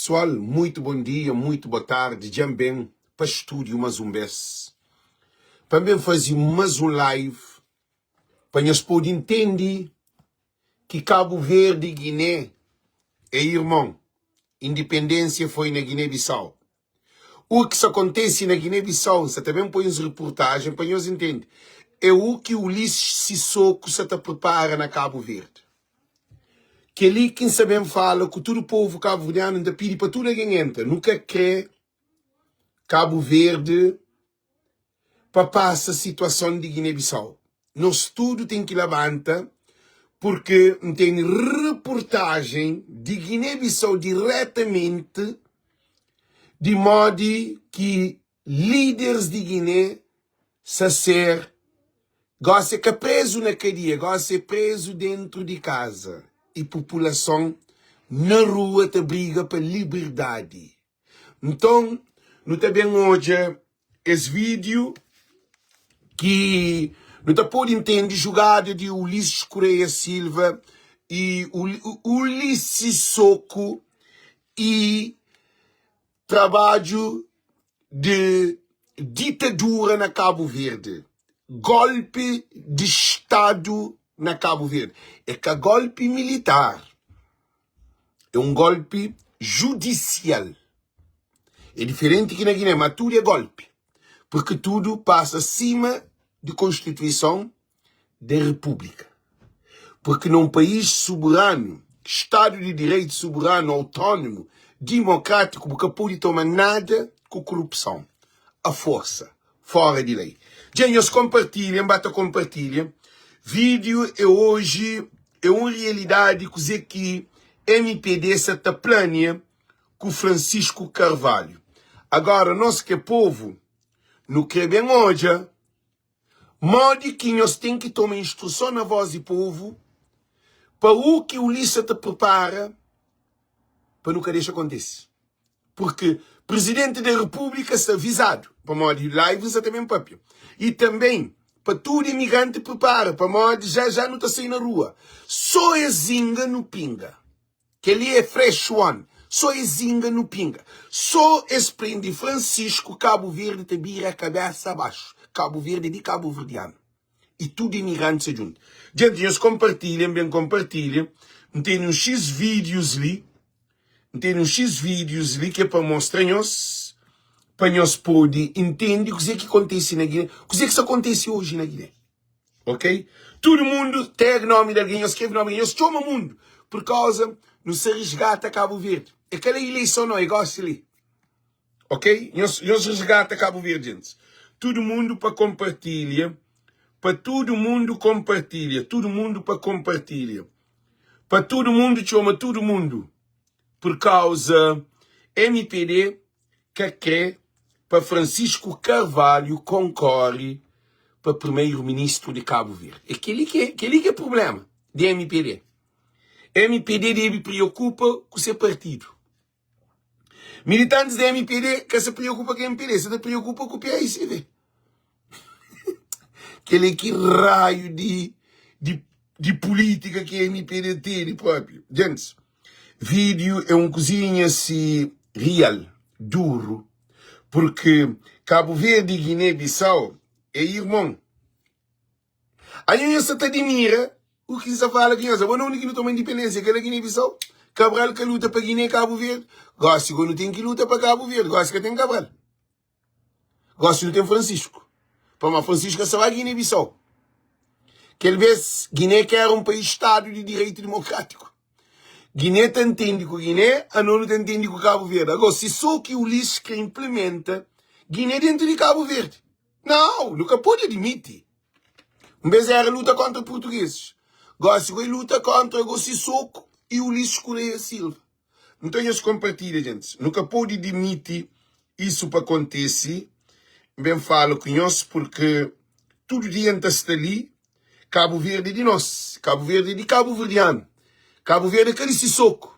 Pessoal, muito bom dia, muito boa tarde. Dja N ben pa estúdio mas um bes pa N ben faze mas um live pa nhos pode intende ki Cabo Verde e Guiné é irmon. Independência foi na Guiné-Bissau. U ki sa kontese na Guiné-Bissau, N sa ta ben poi uns reportajen pa nhos intende, é u ki Ulisses Sissoko sa ta prepara na Cabo Verde. Kel-li ki N sa ben fala ku tudu povu kabuverdianu, N ta pidi pa tudu algen entra. Nu ka kre Cabo Verde pa pasa situason di Guiné-Bissau. Nos tudu ten ki labanta purke N ten reportajen di Guiné-Bissau diretamenti di modi ki líderes di Guiné sa ser gosi é ka prezu na kadia, gosi é prezu dentru di kaza i populason na rua ta briga pa liberdadi. Nton, nu ta ben odja es vídiu ki nu ta pode intende jugada di Ulisses Correia Silva i Ulisses Soko i trabadju di ditadura na Kabu Verdi, golpi di stadu na Kabu Verdi. É ka golpi militar. É un golpi judisial. É diferenti ki na Giné, ma tudu é golpi. Purki tudu pasa sima di Konstituison da Repúblika. Purki na un país soberanu, Stadu di Direitu soberanu, autónomu, dimokrátiku, bu ka pode toma nada ku korupson, a forsa. Fora di lei. Dja nhos konpartilha, N ba ta konpartilha vídeo e oji é un realidadi kuze ki mpd sa ta plania ku Francisco Carvalho. Agora nos ke povu nu kre ben odja modi ki nhos ten ki toma instruson na voz di povu pa u ki Ulisses sa ta prepara pa nu ka dexa kontise. Porque Presidente da República sta avisado, pamodi live nsa ta ben papia. E também pa tudo imigrante prepara, pamodi já já nu ta sai na rua. Só es zinga nu pinga. Keli é fresh one. Só es zinga nu pinga. Só es prende Francisco, Cabo Verde ta bira cabeça abaixo. Cabo Verde é di cabo verdiano. E tudo imigrante sa djunta. Gente, nhos compartilha, ben compartilha. N tene uns X vídeos li. N tene uns X vídeos li ki é pa mostra nhos, pa nhos pode intende kuzê ki kontise na Guiné, kuzê ki sta kontise oji na Guiné. Ok? Tudu mundu tag nomi di algen, nhos skrebe nomi di algen, nhos txoma mundu, pur kauza nu sa resgata Kabu Verdi. É ka la ileison no, é gosi li. Ok? Nhos, nhos resgata Kabu Verdi, gentis. Tudu mundu pa konpartilha, pa tudu mundu konpartilha, tudu mundu pa konpartilha. Pa tudu mundu txoma tudu mundu pur kauza mpd ka kre pa Francisco Carvalho konkore pa primeiro ministro di Kabu Verdi. É keli ki é, keli ki é prublema di mpd. Mpd debe priokupa ku se partidu. Militantes di mpd ka sa priokupa ku mpd, sa ta priokupa ku PAICV. Kel é ki raiu di, di, di polítika ki mpd tene propi. Gentis, vídeo é un kuzinha si real, duru, porque Kabu Verdi i Guiné-Bissau é irmon. Anho nhos sa ta dimira u ki N sa fala ku nhos. Abo na undi ki nu toma indipendênsia? Ka na Guiné-Bissau? Cabral ka luta pa Guiné e Kabu Verdi? Gosi go nu ten ki luta pa Kabu Verdi. Gosi ka ten Cabral. Gosi nu ten Francisco. Pamodi Francisco ka sa ba Guiné-Bissau. Kel bes Guiné ka era un país stadu di direitu dimokrátiku. Guiné ta ntende ku Guiné, ano nu ta ntende ku Kabu Verdi. Ago si so ki Ulisses kre implementa Guiné dentu di Kabu Verdi. Nau, nu ka pode admiti. Un bes era luta kontra purtugueses, gosi goi luta kontra go Sissoko i Ulisses Correia Silva. Nton nhos konpartilha, gentis. Nu ka pode dimiti isu pa kontese. N ben fala ku nhos purke tudu dia N ta sta li. Kabu Verdi é di nos, Kabu Verdi é di kabuverdianu, Kabu Verdi é ka di Sissoko.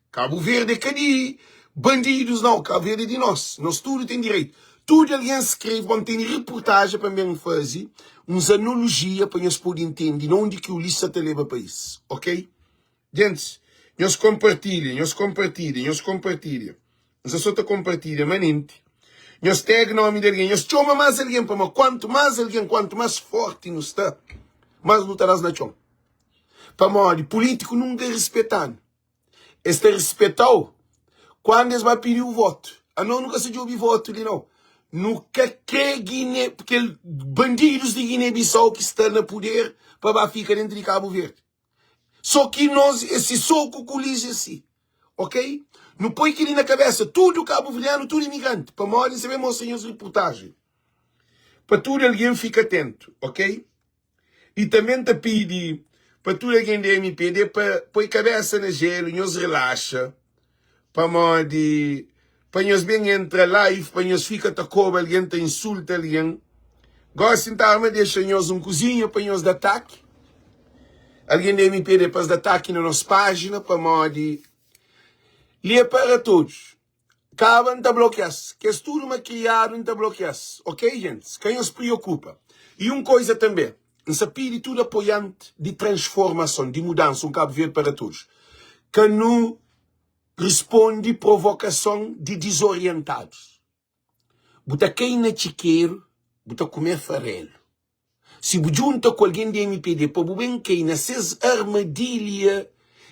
Kabu Verdi é ka di bandidus nau, Kabu Verdi é di nos, nos tudu ten direitu. Tudu algen skrebe pa N tene reportajen pa N ben faze uns anolojia pa nhos pode intende na undi ki Ulisses sa ta leba país, ok? Gentis, Nhos konpartilha, nhos konpartilha, nhos konpartilha. N sta so ta konpartilha manenti. Nhos tag nomi di algen, nhos txoma más algen, pamodi kuantu más algen, kuantu más forti nu sta, más nu ta da-s na txon. Pamodi pulítiku nunka rispeta-nu. Es ta rispeta-u kuandu es ba pidi-u votu. Anos nu ka sta djobe votu li nau. Nu ka kre Guiné, kel bandidus di Guiné-Bissau ki sta na puder pa ba fika dentu di Kabu Verdi. So ki nos é si soku ku lixu é si. Ok? Nu poi keli na kabesa tudu kabuverdianu, tudu imigranti, pamodi N sa ben mostra nhos riportajen pa tudu algen fika atentu, ok? I tanbe N ta pidi pa tudu algen di MPD pa poi kabesa na jelu, nhos relaxa, pamodi pa nhos ben entra live pa nhos fika ta koba algen, ta insulta algen. Gosi N ta arma dexa nhos un kuzinha pa nhos da ataki. Algen di MPD pa es da ataki na nos pajina pamodi li é para todos. Kaba N ta blokia-s. Kes tudu makriadu N ta blokia-s. Ok, gentis? Ka nhos priokupa. I un koiza tanbe, N sa pidi tudu apoianti di transformason, di mudansa, un Kabu Verdi para todos, ka nu risponde provokason di dizorientadus. Bu ta kai na txikeru, bu ta kume farelu. Si bu djunta ku algen di mpd pa bu ben kai na ses armadilha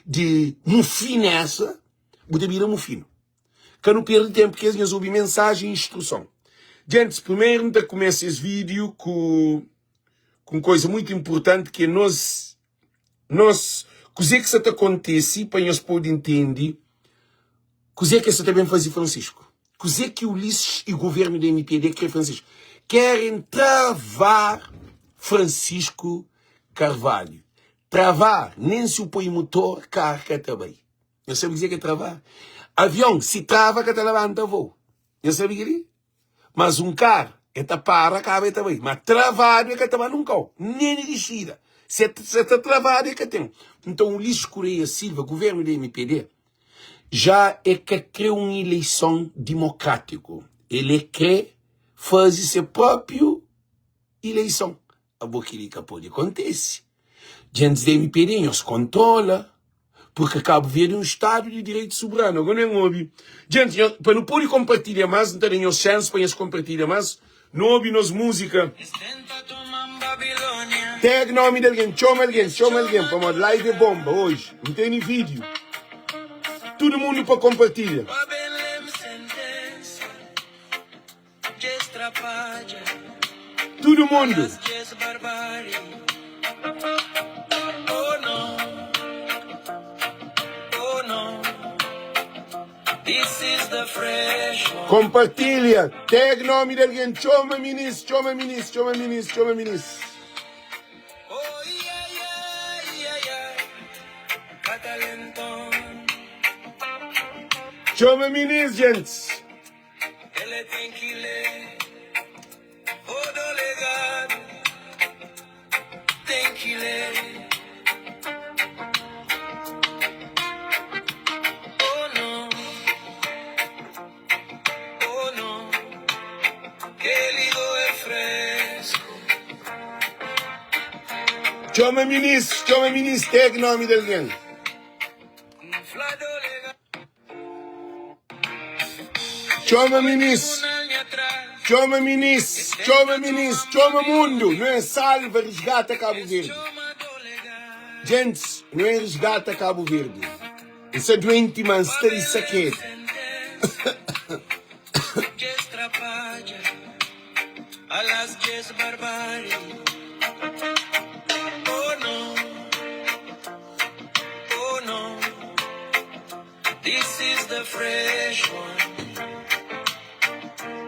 di mufinesa, bu ta bira mufinu. Ka nu perde tenpu kes nhos obi mensajen i instruson. Gentis, primeru N ta kumesa es vídiu ku ku un koza muitu inpurtanti ki é nos nos kuzê ki sa ta kontise pa nhos pode ntende kuzê ki es sa ta ben faze Francisco. Kuzê ki Ulisses i governu di mpd kre Francisco? Querem travar Francisco Carvalho. Travar, nem si u poi motor, kar ka ta bai. Nhos sabe kuzê ki é travar? Avion, si trava ka ta labanta voo. Nhos sabe kel-li? Mas un kar, el ta para, kaba el ta bai. Ma travadu el ka ta ba nun kau, nen di dixida. Si el ta travadu el ka ten. Nton Ulisses Correia Silva, governu di mpd, Já e ka kre un ileison dimokrátiku, el e kre faze se própiu ileison. Abo keli ka pode kontese. Djentis di mpd nhos kontrola, purke Kabu Verdi é un stadu di direitu soberanu. Agora nu obi, djentis, nhos, pa nu pode konpartilha más, N ta da nhos xansi pa nhos konpartilha más. Nu obi nos múzika. Tag nomi di algen, txoma algen, txoma algen, pamodi live é bomba oji. N tene vídiu. Tudu mundu pa konpartilha. Tudu mundu. Kompartilha, tag nomi di algen, txoma minis, txoma minis, txoma minis, txoma minis. Txoma minis, gentis. Txoma minis, txoma minis, tag nomi di algen. Txoma minis, txoma minis, txoma minis, txoma mundu, nu é salva, resgata Kabu Verdi. Gentis, nu é resgata Kabu Verdi. N sta duenti, ma N sta di sakedu.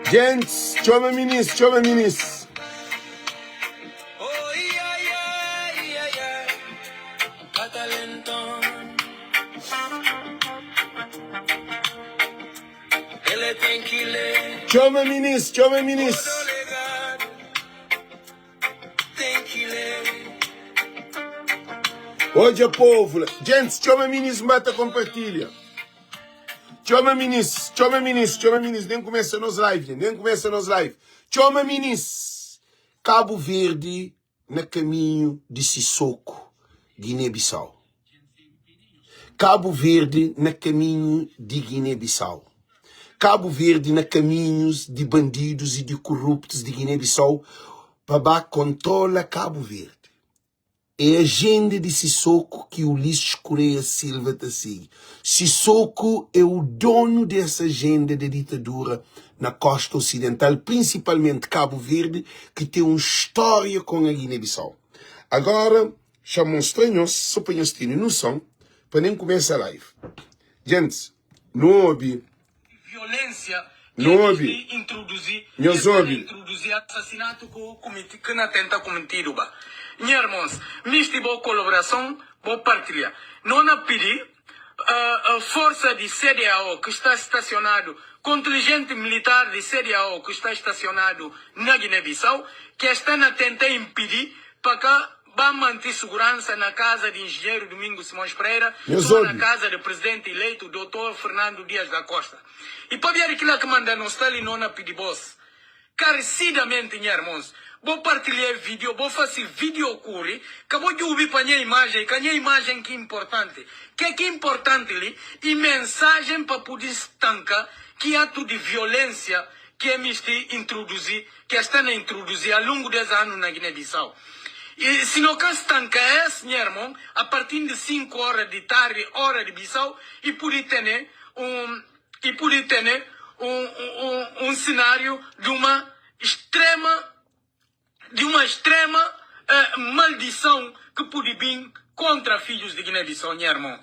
Gentis, txoma minis, txoma minis. Txoma minis, txoma minis. Odja povu la. Gentis, txoma minis N ba ta konpartilha. Txoma minis, txoma minis, txoma minis. Nem kumesa nos live, nem kumesa nos live. Txoma minis. Kabu Verdi na kaminhu di Sisoko, Guiné-Bissau. Kabu Verdi na kaminhu di Guiné-Bissau. Kabu Verdi na kaminhus di bandidus y di kuruptus di Guiné-Bissau pa ba kontrola Kabu Verdi. É ajenda di Sissoco ki Ulisses Correia Silva ta sigi. Sissoco é o donu dessa ajenda da ditadura na costa ocidental, principalmente Cabo Verde, ki ten un stória com a Guiné-Bissau. Agora, xa mostra nhos, so pa nhos tene noson, pa nen kumesa live. Djentis, nu obi. Violensia ki Nu es obi. misti introduzi, Nhos es sta na obi. introduzi assasinatu ku kumiti ki na tenta kumitidu ba. Nha ermons, misti bo kolaborason, bo partilha. No na pidi forsa di CDAO ki sta stasionadu, kontilijenti militar di CDAO ki sta stasionadu na Guiné-Bissau, ki es sta na tenta impidi pa ka Ba manti suguransa na kaza di Injinheru Domingos Simões Pereira, Nhos suma na obi. kaza di Presidenti ileitu Dotor Fernando Dias da Costa. I pabia di kila ki manda no sta li no na pidi bos karesidamenti, nha ermons, bo partilha e video, bo fasi video kuri, ka bo jubi pa nha imajen, i ka nha imajen ki importanti. Ke ki importanti li i mensajen pa pudi stanka ki atu di violensia ki e misti introduzi, ki es sta na introduzi a longu des anu na Guiné-Bissau. I si no ka stanka es, nha ermon, a partir di 5 ora di tardi, ora di Bissau, i pudi tene un, i pudi tene un, un, un sinariu di uma extrema, di uma extrema maldison ki pudi bin kontra fijus di Guiné-Bissau, nha ermon.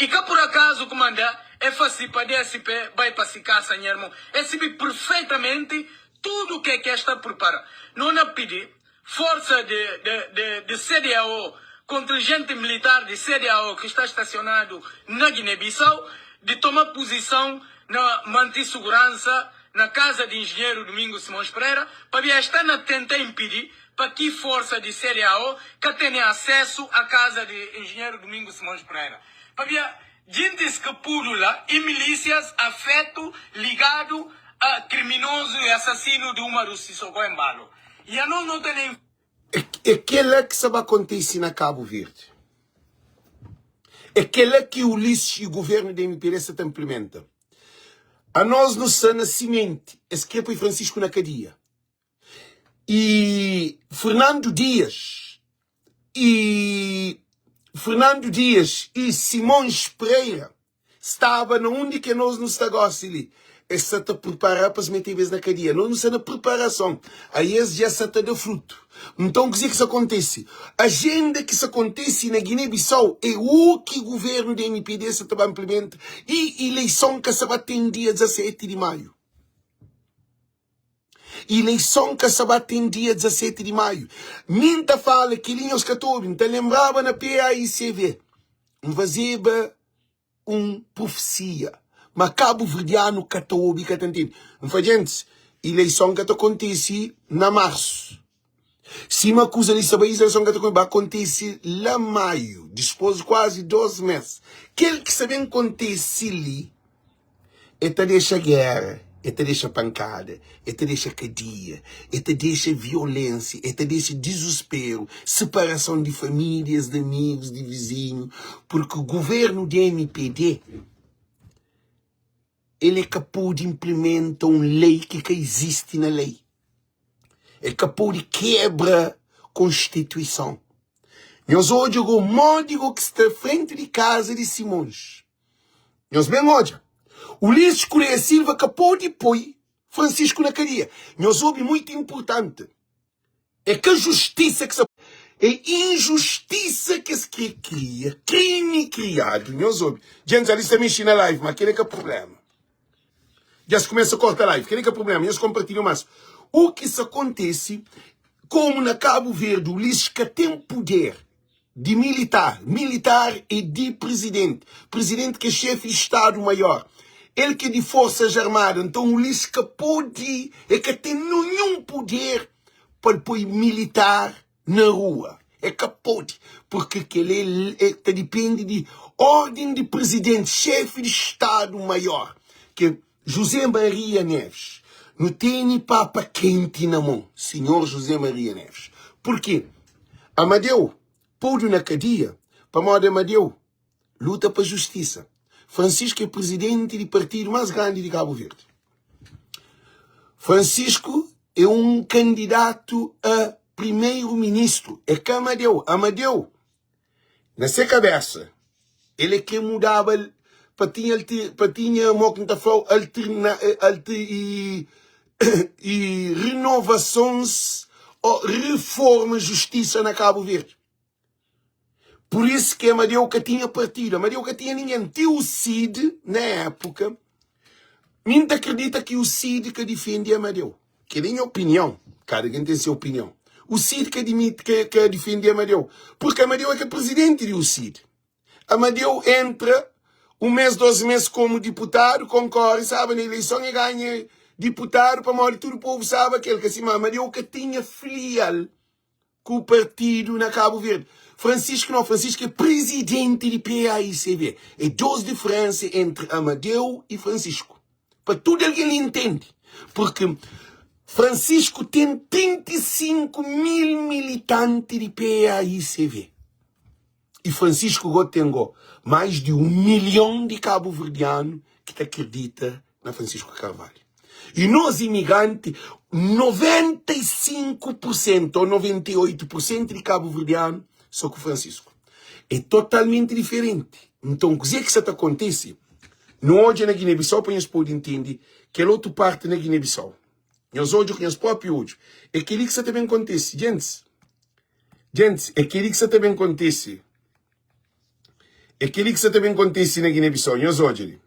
I ka pur akazu ku manda e fasi pa DSP bai pa si kasa, nha ermon. E sibi perfeitamenti tudu ke ke sta purpara. No na pidi forsa di di di di CDAO, kontingenti militar di CDAO ki sta stasionadu na Guiné-Bissau, di toma puzison na manti suguransa na kaza di Injinheru Domingos Simões Pereira, pabia es sta na tenta impidi pa ki forsa di CDAO ka tene asesu a kaza di Injinheru Domingos Simões Pereira, pabia jintis ki pudu la i milisias afetu ligadu a kriminozu i asasinu di Umaru Sissoco Embalo. I anos no tene. É kela ki sa ba kontise na Kabu Verdi. É kela ki Ulisses i governu di MPD sa ta implementa. Anos nu sta na simenti. Es kre poi Francisco na kadia. I Fernando Dias i Fernando Dias i Simões Pereira staba na undi ki anos nu sta gosi li. Es sa ta pripara pa es meteba es na kadia. Anos nu sta na priparason. Ai es dja sa ta da frutu. Nton kuzê ki sa kontise? Ajenda ki sa kontise na Guiné-Bissau é u ki guvernu di MPD sa ta ba inplimenta i ileison ka sa ba ten dia 17 di maiu. Ileison ka sa ba ten dia 17 di maiu. Mi N ta fala kel-li nhos ka ta obi. N ta lenbraba na PAICV, N fazeba un profesia, ma kabuverdianu ka ta obi, ka ta ntende. N fla, Gentis, ileison ka ta kontise na marsu. Sima kuza li sta bai, ileison ka ta ba kontise la maiu, dispôs di kuazi 2 mês. Kel ki sta ben kontise li, E ta dexa géra, e ta dexa pankada, e ta dexa kadia, e ta dexa violénsia, e ta dexa dizusperu, separason di famílias, di amigus, di vizinhu, purki guvérnu di mpd el é ka pode inplimenta un lei ki ka izisti na lei. El ka pode kebra konstituison. Nhos odja go modi go ki sta frenti di kaza di Simões. Nhos ben odja. Ulisses Correia Silva ka pode poi Francisco na kadia. Nhos obi muito importante. É ka justisa ki sa é injustisa ki es kre kria, krimi kriadu. Nhos obi. Djentis ali sta mexi na live, ma kele ka problema. Dja es kumesa korta live, kele ka problema. Nhos kompartilha mas. U ki sa kontesi, komu na Kabu Verdi Ulisses ka ten puder di militar, militar é di presidente, presidente ki é xefi di stadu maior, el ki é di forsas armada, nton Ulisses ka pode, el ka ten ninhun puder pa el poi militar na rua, el ka pode, purki kel-li é ta dipende di orden di presidente, xefi di stadu maior, ki é José Maria Neves. Nu tene papa kenti na mon, sinhor José Maria Neves. Purki Amadeu podu na kadia pamodi Amadeu. Luta pa justisa. Francisco é prizidenti di partidu más grandi di Kabu Verdi. Francisco é un kandidatu a primeru ministru. É ka Amadeu. Amadeu, na se kabésa, el é kre mudaba pa tinha pa tinha mo ki N ta fla-u alterna alter i i renovasons o reforma justisa na Kabu Verdi. Pur isu ki Amadeu ka tinha partidu, Amadeu ka tinha ningen. Ti u Cid, na épuka, mi N ta kridita ki u Cid ka difende Amadeu. Kel-li é nha opinion, kada ken ten se opinion. U Cid ka dimiti, ka, ka difende Amadeu, purki Amadeu é ka prizidenti di u Cid. Amadeu entra un mês, dos mês komu diputadu, konkore, staba na ileison, e ganha diputadu pamodi tudu povu staba kel ka sima Amadeu ka tinha filial. ku partidu na Kabu Verdi. Francisco não, Francisco é presidente di PAICV. É dos diferensa entre Amadeu e Francisco. Pa tudu algen li intende. Porque Francisco ten 35 mil militante di PAICV. E Francisco go ten go mais di 1 milhon di kabuverdianu ki ta kridita na Francisco Carvalho. E nos imigranti, 95 por sentu ou 98 por sentu di kabuverdianu sta ku Francisco. É totalmenti diferenti. Nton kuzê ki sa ta kontise? Nu odja na Guiné-Bissau pa nhos pode intende kel otu parti na Guiné-Bissau. Nhos odja ku nhos própi odju. É kel-li ki sa ta ben kontise. Gentis, Gentis, é kel-li ki sa ta ben kontise. É kel-li ki sa ta ben kontise na Guiné-Bissau. Nhos odja li.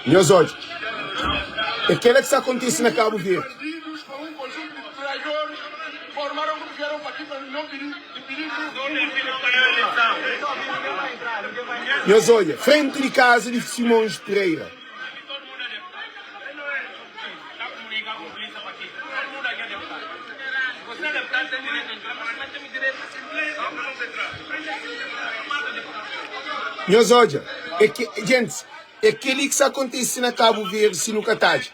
Nhos odja. É kel-la ki sa kontise na Kabu Verdi. Nhos odja. Frenti di kaza di Simões Pereira. Nhos odja, é ke, gentis, é kel-li ki sta kontise na Kabu Verdi si nu ka tadja.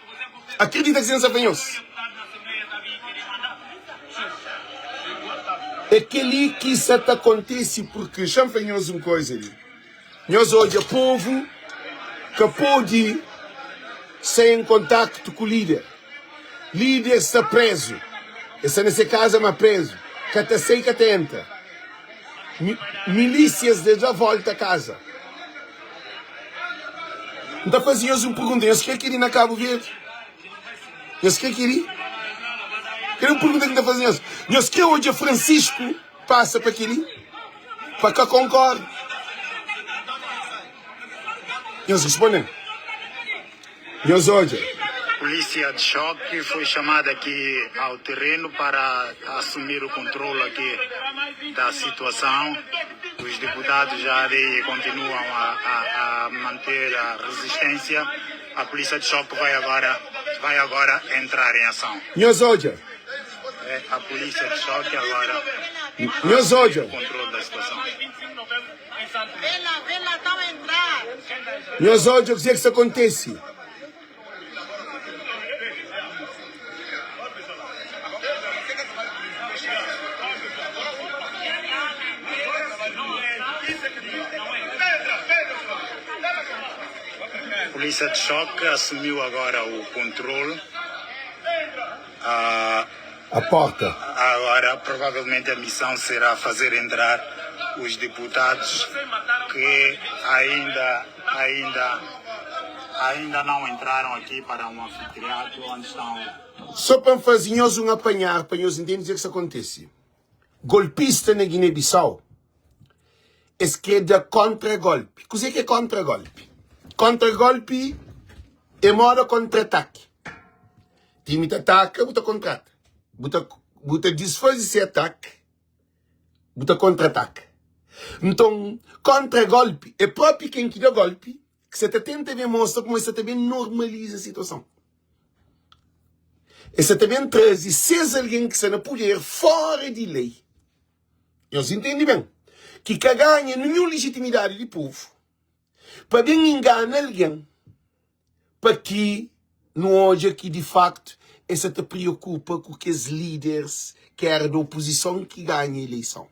Akredita ki si N sta fla nhos. É kel-li ki sta ta kontise purki, xa-m fla nhos un koza li. Nhos odja povu ka pode sai en kontaktu ku lider. Lider sta prezu. El sta na se kaza ma prezu. Ka ta sai ka ta entra. Milisias da da volta kaza. N ta faze nhos un pergunta, nhos kre kel-li na Kabu Verdi? Nhos kre kel-li? Kel-li é un pergunta ki N ta faze nhos. Nhos kre odja Francisku pasa pa kel-li? Pa ka konkorda. Nhos responde-m. Nhos odja. Polícia de choque foi chamada aqui ao terreno para assumir o controle aqui da situação. Os deputados já ali continuam a, a, a manter a resistência. A polícia de choque vai agora, vai agora entrar em ação. Nhos odja. É a polícia de choque agora. Nhos odja. O controle da situação. Nhos odja kuzê ki sta kontise. Polícia de choque assumiu agora o controle. Ah, A porta. Agora, provavelmente a missão será fazer entrar os deputados que ainda, ainda, ainda não entraram aqui para um anfiteatro onde estão. Só pa N faze nhos un apanhar pa nhos intende kuzê ki sta kontise. Golpista na Guiné-Bissau es krê da kontra-golpi. Kuzê ki é kontra-golpi? Kontra-golpi é moda kontra-ataki. Timi ta ataka, bu ta kontrata. Bu ta, bu ta disfaze se ataki, bu ta kontra-ataka. Nton, kontra-golpi é propi ken ki da golpi ki sa ta tenta ben mostra kuma es sa ta ben normaliza situason. Es sa ta ben traze ses algen ki sta na puder fora di lei. Nhos intende ben? Ki ka ganha ninhun lijitimidadi di povu pa ben ingana algen pa ki nu odja ki di faktu es sa ta priokupa ku kes líderes ki era di opozison ki ganha ileison.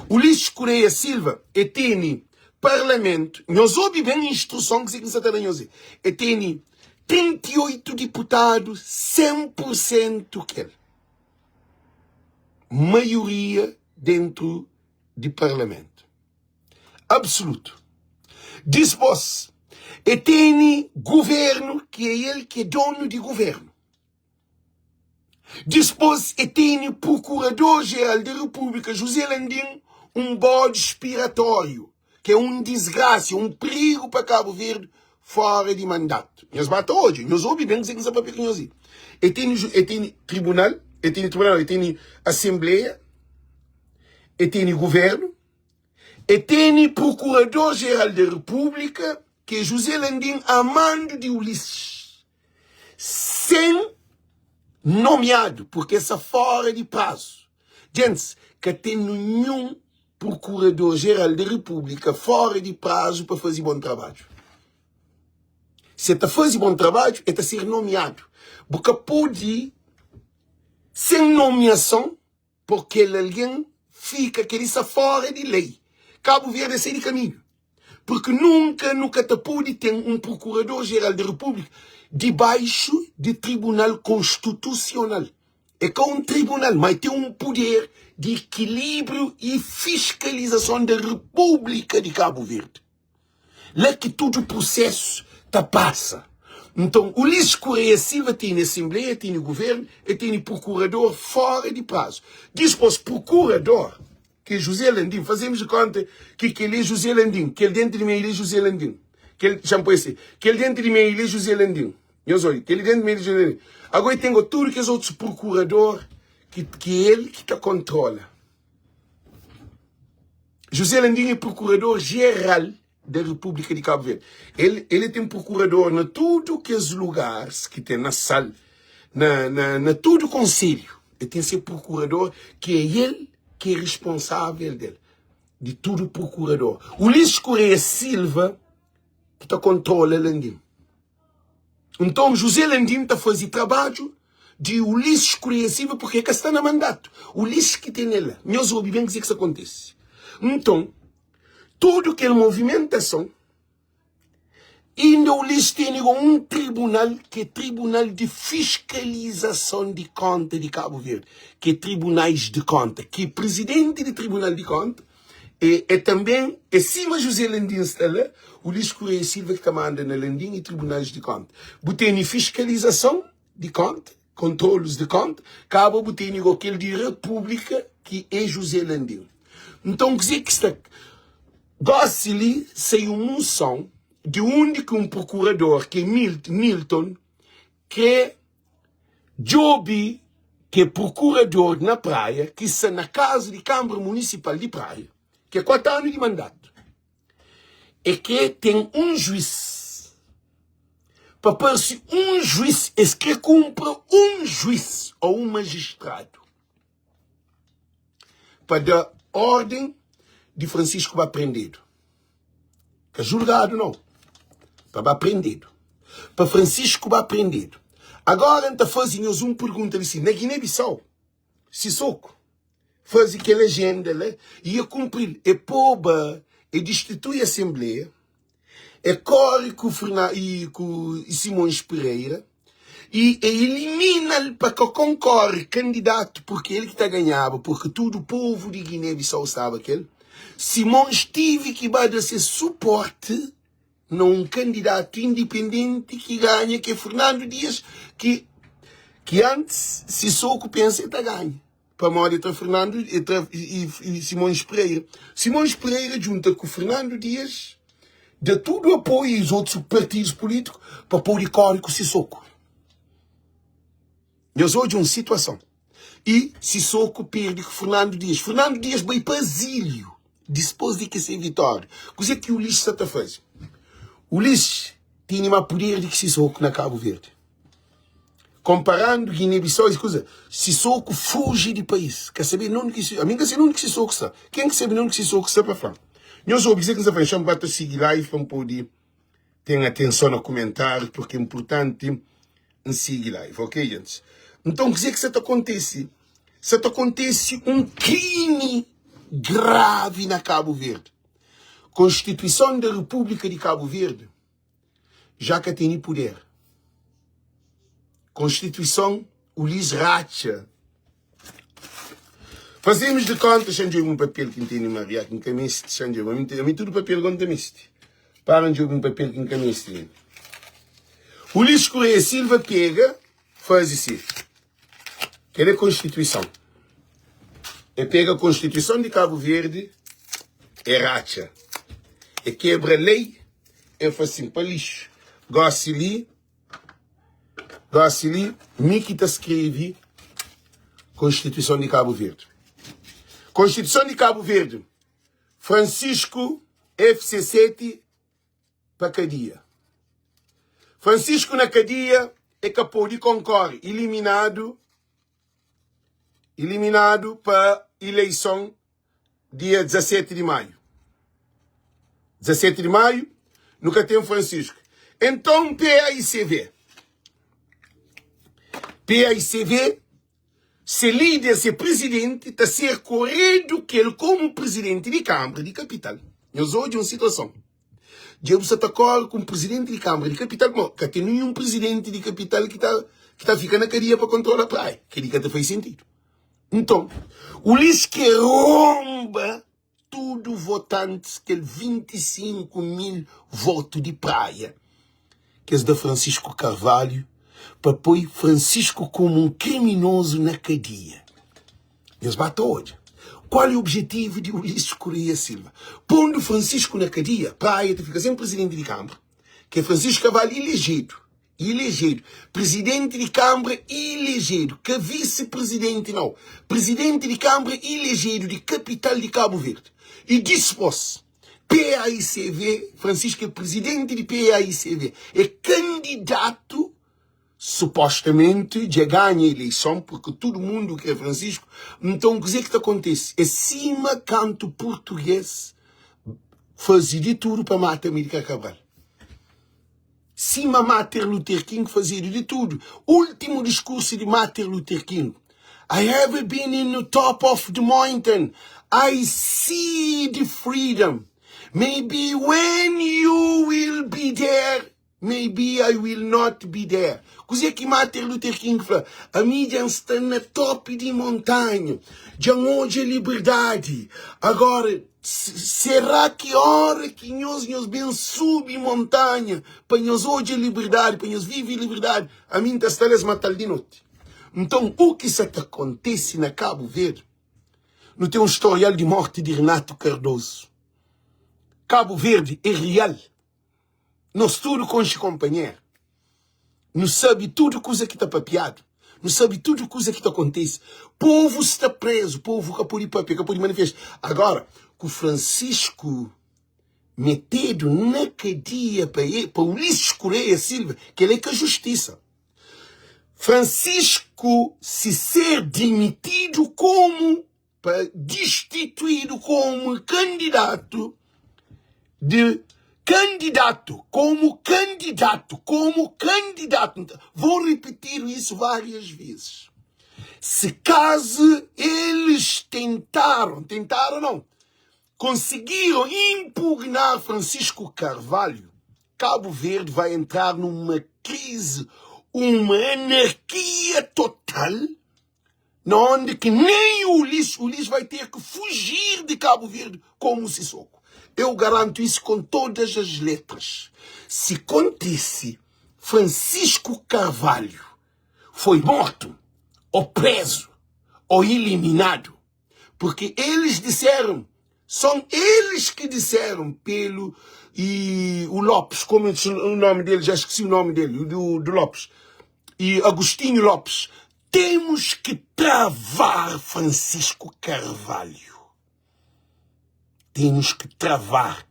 Ulisses Correia Silva e tene. Parlamentu, nhos obi ben instruson ki si ki N sa ta da nhos li. E tene 38 diputadu 100 pur sentu kel maioria dentru di Parlamentu. Absolutu. Dispos, e tene guvernu ki é el ki é donu di guvernu. Dispos e tene Prokurador-Jeral di Repúblika, José Landim, un bode spiratóriu, ki é un disgrasia, un prigu pa Kabu Verdi, fora di mandatu. Nhos ba ta odja, nhos obi ben kuzê ki N sta papia ku nhos li. E tene, e tene tribunal, e tene tribunal, e tene asenbleia, e tene guvernu, e tene Prokurador-Jeral di Repúblika, ki é José Landim, a mandu di Ulisses. Sen nomiadu, purke sta fora di prazu. Djentis, ka ten ninhun Prokurador-Jeral di Repúblika fora di prazu pa faze bon trabadju. Si e ta faze bon trabadju, e ta ser nomiadu. Bu ka pode, sen nomiason, Po kel algen fika kel-li sta fóra di lei. Kabu Verdi é sai di kaminhu. Purki nunka nu ka ta pode ten un Prokurador Jeral di Repúblika dibaixu di Tribunal Konstitusional. É ka un tribunal, má é ten un puder di ekilíbriu i fiskalizason da Repúblika di Kabu Verdi. La ki tudu prusesu ta pasa. Nton, Ulisses Correia Silva tene Asenbleia, tene Guvernu, e tene Prokurador fora di prazu. Dispos, Prokurador, ki é José Landim, fazemos di konta ki kel é José Landim, kel dentru di meiu li é José Landim, kel, xa-m poi si, kel dentru di meiu li é José Landim. Nhos odja, kel li dentru di meiu li é José Landim. Agora, e ten go tudu kes otus prokurador ki, ki é el ki ta kontrola. José Landim é procurador geral da República de Cabo Verde. El, ele tem procurador na tudo kes lugares que tem na Sal, na, na, na tudo conselho. Ele tem ser procurador que é ele que é responsável dele, de tudo procurador. Ulisses Correia Silva que ta controla Landim. Nton, José Landim ta faze trabadju di Ulisses Correia Silva porque el ka sta na mandatu. Ulisses ki tene la. Nhos obi ben kuzê ki sta kontise. Nton, tudu kel movimentason, inda Ulisses tene go un tribunal ki é Tribunal di Fiskalizason di Konta di Kabu Verdi, ki é Tribunais di Konta, ki Prizidenti di Tribunal di Konta E é tanben, é sima José Landim sta la, Ulisses Correia Silva ki ta manda na Landim e tribunais di konta. Bu tene fiskalizason di konta, kontrolus di konta, kaba bu tene go kel di Repúblika ki é José Landim. Nton kuzê ki sta gosi li sai un munson di undi ki un prokurador ki é Milton kre Djobe ke prokurador na Praia ki sta na kazu di Kanbra Munisipal di Praia, ke 4 anu di mandatu, e ke ten un juis pa parse un juis, es kre kunpra un juis o un majistradu pa da orden di Francisco ba prendedu. Ka julgadu nau, pa ba prendedu. Pa Francisco ba prendedu. Agora N ta faze nhos un pergunta li si, na Guiné-Bissau, Sissoco faze kel agenda la y e kunpri-l, e poba, e destitui asenbleia, e kore ku Ferna y ku Simões Pereira y e elimina-l pa ka konkore kandidatu purki el ki ta ganhaba, purki tudu povu di Guiné-Bissau staba kel. Simões tive ki ba da se suporti na un kandidatu indipendenti ki ganha, ki é Fernando Dias, ki ki antis Sissoco pensa el ta ganha, pamodi el tra Fernando, el tra Simões Pereira. Simões Pereira djunta ku Fernando Dias, da tudu apoiu e os otus partidus pulítiku pa pode kóre ku Sissoco. Nhos odja un situason. I Sissoco perde ku Fernando Dias. Fernando Dias bai pa azíliu dispôs di ki se vitória. Kuzê ki Ulisses sa ta faze? Ulisses tene má puder di ki Sissoco na Kabu Verdi. Konparandu Guiné-Bissau es kuza, Sissoco fuji di país. Ka sabe nunde ki Ami N ka sabe nunde ki Sissoco sta. Ken ki sabe nunde ki Sissoco sta pa fla-m. Nhos obi kuzê ki N sta fla. Nxon ba ta sigi live pa N pode ten atenson na kumentárius purki é inpurtanti N sigi live, ok gentis? Nton kuzê ki sa ta kontise? Sa ta kontise un krimi gravi na Kabu Verdi. Konstituison da Repúblika di Kabu Verdi já ka tene puder. Konstituison Ulis ratxa. Fazemos de konta, xa N djobe un papel ki N tene Maria ki N ka meste, xa N djobe. Ami tudu papel go N ta meste. Para N djobe un papel ki N ka meste li. Ulis Correia Silva pega, faze si. Kel é Konstituison. E pega Konstituison di Kabu Verdi, e ratxa. E kebra lei, e fla sin, pa lixu. Gosi li, gosi li, mi ki ta skrebe Konstituison di Kabu Verdi. Konstituison di Kabu Verdi, Francisco FC7 pa kadia. Francisco na kadia e ka pode konkore, iliminadu iliminadu pa ileison dia 17 di maiu. 17 di maiu nu ka ten Francisco. Enton PAICV PAICV Se líder, se prizidenti ta ser koredu kel komu prizidenti di kanbra di kapital. Nhos odja un situason. Dja bu sa ta kore ku un prizidenti di kanbra di kapital, mo ka ten ninhun prizidenti di kapital ki ta ki ta fika na kadia pa kontrola praia. Kel-li ka ta fai sentidu. Nton, ulis ke ronba tudu votantis kel 25 mil votu di Praia ki es da Francisco Carvalho pa poi Francisco komu un kriminozu na kadia. Nhos ba ta odja kual é objetivu di Ulisses Correia Silva. Pondu Francisco na kadia, Praia ta fika sen presidenti di Kanbra, ki é Francisco Carvalho ilejedu. Ilejedu. Prizidenti di Kanbra ilejedu. Ka visi-prizidenti nau. Prizidenti di Kanbra ilejedu di kapital di Kabu Verdi. I dispos, PAICV, Francisco é prizidenti di PAICV, é kandidatu, supostamenti dja ganha ileison, purki tudu mundu kre Francisco. Nton, kuze ki ta kontise? É sima kantu purtuges faze di tudu pa mata Amílcar Cabral. Sima Martin Luther King fazedu di tudu. Últimu diskursu di Martin Luther King, I have been in the top of the mountain, I see the freedom. Maybe when you will be there, maybe I will not be there. Kuzê ki Martin Luther King fla? Ami dja N sta na topi di montanha, dja N odja liberdadi. Agora, Será ki óra ki nhos nhos ben subi montanha pa nhos odja liberdadi, pa nhos vive liberdadi, ami N ta sta la es mata-l di noti? Nton, u ki sa ta kontese na Kabu Verdi? Nu ten un storial di morti di Renato Cardoso. Kabu Verdi é rial. Nos tudu konxe konpanheru. Nu sabe tudu kuza ki ta papiadu. Nu sabe tudu kuza ki ta kontise. Povu sta prezu, povu ka pode papia, ka pode manifesta. Agora, ku Francisco metedu na kadia pa e, pa Ulisses Correia Silva, kel-la é ka justisa. Francisco si ser dimitidu komu pa distituídu komu kandidatu di kandidatu komu kandidatu komu kandidatu vou repetir isso várias vezes se caso eles tentaram tentaram não conseguiram impugnar Francisco Carvalho Cabo Verde vai entrar numa crise uma anarquia total na onde que nem o Ulisses, o Ulisses vai ter que fugir de Cabo Verde como o Sissoko. Eu garanto isso com todas as letras. Se acontece Francisco Carvalho foi morto, ou preso, ou eliminado, porque eles disseram, são eles que disseram pelo e o Lopes, como é o nome dele, já esqueci o nome dele, do, do Lopes, e Agostinho Lopes, Temos que travar Francisco Carvalho. Temos que travar.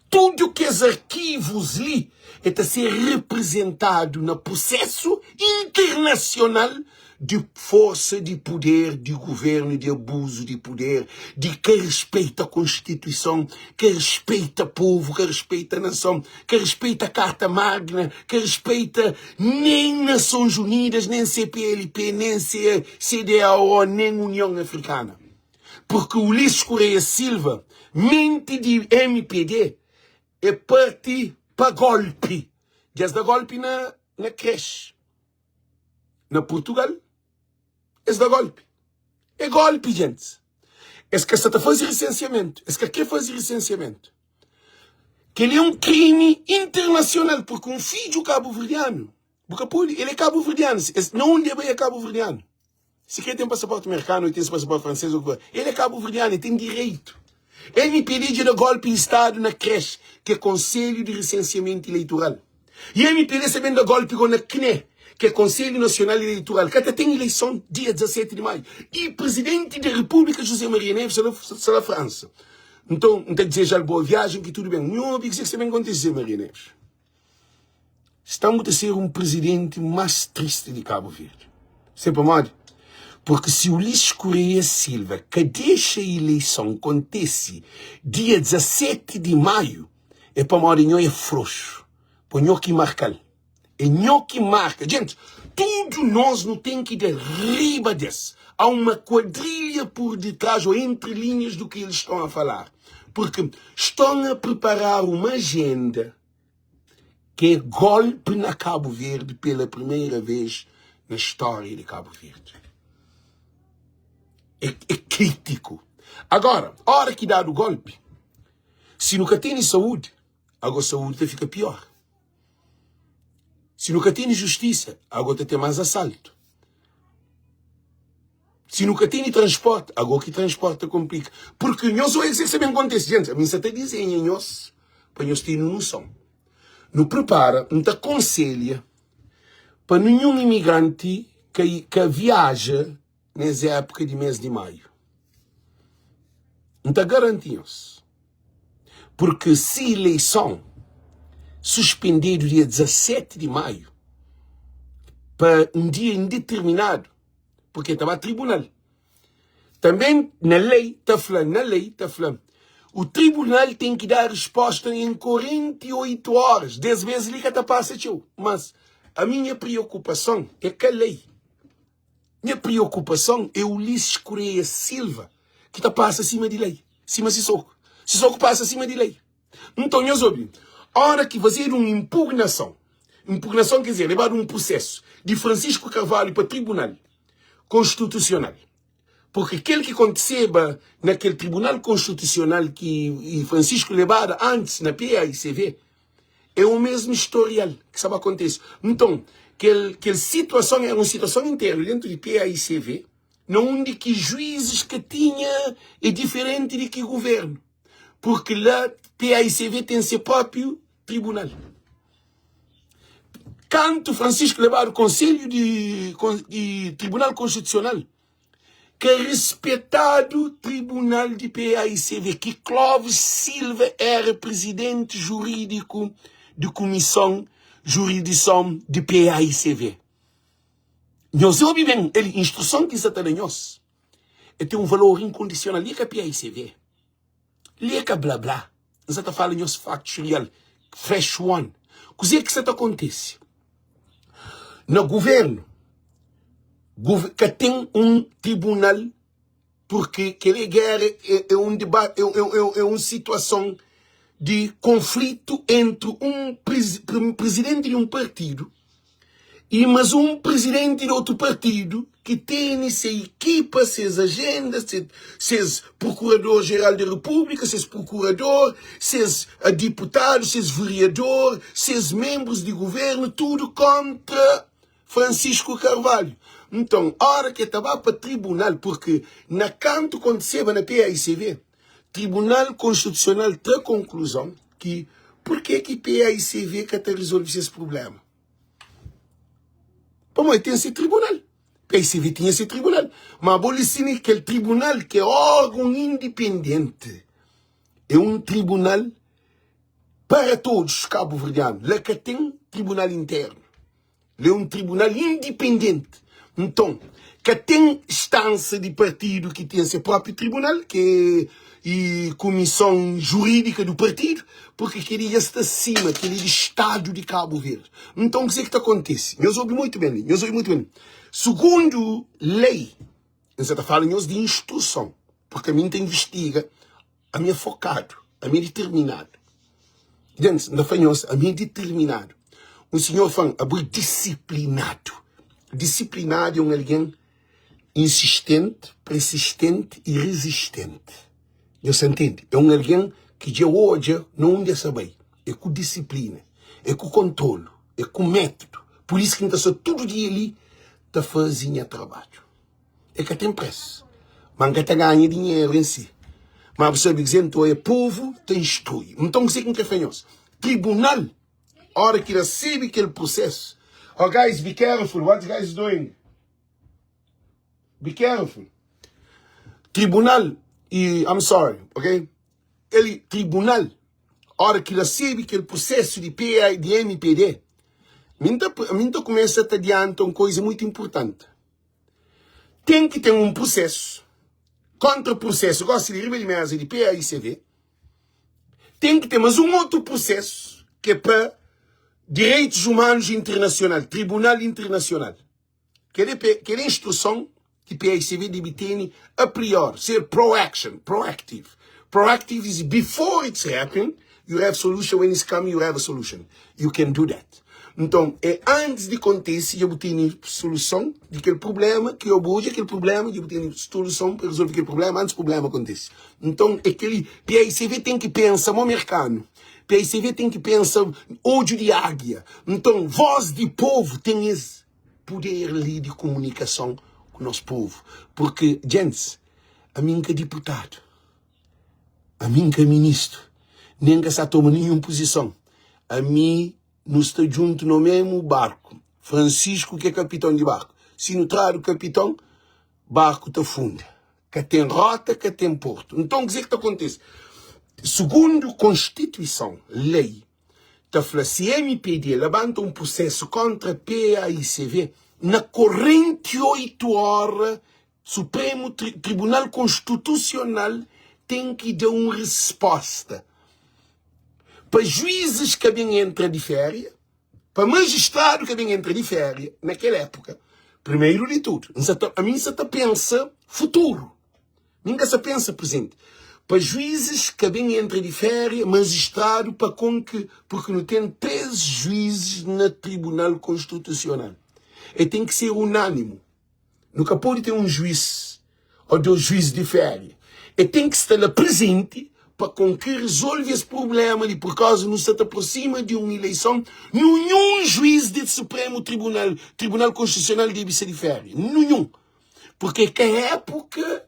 Tudo que os arquivos li é a ser representado no processo internacional de força de poder, de governo, de abuso de poder, de que respeita a Constituição, que respeita povo, que respeita a nação, que respeita a Carta Magna, que respeita nem Nações Unidas, nem CPLP, nem CDAO, nem União Africana. Porque Ulisses Correia Silva, menti di mpd, é parti pa golpi. Dja es da golpi na na creche. Na Portugal, es da golpi. É golpi, gentis. Es ka sa ta faze resensiamentu. Es ka kre faze resensiamentu. Kel-li é un krimi internasional, porque un fidju kabuverdianu, bu ka pode, el é kabuverdianu, es, na undi el bai é kabuverdianu. Si kre ten pasaporti merkanu, el ten se pasaporti fransês, ou ki for, el é kabuverdianu, el ten direitu. MPD dja da golpi di stadu na creche, ki é Konselhu di Resensiamentu Ileitural. I MPD sa ben da golpi go na CNE, ki é Konselhu Nasional Ileitural. Ka ta ten ileison dia 17 di maiu. I Presidenti di Repúblika José Maria Neves sa la Fransa. Nton, N ta dizeja-l boa viajen, ki tudu ben. Nhu obi kuzê ki sa ben kontise, José Maria Neves. Sta-mu ta ser un prizidenti más tristi di Kabu Verdi. Sabe pamodi? Purki si Ulisses Correia Silva ka dexa ileison kontese dia 17 di maiu, é pamodi nho é froxu, po nho ki marka-l. É nho ki marka. Gente, tudu nos nu ten ki da riba des. Há uma quadrilha por detrás ou entre linhas do que eles estão a falar. Porque estão a preparar uma agenda que é golpe na Cabo Verde pela primeira vez na história de Cabo Verde. É, é crítico. Agora, hora que dado golpe, se nunca tem saúde, agora saúde tá fica pior. Se nunca tem justiça, agora tá tem mais assalto. Se nunca tem transporte, agora que transporte complica. Porque nós só é que sabem acontece, gente. A mim só tá dizendo nós, para nós terem noção. No prepara, não te aconselha para nenhum imigrante que, que viaja nessa época de mês de maio. Não te garanto nós. Porque se eleição suspendido dia 17 de maio para um dia indeterminado, porque ta ba tribunal. Também na lei ta fla, na lei ta fla, o tribunal tem que dar resposta em 48 horas. Des vezes li ka ta passa txeu, mas a minha preocupação é ka lei. Minha preocupação é Ulisses Correia Silva, que ta passa acima de lei, cima Sissoko. Sissoko passa acima de lei. Nton, nhos obi, ora ki fazedu un inpugnason, inpugnason ker dizer, lebadu un prusesu di Francisco Carvalho pa Tribunal Konstitusional, purki kel ki kontiseba na kel Tribunal Konstitusional ki Francisco lebadu antis na PAICV, é o mesmu istorial ki sta ba kontise. Nton, kel, kel situason era un situason internu dentu di PAICV, na undi ki juizis ka tinha, é diferenti di ki guvernu. Porque la PAICV tem se próprio tribunal. Kantu Francisco lebadu Conselho de, de Tribunal Constitucional, ka respetadu Tribunal de PAICV, ki Clóvis Silva era presidente jurídico de Comissão Jurisdição de PAICV. Nhos obi ben, el instrução ki sa ta da nhos. El ten un valor inkondisional. Li é ka PAICV. Li é ka bla bla. N sa ta fala nhos faktus real. Fresh one. Kuzê ki sa ta kontise? Na guvernu, ka ten un tribunal purki kel é géra é un debate, é un situason di konflitu entri un prizidenti di un partidu I mas un prizidenti di otu partidu ki tene se ekipa, ses ajenda, ses prokurador jeral di repúblika, ses prokurador, ses diputadu, ses veriador, ses menbrus di guvernu, tudu kontra Francisco Carvalho. Nton, ora ki e ta ba pa tribunal, purki na kantu kontiseba na PAICV, Tribunal Konstitusional tra konkluzon ki purke ki PAICV ka ta rizolve ses prublema. Pamodi ten se tribunal. PAICV tinha se tribunal. Ma bo li sini kel tribunal ki é órgon indipendenti, é un tribunal para todos kabuverdianu. La ka ten tribunal internu. L é un tribunal indipendenti. Nton, ka ten stansa di partidu ki ten se própi tribunal, ki é e kumison jurídika du partidu, purki kel-li dja sta sima, kel-li di Stadu di Kabu Verdi. Nton, kuzê ki ta kontise? Nhos obi mutu ben li, nhos obi mutu ben li. Sugundu lei, N sa ta fala nhos di instruson. Porque ami N ta investiga, ami é fokadu, ami é diterminadu. Gentis, N ta fla nhos, ami é diterminadu. Un sinhor fla-m, abo é disiplinadu. Disiplinadu é un algen insistenti, persistenti i rezistenti. Nhos ta ntende? É un algen ki dja odja na undi el sta bai. É ku disiplina, é ku kontrolu, é ku métudu. Pur isu ki N ta sta tudu dia li ta faze nha trabadju. É ka ten présu, ma N ka ta ganha dinheru en si. Má bu sabe kuzê? Nton é povu ta instrui. Nton kuzê ki N krê fla nhos? Tribunal, óra ki rasebe kel prosésu, Oh guys, be careful, what guys doing? Be careful. Tribunal, e I'm sorry, ok? El, tribunal, ora ki rasebe kel prosesu di PA, di MPD, mi N ta, mi N ta kumesa ta adianta un koiza muitu inpurtanti. Ten ki ten un prosesu, kontra prosesu, gosi di riba di meza di PAICV, ten ki ten mas un otu prosesu ki é pa Direitus Umanus Internasional, Tribunal Internasional. Kel é instruson ki PICV debe tene a priori, ser proaction, proactive. Proactive is before it's happen, you have solution, when it's come, you have a solution. You can do that. Nton, é antis di kontise, dja bu tene soluson di kel prublema ki bu odja kel prublema, dja bu tene soluson pa rezolve kel prublema antis prublema kontise. Nton, é kel-li. PICV ten ki pensa mo merkanu. PICV ten ki pensa odju di águia. Nton, vós di povu ten es puder li di kumunikason ku nos povu. Purki, djentis, ami N ka diputadu, ami N ka ministru, nen N ka sa toma ninhun puzison. Ami, nu sta djuntu na mésmu barku. Fransisku ki é kapiton di barku. Si nu tradu kapiton, barku ta funda. Ka ten rota, ka ten portu. Nton, kuzê ki ta kontise? Sugundu Konstituison, lei, ta fla si mpd labanta un prusesu kontra PAICV, na 48 ora Supremu Tribunal Konstitusional ten ki da un risposta pa juizes ka ben entra di feria, pa majistradu ka ben entra di feria na kel epoka. Primeru di tudu, N sa ta, ami N sa ta pensa futuru. Mi N ka sa pensa presenti. Pa juizes ka ben entra di féria, majistradu pa kon ki, purki nu ten 3 juizes na Tribunal Konstitusional. E ten ki ser unânimu. Nu ka pode ten un juiz ô 2 juiz di féria. E ten ki sta la prezenti pa kon ki rezolve es prublema li, purkauza nu sta ta prosima di un ileison, nunhun juiz di Supremu Tribunal, Tribunal Konstitusional debe sta di féria. Nunhun. Porque é ka époka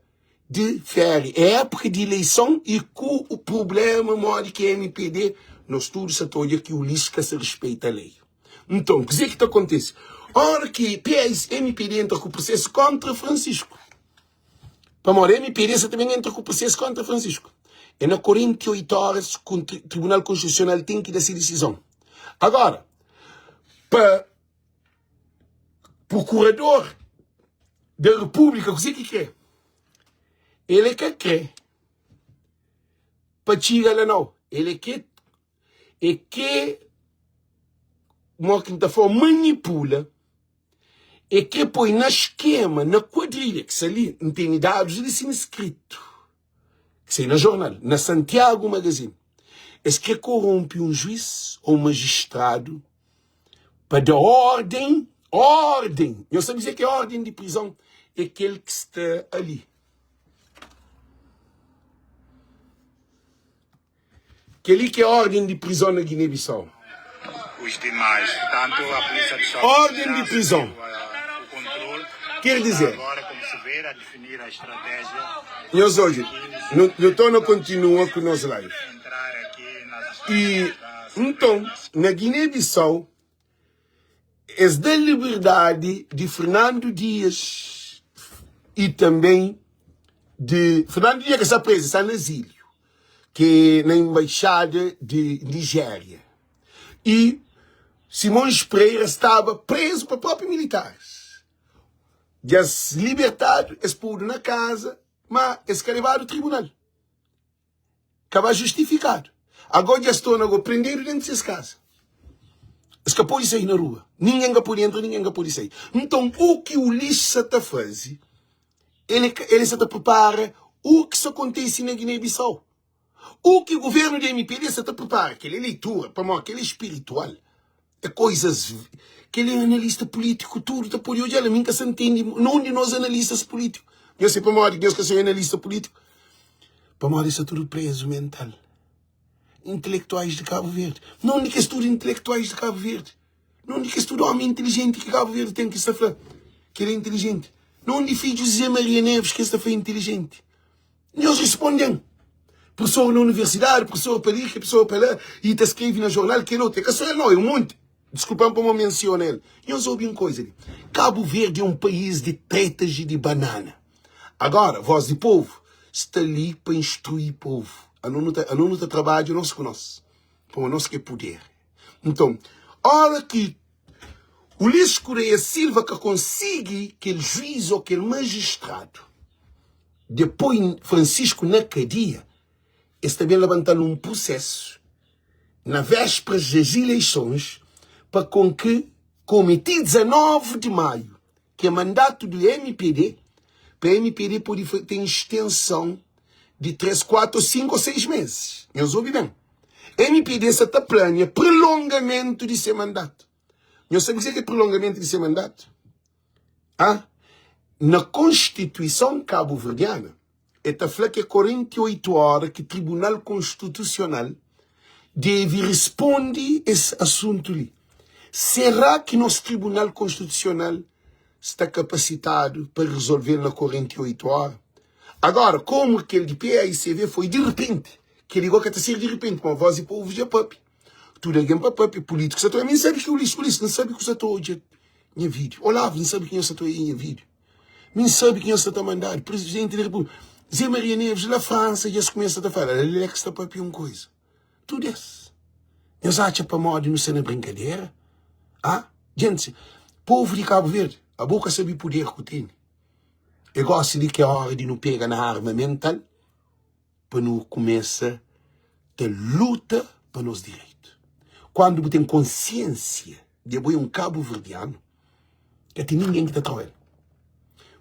de féria, é époka de eleição e ku o problema modi ki MPD, nos tudo sa ta odja ki Ulisses ka sa respeita lei. Nton, kuzê ki ta kontise? Ora ki PS, MPD entra ku prosesu kontra Francisco, pamodi MPD sa ta ben entra ku prosesu kontra Francisco, é na 48 horas ku Tribunal Constitucional ten ki da se disizon. Agora, pa Procurador da República, kuzê ki krê? Ele é ka krê pa txiga la nau. Ele é ke é ke mo ki N ta fla manipula, é krê poi na skema, na kuadrilha ki sta li. N tene dadus li sin skritu, ki sai na jornal, na Santiago Magazine. Es krê koronpi un juiz ou majistradu pa da orden, orden, nhos sabe kuzê ki é orden di prizon? É kel ki sta ali. Kel-li ki é orden di prizon na Guiné-Bissau. Os demais, tanto a polícia de choque Orden di prizon. o controle. Quer dizer, Agora, como se vê, a definir a estratégia. nhos odja, nu, nu torna kontinua ku nos live. Entrar aqui nas E estradas da nton, na Guiné-Bissau, es da liberdadi di Fernando Dias e tanbê di Fernando Dias ka sta prezu, sta na azíliu, ki é na enbaixada di Nigéria. E Simões Pereira staba prezu pa própi militaris. Dja es libertadu, es podu na kaza, má es ka lebadu tribunal. Ka ba justifikadu. Agó dja es torna go prendedu dentu ses kaza. Es ka pode sai na rua. Ningen ka pode entra, ningen ka pode sai. Nton, u ki Ulisses sa ta faze, el, el sa ta pripara. U ki sta kontise na Guiné-Bissau? U ki guvernu di MPD sa ta pripara? Kel é leitura, pamodi kel é spiritual. É koizas kel é analista pulítiku tudu ta pode odja-l. Ami N ka sa ntende nunde nos analistas pulítiku. Nhos sabe pamodi ki nhos ka sa analista pulítiku? Pamodi es sta tudu prezu mental. Intelektuais di Kabu Verdi. Nunde kes tudu intelektuais di Kabu Verdi? Nunde kes tudu omi intilijenti ki Kabu Verdi ten ki sta fla ki el é intilijenti? Nunde fidju Zé Maria Neves ki es ta fla intilijenti? Nhos responde-m. Professor na universidade, professor pa li, professor pa la, e ta skrebe na jornal, kel otu. É ka só el não, é um monte. Desculpa-m pa mo menciona el. Nhos obi un coisa li. Cabo Verde é um país de tretas e de banana. Agora, voz di povo sta li pa instrui povo. Ano nu ta, ano nu ta trabadja nos ku nos. Pamo nos ki é poder. Nton, ora ki Ulisses Correia Silva ka konsigi kel juiz ou kel magistrado de poi Francisco na kadia, es ta ben labanta-l un prusesu na vésperas des ileisons pa kon ki kome ti 19 di maiu, ki é mandatu di mpd, pa mpd pode ten extensãu di 3, 4, 5 ou 6 meses. Nhos obi ben. Mpd sa ta plania prolongamentu di se mandatu. Nhos sabe kuzê ki é prolongamentu di se mandatu? Ah, na Konstituison Kabuverdiana, el ta fla ki é 48 óra ki Tribunal Konstitusional debe risponde es asuntu li. Será ki nos Tribunal Konstitusional sta kapasitadu pa rizolve-l na 48 óra? Agora, komu kel di PAICV foi di repenti, kel li go ka ta ser di repenti, pamodi vós di povu dja papia, tudu algen pa papia, pulítiku sa ta oja. Mi N sabe ki Ulisses, Ulisses, N sabe ku sa ta odja nha vídiu. Olavo, N sabe ki nhos sa ta oja nha vídiu. Mi N sabe ki nhos sa ta mandadu. Presidenti di Repúblika, Zé Maria Neves, la Fransa, dja es kumesa ta fala, Alex ta papia un koisa. Tudu es. Nhos atxa pamodi nu sta na brinkadera? Ah, djenti, povu di Kabu Verdi, abo ka sabe puder ku tene. É gosi li ki é ora di nu pega na arma mental pa nu kumesa ta luta pa nos direitu. Kuandu bu ten konsiensia di abo é un kabuverdianu, ka ten ningen ki ta trau el.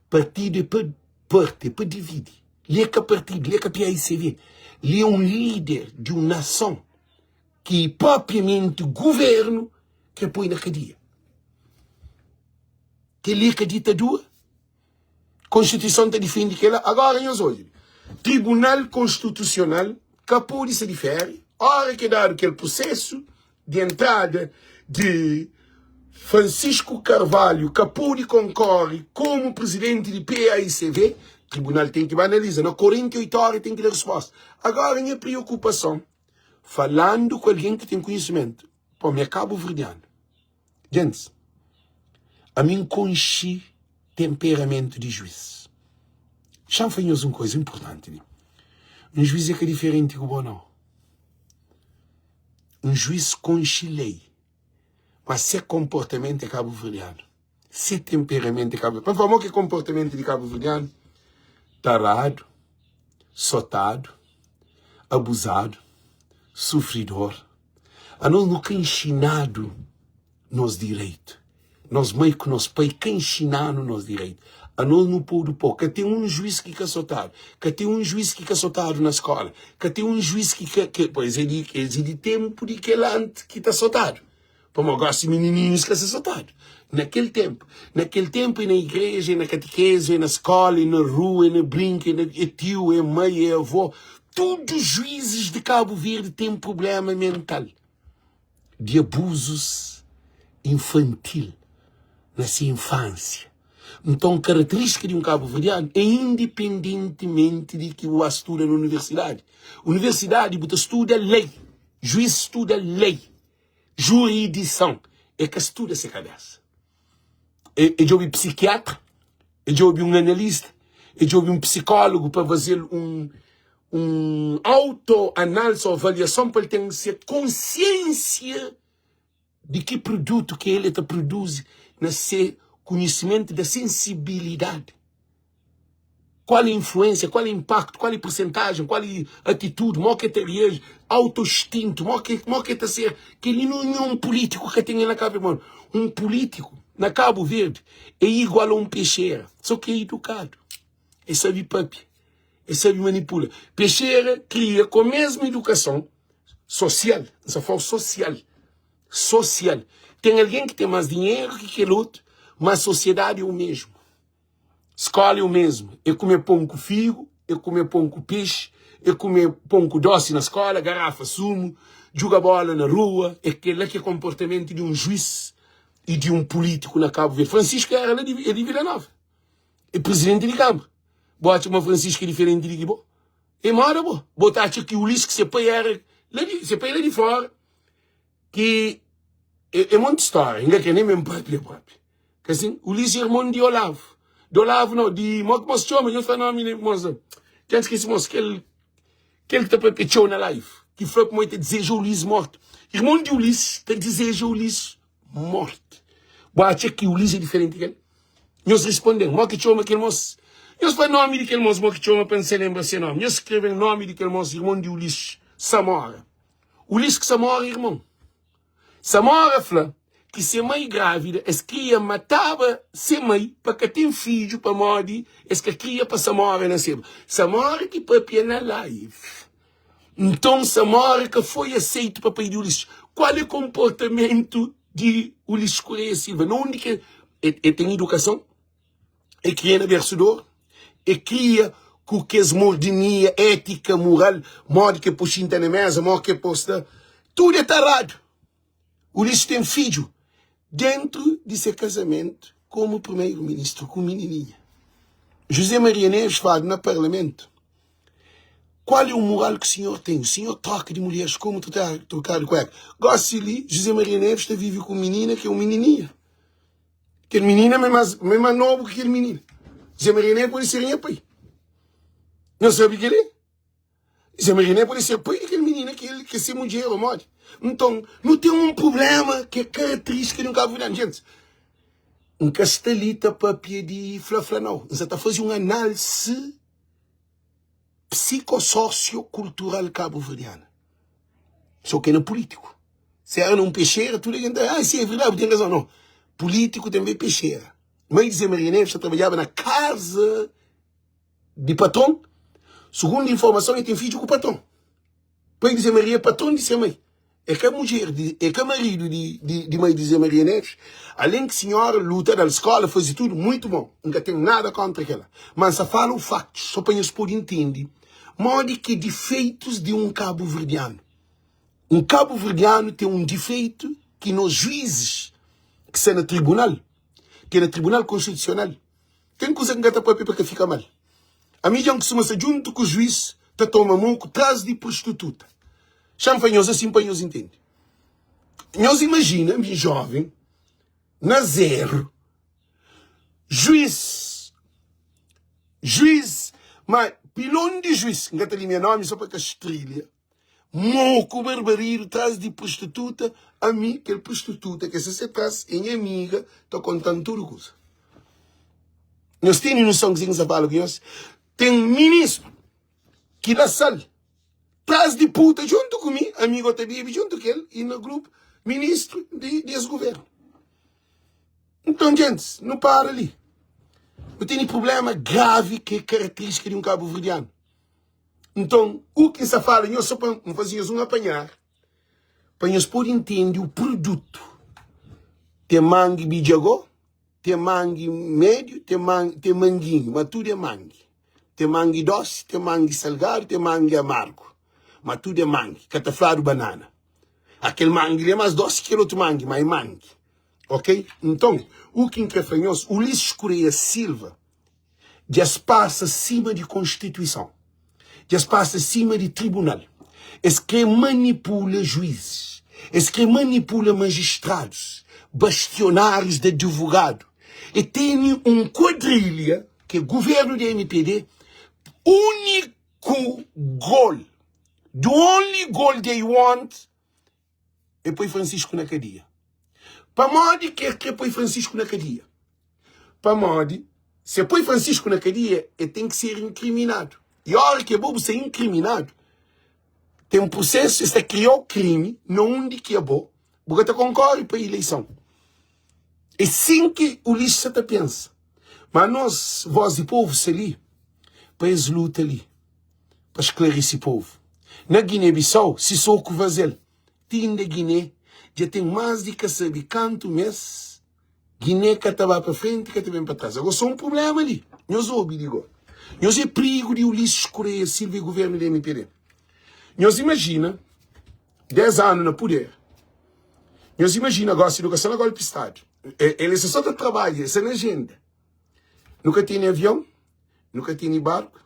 Partidu é pa parti, é pa dividi. Li é ka partidu, li é ka PAICV. Li é un lider di un nason ki propriamenti guvernu kre poi na kadia. Kel-li é ka ditadura? Konstituison ta difende kela. Agora nhos odja li. Tribunal Konstitusional ka pode sa di féria. Ora ki dadu kel prusesu di entrada di Francisco Carvalho ka pode konkore komu prizidenti di PAICV, tribunal ten ki ba analiza. Na 48 ora ten ki da risposta. Agora nha priokupason, falandu ku algen ki ten konhisimentu, pô, mi é kabuverdianu. Gentis, ami N konxe tenperamentu di juís. Xa-m fla nhos un kuza inportanti li. Un juís é ka diferenti ku bo, nau. Un juís konxe lei, ma se konportamentu é kabuverdianu. Se tenperamentu é kabuverdianu. Pa N fla mo ki é konportamentu di kabuverdianu? Taradu, sotadu, abuzadu, sufridor. Anos nu ka inxinadu nos direitu. Nos mai ku nos pai ka inxinanu nos direitu. Anos nu podu po. Ka ten un juiz ki ka sotadu. Ka ten un juiz ki ka sotadu na skola. Ka ten un juiz ki ka, ke, pois é di, es é di tenpu di kel anti ki ta sotadu. Pamodi gosi minininhus ka sa sotadu. Na kel tenpu, na kel tenpu é na igreja, é na katikezi, é na skola, é na rua, é na brinka, é na, é tiu, é mai, é avó. Tudu juizes di Kabu Verdi ten prublema mental di abuzus infantil na se infansia. Nton, karakteristika di un kabuverdianu é indipendentimenti di ki bu ba studa na universidadi. Universidadi bu ta studa lei, juiz studa lei, juridison, e ka studa se kabesa. E, e djobe psikiatra, e djobe un analista, e djobe un psikólogu pa faze-l un un auto-análise ou avaliason pa el ten se konsiênsia di ki produtu ki el ta produzi na se konhisimentu da sensibilidadi. Qual é a influência, qual é o impacto, qual é a porcentagem, qual é a atitude, mo que ta reage, auto-instinto, mo que, mo que ta ser. Kel-li não é um político que tem na Cabo Verde. Um político na Cabo Verde é igual a um peixeira, só que é educado, é sabe papia. Es sabe manipula. Pexera kria ku mesmu idukason sosial, N sa fla-u sosial, sosial. Ten algen ki ten más dinheru ki kel otu, má sosiedadi é u mesmu. Skóla é u mesmu. É kume pon ku figu, é kume pon ku pexi, é kume pon ku dósi na skóla, garafa sumu, djuga bóla na rua. É kel-la ki é konportamentu di un juís i di un pulítiku na Kabu Verdi. Francisco éra la di, é di Vila Nova. É prizidenti di Kánmara. Bo atxa ma Francisco é diferenti di ki bo? É moda bo. Bo ta atxa ki Ulisses, ki se pai éra la di, se pai é la di fóra, ki é, é monti stória. N ka kre nen ben pâpia própi. Ka asin? Ulisses é irmon di Olavo. Di Olavo nau, di, mo ki mos txoma? Nhos fla nomi di mos la. Dja N skese mos, kel, kel ki ta pâpia txeu na live, ki fla kuma el ta dizeja Ulisses mortu. Irmon di Ulisses ta dizeja Ulisses morte. Bu atxa ki Ulis é diferenti di kel? Nhos responde-m, Mo ki txoma kel mos? Nhos fla nomi di kel mos, mo ki txoma pa N sa lenbra se nomi. Nhos skrebe-m nomi di kel mos, irmon di Ulis, Samora. Ulis ku Samora é irmon. Samora fla ki se mai grávida, es kria mataba se mai pa ka ten fidju pamodi es ka kria pa Samora naseba. Samora ki papia na live. Nton Samora ka foi aseitu pa pai di Ulisses. Kual é konportamentu di Ulisses Correia Silva? Na undi ki el ten idukason? El kria na bersu di oru? El kria ku kes mordimia, étika, mural, modi ki el pô xinta na mesa, modi ki el pô sta? Tudu é taradu. Ulisses ten fidju dentru di se kazamentu komu primeru-ministru ku minininha. José Maria Neves fladu na parlamentu. Qual é o moral que o senhor tem? O senhor troca de mulheres como trocar de cueca. Gosi li, José Maria Neves ta vive ku menina que é um menininha. Kel menina é mais, é mais novo que kel menina. José Maria Neves pode ser nha pai. Não sabe que ele é? José Maria Neves pode ser pai de kel menina que ele que é ser mulher ou mode. Então, não tem um problema que é característica de um cabo-verdiano. Gente, N ka sta li ta papia di fla-fla nau. N sa ta faze un análise psicosócio-cultural cabo-verdiana. Só que na político. Se era num peixeira, tudo a gente, ah, sim, é verdade, tem razão. Não. Político também é peixeira. Mãe de Zé Maria Neves trabalhava na casa de patrão. Segundo informação, ele tem filho com o patrão. Pai de Zé Maria é patrão de sua mãe. É ka mudjer di, é ka maridu di, di, di mai di Zé Maria Neves. Alén ki sinhora luta, da-l skola, faze tudu, muitu bon. N ka ten nada kontra kela. Ma N sa fala u faktus, so pa nhos pode ntende modi ki é difeitus di un kabuverdianu. Un kabuverdianu ten un difeitu ki nos juizis ki sta na tribunal, ki é na Tribunal Konstitusional, Ten kuza ki N ka ta papia pa ka fika mal. Ami dja N kustuma sta djuntu ku juís ta toma moku tras di prostituta. Xa-m fla nhos asin pa nhos intende. Nhos imajina mi jóven na zeru, juís, juís, ma pilon di juís, N ka ta limia nomi so pa ka strilha, Moku barbaridu tras di prostituta ami kel prostituta ke sta se tras é nha amiga ta kontan tudu kuza nhos tene noson kuzê ki N sta fala ku nhos ten ministru ki da sal tras di puta djuntu ku mi ami go ta bebe djuntu ku el i na grupu ministru di es guvernu nton djentis nu para li nu tene prublema gravi ki é karakteristika di un kabuverdianu. Nton, u ki N sta fala nhos, so pa N faze nhos un apanhar, pa nhos pode intende u produtu. Ten mangi bidjagó, ten mangi médiu, ten mangi, ten manginhu, ma tudu é mangi. Ten mangi dósi, ten mangi salgadu, ten mangi amargu, ma tudu é mangi. Ka ta fladu banana. Akel mangi li é más dósi ki kel otu mangi, ma é mangi. Ok? Nton, u ki N kre fla nhos, Ulisses Correia Silva, Dja es pasa sima di konstituison. Dja es pasa sima di tribunal. Es kre manipula juizis. Es kre manipula majistradus, bastionárius di advogadu. E tene un kuadrilha, ki é guvernu di mpd, úniku gol, the only goal they want, é poi Francisco na kadia. Pamodi ki el kre poi Francisco na kadia? Pamodi se el poi Francisco na kadia, el ten ki ser inkriminadu. I ora ki abo bu ser inkriminadu, ten prusesu, es ta kria-u krimi na undi ki abo bu ka ta konkore pa ileison. É sin ki Ulisses sa ta pensa. Ma nos, voz di povu, sta li pa es luta li. Pa sklarise povu. Na Guiné-Bissau, Sissoco faze-l. Ti inda Guiné dja ten más di ka sabe kantu mês, Guiné ka ta ba pa frenti, ka ta ben pa tras. Agó sô un prubléma li. Nhos obi li gó. Nhos é prigu di Ulisses Correia Silva y guvernu di mpd. Nhos imajina 10 anu na puder. Nhos imajina gósi nu ka sta na golpi stadu. El sta sô ta trabadja, el sta na ajenda. Nu ka tene avion, nu ka tene barku,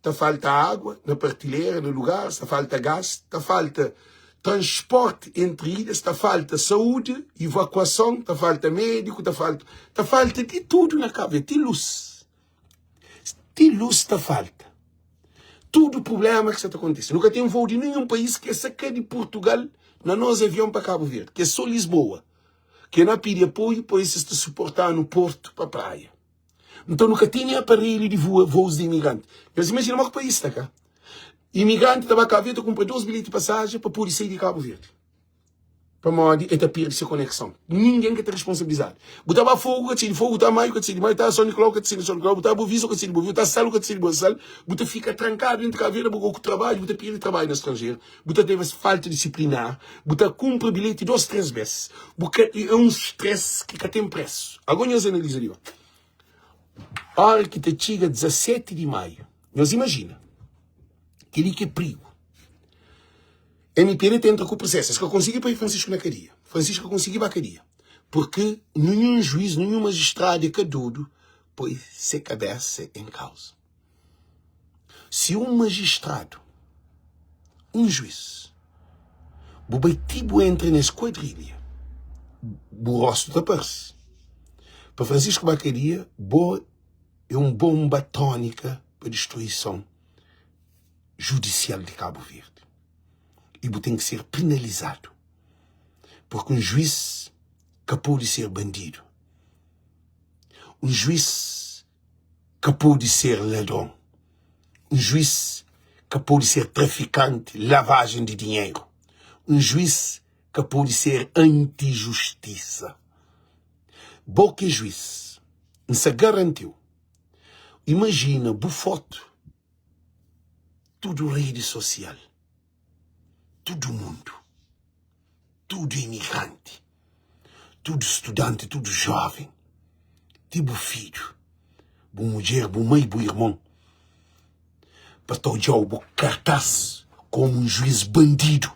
ta falta água na partilhera, na lugaris, ta falta gás, ta falta transporti entri ilhas, ta falta saúdi, evakuason, ta falta médiku, ta falta, ta falta di tudu na Kabu Verdi, ti lus, ti lus ta falta. Tudu prubléma ki sa ta kontise. Nu ka ten voo di ninhun país ki é sa ka di Purtugal na nos avion pa Kabu Verdi, ki é sô Lisboa. Ke na pidi apoiu pa es ta suportanu portu pa praia. Nton nu ka tene aparelhu di vua vous di imigranti. Nhos imajina mo ki país sta ka. Imigranti ta ba Kabu Verdi ta kunpra 2 bilheti pasajen pa pudi sai di Kabu Verdi. Pamodi e ta pirdi se konekson. Ningen ka ta responsabilizadu. Bu ta ba Fogu ka ta sai di Fogu, bu ta Maiu ka ta sai di Maiu, bu ta Son Nikolau ka ta sai di Son Nikolau, bu ta Bovisa ka ta sai di Bovisa, bu ta Sal ka ta sai di Sal, bu ta fika trankadu dentu di Kabu Verdi, bu ka ku trabadju, bu ta pirdi trabadju na stranjeru. Bu ta teve falta disiplinar, bu ta kunpra bilheti dos, tres bes. Bu ka, é un stress ki ka ten presu. Ago nhos analiza li, ora ki ta txiga 17 di maiu, nhos imajina, kel-li ki é prigu. MPD ta entra ku prosesu, es ka konsigi poi Francisco na kadia. Francisco ka konsigi ba kadia, purki ninhun juiz, ninhun majistradu é ka dodu poi se kabesa en kauza. Si un majistradu, un juiz, bu bai ti bu entra nes kuadrilha, bu rostu ta parse. Pa Francisco Bacadia, bo é un bomba atónika pa distruison judisial di Kabu Verdi. I bu ten ki ser penalizadu, purki un juiz ka pode ser bandidu. Un juiz ka pode ser ladron, un juiz ka pode ser trafikanti, lavajen di dinheru, un juiz ka pode ser anti-justisa. Bo ki é juiz, N sa garanti-u, imajina bu fotu tudu redi sosial, tudu mundu, tudu imigranti, tudu studanti, tudu joven, ti bu fidju, bu mudjer, bu mai, bu irmon, pa ta odja-u bu kartas komu un juiz bandidu,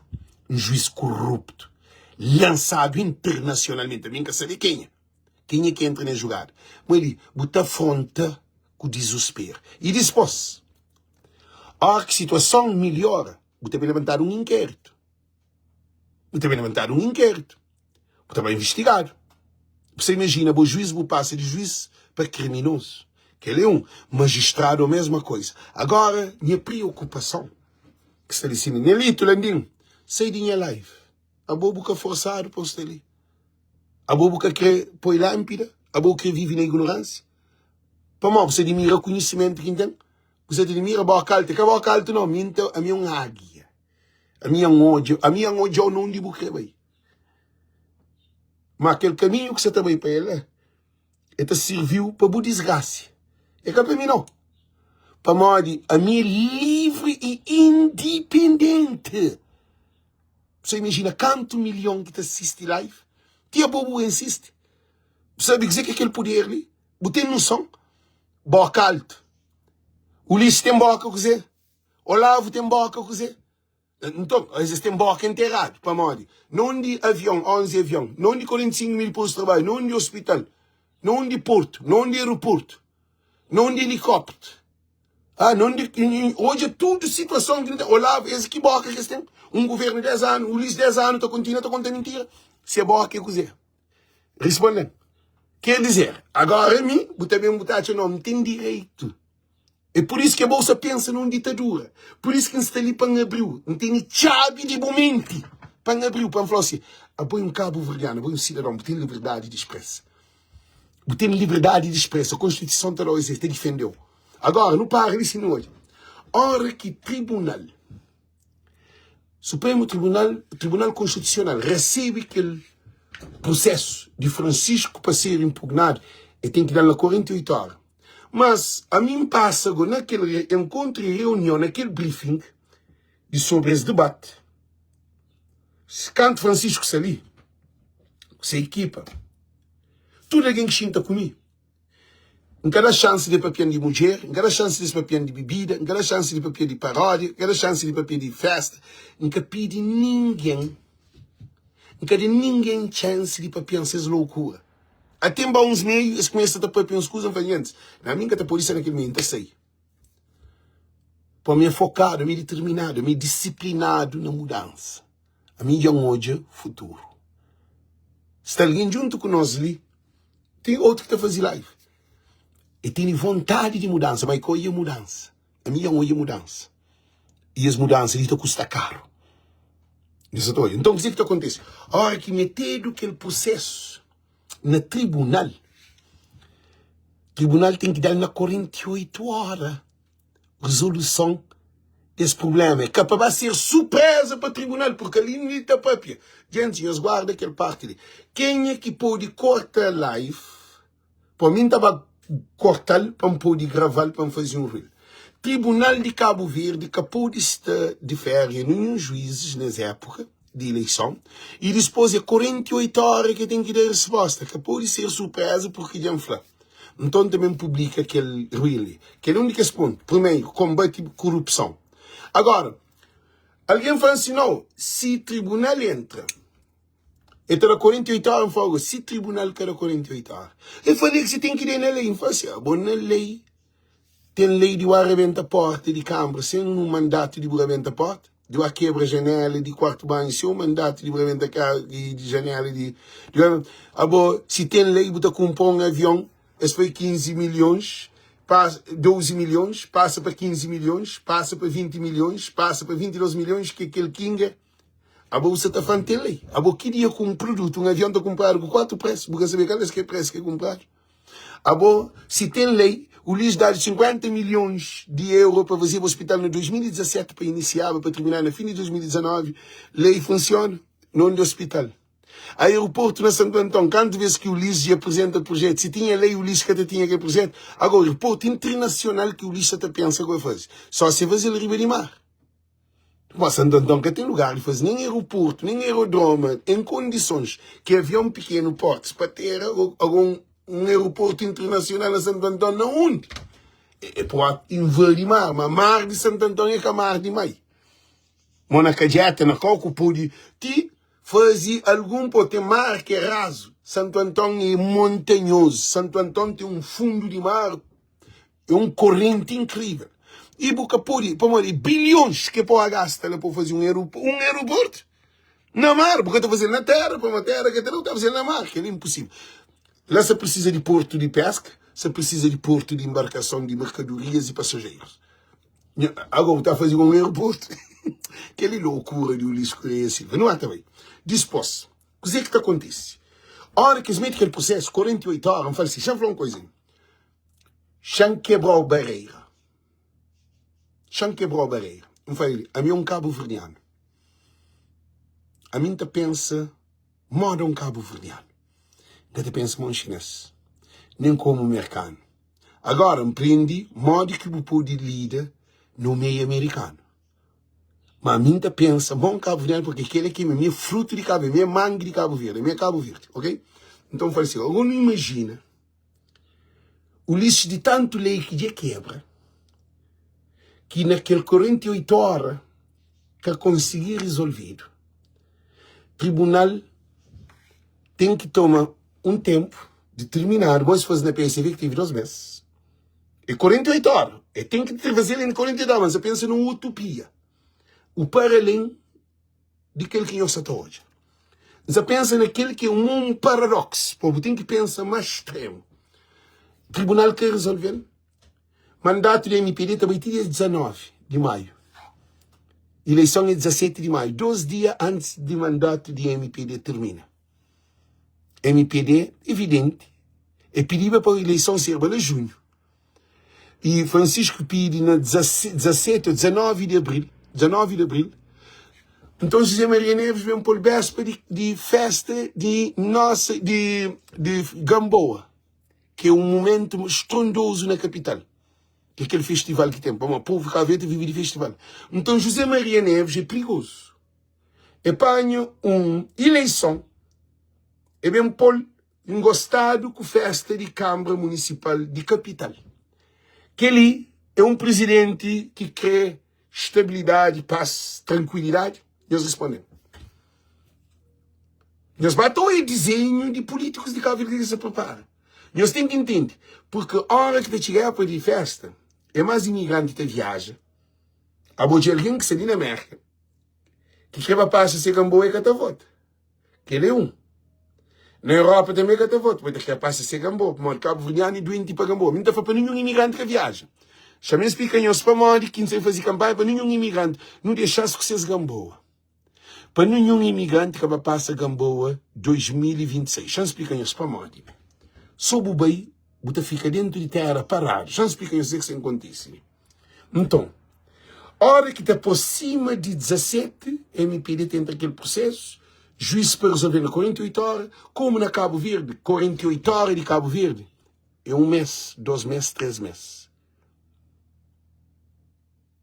un juiz koruptu, lansadu internasionalmenti, ami N ka sabe kenha, kenha ki entra nes jugada, ma li bu ta afronta ku dizusperu. I dispos, óra ki situason milhora, bu ta ben labantadu un inkéritu. Bu ta ben labantadu un inkéritu. Bu ta ba investigadu. Bu sa imajina bo juiz, bu pasa di juiz pa kriminozu. Kel é un majistradu a mesma koiza. Agora, nha priokupason ki sta li sima, Nelito Landim, sai di nha live. Abo bu ka forsadu pa bu sta li. Abo bu ka kre poi lánpida? Abo bu kre vive na ignoránsia? Pamodi bu sta dimira konhisimentu ki N ten? Bu sta ta dimira boka altu? É ka boka altu nau, mi N ami é un águia. Ami N odja, ami N odja-u na undi bu kre bai. Má kel kaminhu ki sta ta bai pa el la, el ta sirvi-u pa bu disgrasia. É ka pa mi nau. Pamodi ami é livri i indipendenti. Bu sa imajina kantu milhon ki ta sisti live? Ti abo bu ben sisti. Bu sabe kuzê ki é kel puder li? Bu ten noson? Boka altu. Ulisses ten boka kuzê? Olavo ten boka kuzê? Nton, es ten boka enteradu. Pamodi? Na undi avion, 11 avion, na undi 45 mil postu di trabadju, na undi ospital, na undi portu, na undi aeroportu, na undi elikópteru, ah, na undi, odja tudu situason ki nu ten. Olavo, es ki boka ki es ten? Un guvernu 10 anu, Ulisses 10 anu ta kontinua ta konta mintira. Se boka é kuzê? Responde-m. Quer dizer, agora mi, bu ta ben bu ta atxa, no, N ten direitu. É pur isu ki abo sa pensa na un ditadura. Pur isu ki N sta li pa N abri-u. N tene txabi di bu menti pa N abri-u, pa N fla-u si, Abo é un kabuverdianu, abo é un sidadon, bu ten liberdadi di spresa. Bu ten liberdadi di spresa. Konstituison ta da-u es, ta difende-u. Agora, nu para li si nu odja. Ora ki tribunal, Supremu Tribunal, Tribunal Konstitusional resebe kel prusesu di Francisco pa ser impugnadu, el ten ki da-l na 48 ora. Mas ami N pasa go na kel enkontru i reunion, na kel briefing di sobri es debate. Kantu Francisco sta li ku se ekipa, tudu algen ki xinta ku mi, N ka da xansi di papia-m di mudjer, N ka da xansi di es papia-m di bibida, N ka da xansi di papia di paródia, N ka da xansi di papia di festa. N ka pidi ningen, N ka da ningen xansi di papia-m ses loukura. Até N ba uns meiu, es kumesa ta papia uns kuza, N fla, Nhentis, na mi N ka ta pode sta na kel meiu, N ta sai. Pô, mi é fokadu, mi é diterminadu, mi é disiplinadu na mudansa. Ami dja N odja futuru. Sta algen djuntu ku nos li, ten otu ki ta faze live. E tene vontadi di mudansa, ma e ka odja mudansa. Ami dja N odja mudansa. I es mudansa li ta kusta karu. Nhos sa ta odja? Nton, kuzê ki ta kontise? Óra ki metedu kel prusésu na tribunal, tribunal ten ki da-l na 48 óra rezoluson des prubléma. É ka pa ba ser surpreza pa tribunal, purki ali li ta papia. Gentis, nhos guarda kel parti li. Kenha ki pode korta live, pa mi N ta ba korta-l pa N pode grava-l pa N faze un reel. Tribunal di Kabu Verdi ka pode sta di féria ninhun juízes nes époka di ileison i dispôs é 48 óra ki ten ki da resposta. Ka pode ser surpreza purki dja N fla. Nton tanbê N publika kel reel li. Kel é un di kes pontu. Primeru, konbate korupson. Agora, algen fla-m si nau, si tribunal entra, El ta da 48 óra, N fla, Oga, si tribunal ka da 48 óra? El fla, Li ki si ten ki da na lei. N fla si, Abo na lei, ten lei di bu arrebenta porta di kanbra sen un mandatu di bu rebenta porta, di bu kebra janela di kuartu banhu sen un mandatu di bu rebenta di janela di. Abo, si ten lei, bu ta kunpra un avion, es foi 15 milhons, 12 milhons, pasa pa 15 milhons, pasa pa 20 milhons, pasa pa 22 milhons, ki é kel kinga. Abo bu sa ta fla-m ten lei. Abo ki dia ku un produtu, un avion ta kunpradu ku 4 presu, bu ka sabe kal es ki é presu ki é kunpradu. Abo, si ten lei, Ulis dadu 50 milhons di euro pa fazeba ospital na 2017 pa inisiaba, pa terminaba na fin di 2019, lei funsiona? Non di ospital. Aeroportu na Santu Anton, kantu bes ki Ulis dja aprizenta projetu? Si tinha lei, Ulis ka ta tinha kel projetu. Agora, aeroportu internasional ki Ulis sa ta pensa ku el faze, só si el faze-l riba di mar. Má Santu Anton ka ten lugar di faze nen aeroportu, nen aerodroma en kondisons ki avion pikenu portis pa tera ago un aeroportu internasional na Santu Anton na undi? E pode invadi mar, ma mar di Santu Anton é ka mar di mai. Mo na Kadjeta, na kau ku pode ti faze algun po ten mar ki é razu. Santu Anton é montanhozu, Santu Anton ten un fundu di mar É un korrenti inkrivel. I bu ka pode, pamodi bilhons ke pode gasta la pa faze un un aeroportu na mar, bu ka ta faze-l na tera, pamodi tera ka ta da, bu ta faze-l na mar, kel-li é inposivel. La sa prisiza di portu di peska, sa prisiza di portu di inbarkason di merkadorias i pasajerus. Agora bu ta faze un aeroportu? Kel-li lokura di Ulisses Correia Silva. Nu ata bai. Dispos, kuzê ki ta kontise? Ora ki es mete kel prosesu, 48 ora, N fala si, xa-m fla un koizinha. Xa-m kebra-u bareira Xa-m kebra-u bareira N fla el, ami é un kabuverdianu Ami N ta pensa moda un kabuverdianu N ka ta pensa mo un xinês Nen komu merkanu Agora N prende modi ki bu pode lida no meiu amerikanu Ma ami N ta pensa mo un kabuverdianu Purke kel-la ki é mi, mi é frutu di Kabu Verdi Mi é mangi di Kabu Verdi, ami é Kabu Verdi, ok? Nton N fla si, agora nu imajina Ulisses di tantu lei ki dja kebra, ki na kel 48 ora ka konsigi rizolvedu. Tribunal ten ki toma un tenpu ditirminadu, bon si fosi na PSV ki tevi 2 mes, e 48 ora, e ten ki fazel en 48 ora, mas sa pensa na un utopia, u para alen di kel ki nhos sa ta odja. N sa pensa na kel ki é un paradox, po bu ten ki pensa más stremu. Tribunal ka resolve-l. Mandatu di MPD ta bai ti dia 19 di maiu. Ileison é 17 di maiu, dos dia antis di mandatu di MPD termina. MPD, evidenti, e pidiba pa ileison serba na junhu. E Francisco pidi na 17 ou 19 de abril, 19 de abril. Então José Maria Neves vem pôr véspera de, de festa de nossa de, de Gamboa. Ki é un momentu strondozu na kapital. Ki é kel festival ki ten. Pamodi povu di Kabu Verdi ta vive di festival. Nton José Maria Neves é prigozu. E panha un ileison, e ben pô-l ngostadu ku festa di Kanbra Munisipal di kapital. Kel-li é un prizidenti ki krê stabilidadi, pas, trankuilidadi? Nhos responde-m. Nhos ba ta oia dizenhu di pulítikus di Kabu Verdi ki sa pripara. Nhos ten ki ntende, purki ora ki ta txiga époka di festa, é más imigranti ta viaja. Abo dja algen ki sta li na Mérka, ki krê ba pasa se kanboa, e ka ta vota. Kel é un. Na Europa tanbe ka ta vota, pa ta kre pasa se Gamboa, pamodi kabuverdianu é duenti pa Gamboa. Mi N ta fla pa ninhun imigranti ka viaja. Xa-m splika nhos pamodi ki N sai faze kanpanha pa ninhun imigranti. Nu dexa-s ku ses Gamboa. Pa ninhun imigranti ka ba pasa Gamboa 2026. Xa-m splika nhos pamodi. So bu bai, bu ta fika dentu di tera paradu. Xa-m splika nhos kuzê ki sta kontise li. Nton, óra ki ta aprosima di 17, mpd ta entra kel prusésu, juís pa rezolve na 48 óra, komu na Kabu Verdi, 48 óra di Kabu Verdi é un mês, dos mês, três mês.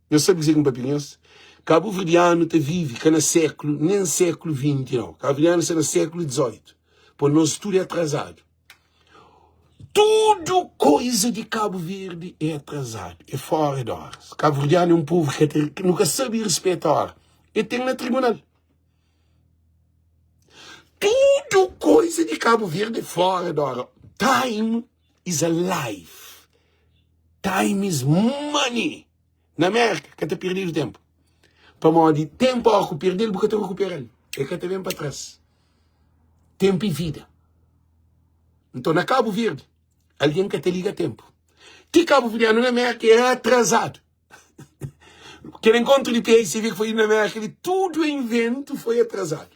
Nhos sabe kuzê ki N papia ku nhos? Kabuverdianu ta vive ka na séklu, nen séklu 20 nau. Kabuverdianu sta na séklu 18. Po nos tudu é atrazadu. Tudu koiza di Kabu Verdi é atrazadu, é fora di oras. Kabuverdianu é un povu ki ka ta, nu ka sabe rispeta ora. E ten na tribunal. Tudu koiza di Kabu Verdi é fora di ora. Time is a life. Time is money. Na Merka ka ta perdidu tempu. Pamodi tempu ora ku perdel bu ka ta rekuperal. E ka ta ben pa tras. Tempu e vida. Nton na Kabu Verdi algen ka ta liga tempu. Ti kabuverdianu na Merka é atrazadu. Kel enkontru di PICV ki foi na Merka li tudu inventu foi atrazadu.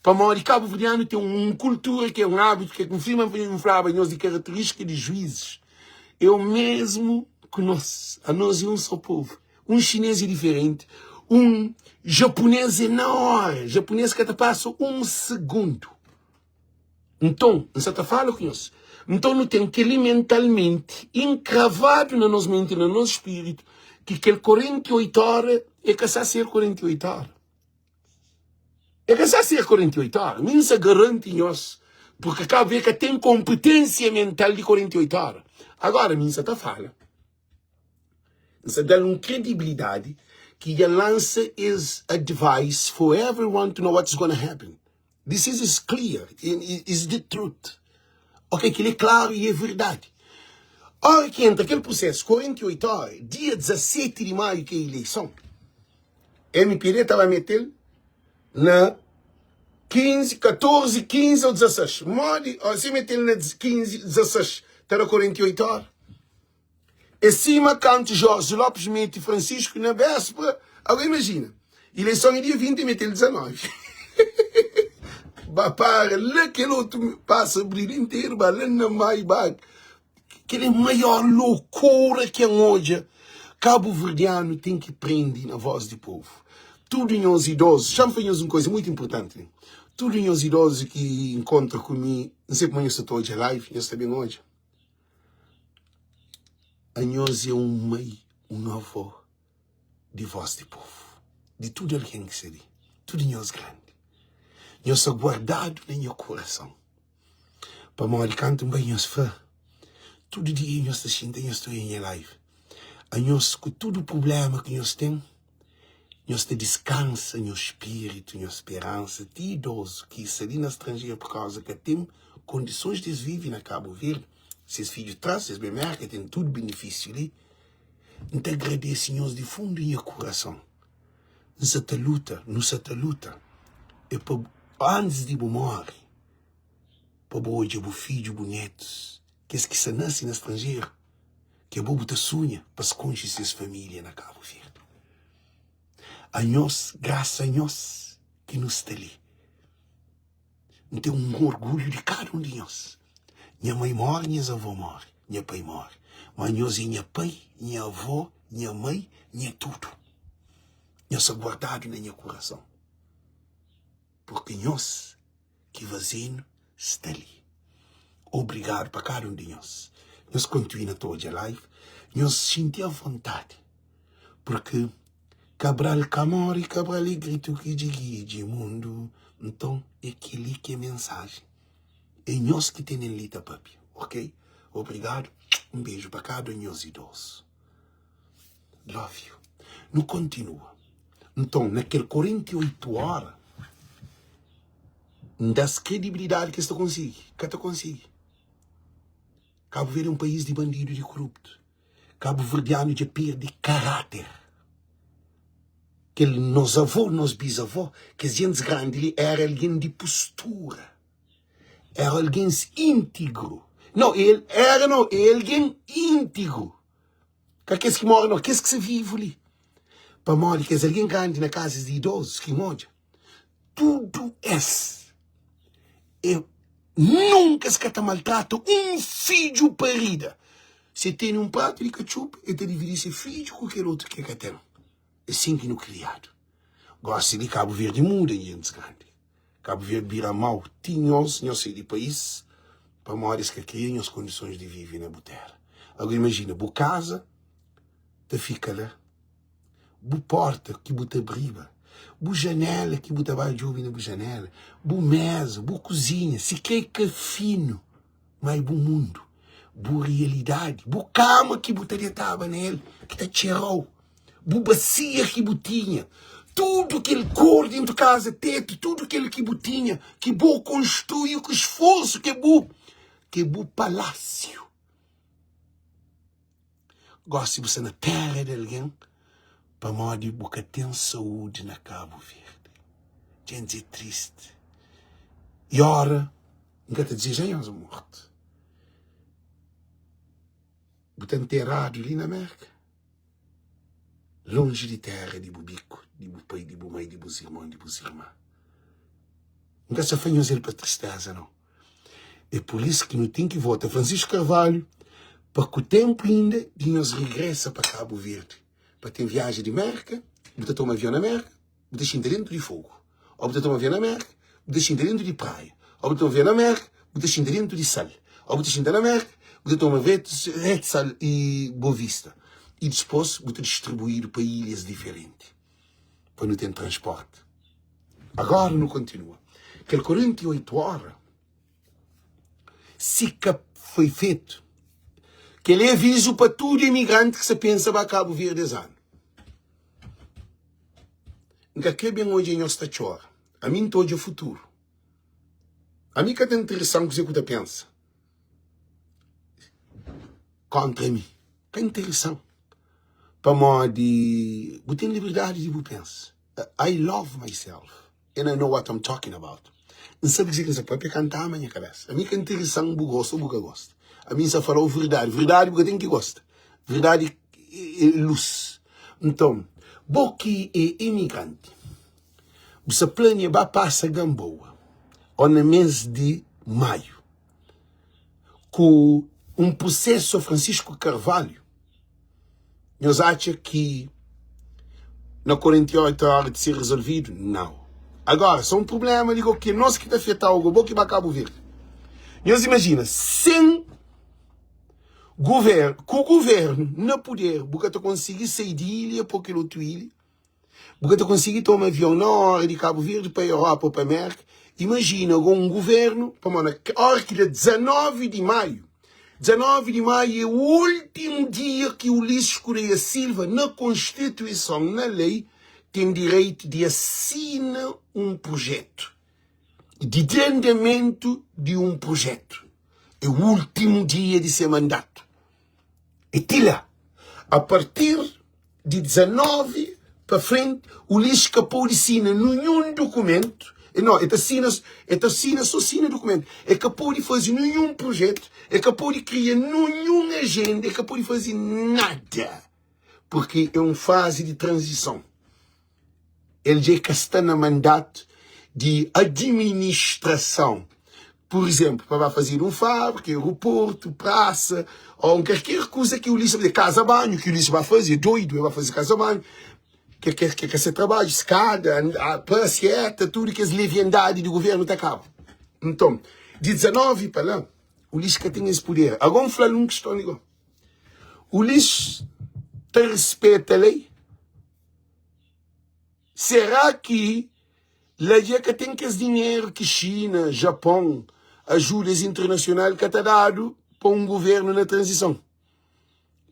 Pamodi kabuverdianu ten un kultura ki é un ábitu ki é konfirma N flaba nhos di karaterístika di juízis é o mesmu ku nos. Anos é un só povu. Un xinês é diferenti, un japunês é na óra. Japunês ka ta pasa un segundu. Nton, N sa ta fala ku nhos. Nton, nu ten kel-li mentalmenti inkravadu na nos menti, na nos spiritu, ki kel 48 óra é ka sa ser 48 óra. É ka sa ser 48 óra. Mi N sa garanti nhos, purki Kabu Verdi ka ten konpitênsia mental di 48 óra. Agora, mi N sa ta fala, N sa da-l un kredibilidadi ki dja lansa es advice for everyone to know what's gonna happen. This is is clear, is the truth. Ok, kel-li é klaru i é verdadi. Óra ki entra kel prusésu, 48 óra, dia 17 di maiu ki é ileison, mpd ta ba mete-l na 15, 14, 15 ou 16. Modi, ó, si mete-l na 15, 16, ta da 48 óra. É sima kantu Jorge Lopes mete Francisco na véspera. Agora imagina, ileison é dia 20, mete-l 19. Ba para la kel otu pasa abril interu, ba la na mai, ba. Kel é maior loucura ki N odja. Kabuverdianu ten ki prende na voz di povu. Tudu nhos idozu, xa-m fla nhos un koza mutu inpurtanti li. Tudu nhos idozu ki inkontra ku mi, N sai kuma nhos sa ta odja live, nhos ta ben odja. Anhos é un mai, un avó di voz di povu, di tudu algen ki sta li, tudu nhos grandi. Nhos sta guardadu na nha kurason. Pamodi kantu N bai nhos fla, tudu dia nhos ta xinta nhos ta oia nha live. Anhos ku tudu prubléma ki nhos ten, nhos ta diskansa nhos spiritu, nhos speransa ti idozu ki sta li na stranjeru purkauza ka ten kondisons di es vive na Kabu Verdi, ses fidju tras, es ben Merka, ten tudu benefisiu li. N ta agradese nhos di fundu nha kurason. N sa ta luta, nu sa ta luta é pa antis di bu móre, pa bu odja bu fidju, bu netus, kes ki sta nase na stranjeru, ki abo bu ta sunha pa es konxe ses família na Kabu Verdi. Anhos, grasa anhos ki nu sta li. N ten un orgulhu di kada un di nhos. Nha mai móre, nhas avó móre, nha pai móre. Má nhos é nha pai, nha avó, nha mai, nha tudu. Nhos sta guardadu na nha kurason. Purki nhos ki faze-nu sta li. Obrigadu pa kada un di nhos. Nhos kontinua ta odja live, nhos xinti avontadi, purki Cabral ka móre, Cabral é gritu ki djigidji mundu. Nton, é kel-li ki é mensajen. É nhos ki tene-l li ta pâpia, ok? Obrigadu, un beju pa kada un nhos idozu. Love you. Nu kontinua. Nton, na kel 48 óra, N da-s kredibilidadi ki es ta konsigi. Ka ta konsigi. Kabu Verdi é un país di bandidu i di koruptu. Kabuverdianu dja perde karáter. Kel nos avô, nos bizavô, kes jentis grandi li éra algen di postura. Éra algens íntigru. Nau, el éra nau, é algen íntigru. Ka kes ki móre nau, kes ki sta vivu li. Pamodi kes algen grandi na kazas di idozus ki N odja, tudu es é nunka es ka ta maltrata un fidju parida. Si e tene un pratu di katxupa, e ta dividi se fidju ku kel otu ki e ka ten. É sin ki nu kriadu. Gosi li Kabu Verdi muda, gentis grandi. Kabu Verdi bira mau ti nhos, nhos sai di país pamodi es ka kria nhos kondisons di vive na bu tera. Agora imajina, bu kaza ta fika la, bu porta ki bu ta abriba, bu janela ki bu ta ba djobe na bu janela, bu meza, bu kuzinha, si kre ka finu, ma é bu mundu, bu realidadi, bu kama ki bu ta detaba na el, ki ta txerau, bu basia ki bu tinha, tudu kel kor dentu kaza, tetu, tudu kel ki bu tinha, ki bu konstrui ku sforsu, ki bu, ki bu palásiu. Gosi bu sta na tera di algen pamodi bu ka ten saúdi na Kabu Verdi. Djenti é tristi. I ora N ka ta dizeja nhos morti. Bu ta nteradu li na Merka, lonji di tera di bu biku, di bu pai, di bu mai, di bus irmon, di bus irma. N ka sta fla nhos el pa tristeza, nau. É pur isu ki nu ten ki vota Francisco Carvalho pa ku tenpu inda di nhos regresa pa Kabu Verdi pa ten viaji di Merka, bu ta toma avion na Merka, bu ta xinta dentu di fogu, ô bu ta toma avion na Merka, bu ta xinta dentu di praia, ô bu ta toma avion na Merka, bu ta xinta dentu di sal, ô bu ta xinta na Merka, bu ta toma red sal i Boa Vista i dispôs bu ta distribuídu pa ilhas diferenti pa nu ten transporti. Agora nu kontinua. Kel 48 ora, si ka foi fetu, kel é avizu pa tudu imigranti ki sa pensa ba Kabu Verdi es anu. N ka kre ben odja nhos ta txora. Ami N ta odja futuru. Ami ka ta interesa-m kuzê ku ta pensa kontra mi. Ka interesa-m. Pamodi bu ten liberdadi di bu pensa. I love myself and I know what I'm talking about. N sabe kuzê ki N sta papia, ka N ta ama nha kabésa. Ami ka interesa-m bu gosta ô bu ka gosta. Ami N sta fala-u verdadi. Verdadi bu ka ten ki gosta. Verdadi é lus. Nton, bo ki é imigranti, bu sta plania ba pasa Gamboa ô na mês di Maiu ku un prusésu Francisco Carvalho, Nhos atxa ki na 48 ora di ser resolvidu? Nau. Agora, só un problema li go ki nos ki ta afetau go, bo ki ba Kabu Verdi. Nhos imajina, sen governu, ku governu na puder, bu ka ta konsigi sai di ilha pa kel otu ilha. Bu ka ta konsigi toma avion na óra di Kabu Verdi pa Europa ô pa Mérka. Imajina go un guvernu, pamodi na óra ki da 19 di maiu, 19 di maiu é últimu dia ki Ulisses Correia Silva, na Konstituison, na lei, ten direitu di asina un projetu di andamentu di un projetu. É últimu dia di se mandatu. É ti la. A partir di 19 pa frenti, Ulisses ka pode sina ninhun dukumentu, e no, e ta sina, e ta sina so sina dukumentu, e ka pode faze ninhun projetu, e ka pode kria ninhun ajenda, e ka pode faze nada, porque é un fazi di tranzison. El dja ka sta na mandatu di adiministrason. Pur izénplu, pa ba fazedu un fábrika, aeroportu, prasa, ô un kalker kuza ki Ulisses ba faze, kaza banhu ki Ulisses ba faze, é doidu, el ba faze kaza banhu, ke ke ke ka se trabadju, skada, pasieta, tudu kes leviandadi di govérnu ta kaba. Nton, di 19 pa la. Ulisses ka ten es puder. Agora N fla-l un kiston li go. Ulisses ta rispeta lei? Será ki la dja ka ten kes dinheru ki Xina, Japon, ajudas internasional ka ta dadu pa un guvernu na tranzison?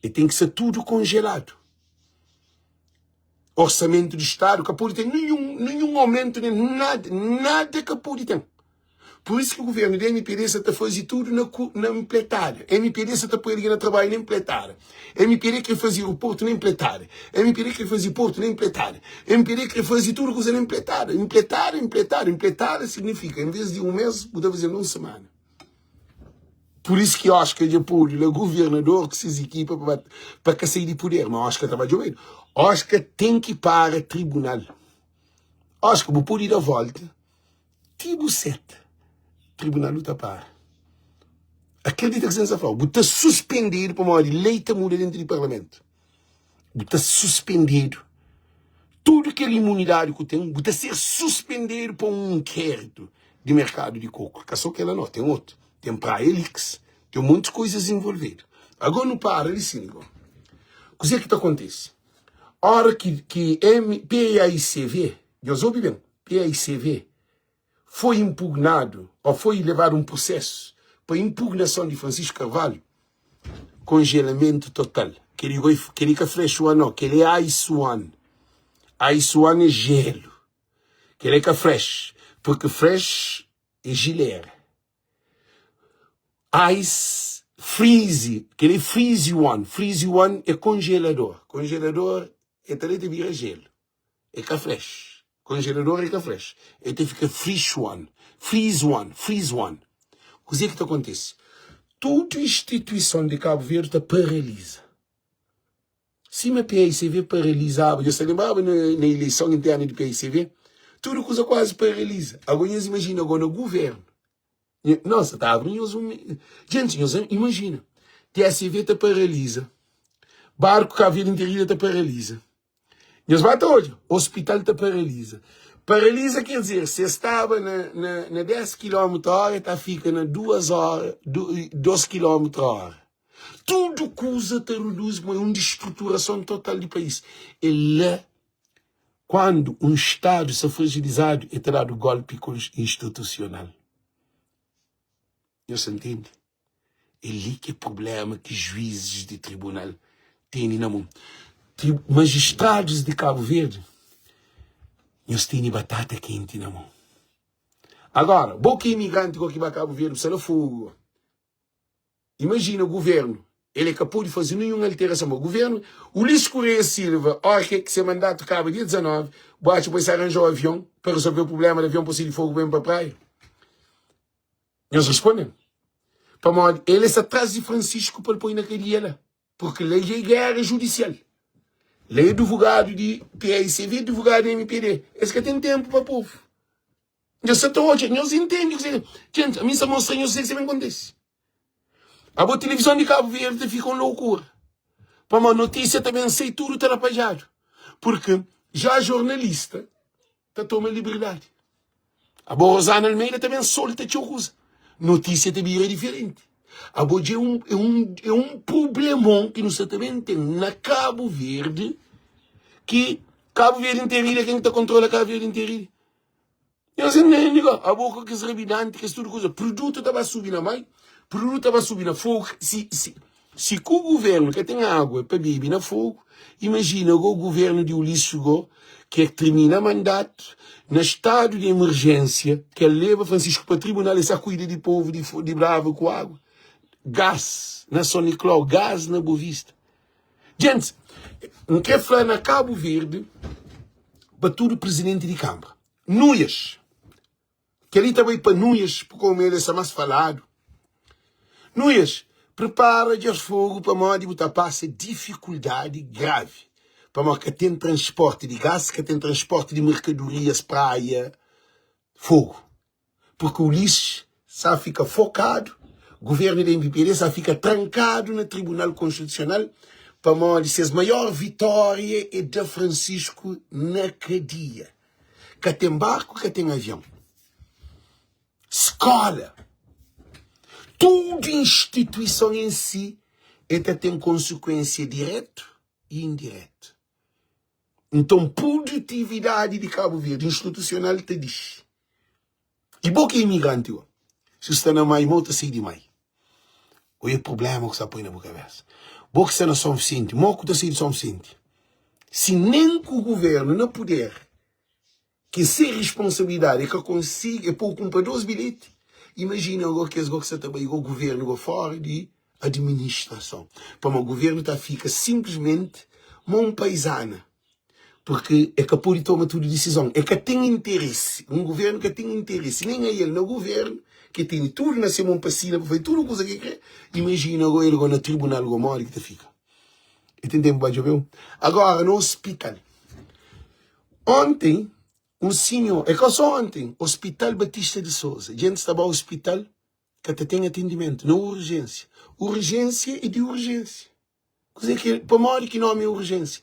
E ten ki sta tudu konjeladu. Orçamento di Estado ka pode ten nenhum, nenhum aumento, nem nada, nada ka pode ten. Por isso que o governo da MPD sa ta faze tudo na, na empletada. MPD sa ta poi alguém na trabalho na empletada. MPD quer fazer o porto na empletada. MPD quer fazer porto na empletada. MPD quer fazer tudo coisa na empletada. Empletada, empletada, empletada significa, em vez de um mês, bu ta fazer numa semana. Por isso ki Oscar dja podu la governador ku ses ekipa pa pa ka sai di puder, ma Oscar ta ba djobedu. Oscar ten ki para tribunal. Oscar bu podi da volta ti bu seta, tribunal bu ta para. Akredita ki sen flau, bu ta suspendedu pamodi lei ta muda dentu di parlamentu. Bu ta suspendedu. Tudu kel imunidadi ku ten, bu ta ser suspendedu pa un inkéritu di merkadu di koku. Ka so kela no, ten otu. Ten Praia Leaks, ten monti koizas involvedu. Agora nu para li sin go. Kuzê ki ta kontise? Ora ki, ki M, PAICV, nhos obi ben, PAICV foi impugnadu, ou foi levadu un prusesu pa impugnason di Francisco Carvalho, konjelamentu total. Kel-li goi, kel-li ka fresh one no, kel-li é ice one. Ice one é jelu. Kel-li é ka fresh, porque fresh é jilera. Ice, freeze, kel-li é freeze one. Freeze one é konjelador. Konjelador é ta ta bira jelu. É ka fresh. Konjelador é ka fresh. É ta fika freeze one. Freeze one, freeze one. Kuzê ki ta kontise? Tudu instituison di Kabu Verdi ta paraliza. Sima PAICV paralizaba, nhos ta lenbraba na, na ileison interna di PAICV? Tudu kuza kuazi paraliza. Agora nhos imajina agora na guvernu. Nossa, ta abri nhos un... Gente, nhos imajina. TSV ta paraliza. Barku Kabu Verdi Interilha ta paraliza. Nhos ba ta odja, hospital ta paraliza. Paraliza quer dizer, se estaba na, na, na 10 km hora, ta fika na 2 hora, 2 km hora. Tudo kuza ta reduzi, é uma destruturação total di país. É lá, quando um Estado está fragilizado, é ta dado golpe institucional. Nhos entende? É li ki é problema ki juízes di tribunal tene na mon. Tri, magistrados di Cabo Verde, nhos tene batata kenti na mon. Agora, bo ki é imigranti ko ki ba Cabo Verde, bu sta na fogo. Imagina governo, ele ka pode fazer nenhum alteração. Mas governo, Ulisses Correia Silva, hora que seu mandato acaba dia 19, bo acha que se arranjou avião para resolver o problema do avião para sair de fogo bem para a praia? Nhos responde-m. Pamodi el sta tras di Francisco pa el poi na kadia la. Porque la dja é guerra judicial. La é advogado di PAICV, advogado di MPD. Es ka ten tempo pa povo. Nhos sa ta odja, nhos intende kuzê. Gente, ami sa mostra nhos kuzê ki sa ben kontise. Abo televizon di Cabo Verde ta fika un loucura. Pamodi notícia ta ben sai tudo trapalhado. Porque já jornalista ta toma liberdadi. Abo Rosana Almeida ta ben solta txeu kuza. Notísia ta bira diferenti. Abo dja é un, é un, é un problemon ki nu sta ta ben ten na Cabo Verde ki Cabo Verde interu ilha ken ki ta kontrola Cabo Verde interu ilha? Nhos entende go? Abo ku kes rabidanti, kes tudu kuza, produtu ta ba subi na mai, produtu ta ba subi na fogu. Si, si, si ku guvernu ka ten agua pa bebe na fogu, imajina go guvernu di Ulisses go ke termina mandatu na stadu di emerjênsia, ke leba Francisco pa tribunal, e sa kuida di povu di, di Brava ku agua, gás na São Nicolau, gás na Boa Vista. Gente, N kre fla na Cabo Verde pa tudu presidenti di Câmara. Nuias. Kel-li ta bai pa Nuias, purkómu el é sa más faladu. Nuias, pripara djarfogu pamodi bu ta pasa difikuldadi gravi, pamodi ka ten transporti di gas, ka ten transporti di merkadorias, praia, fogu. Purki Ulisses sa fika fokadu, guvernu di MPD sa fika trankadu na Tribunal Konstitusional pamodi ses maior vitória é da Francisco na kadia. Ka ten barku, ka ten avion. Skola. Tudu instituison en si e ta ten konsekuensia diretu i indiretu. Nton produtividadi di Kabu Verdi institusional ta dixi. I bo ki é imigranti go, si bu sta na mai mo ta sai di mai. Oia prublema ku sta poi na bu kabesa. Bo ki sta na Son Visenti, mo ku ta sai di Son Visenti? Si nen ku guvernu na puder ki se responsabilidadi e ka konsigi, e pou kunpra 2 bilheti, imajina go kes go ki sta ta bai go guvernu go fora di administrason. Pamodi guvernu ta fika simplismenti mo un paizana, purki e ka podi toma tudu disizon, e ka ten interesi, un guvernu ka ten interesi nen ael na guvernu ki tene tudu na se mon pa sina pa faze tudu kuza ki kre, imajina go el go na tribunal go modi ki ta fika. E ten tenpu ba djobeu? Agora na ospital. Onten un sinhor, e ka so onten, ospital Batista di Sousa, djenti sta ba ospital ka ta ten atendimentu na urjênsia. Urjênsia é di urjênsia. Kuzê ki, pamodi ki nomi é urjênsia?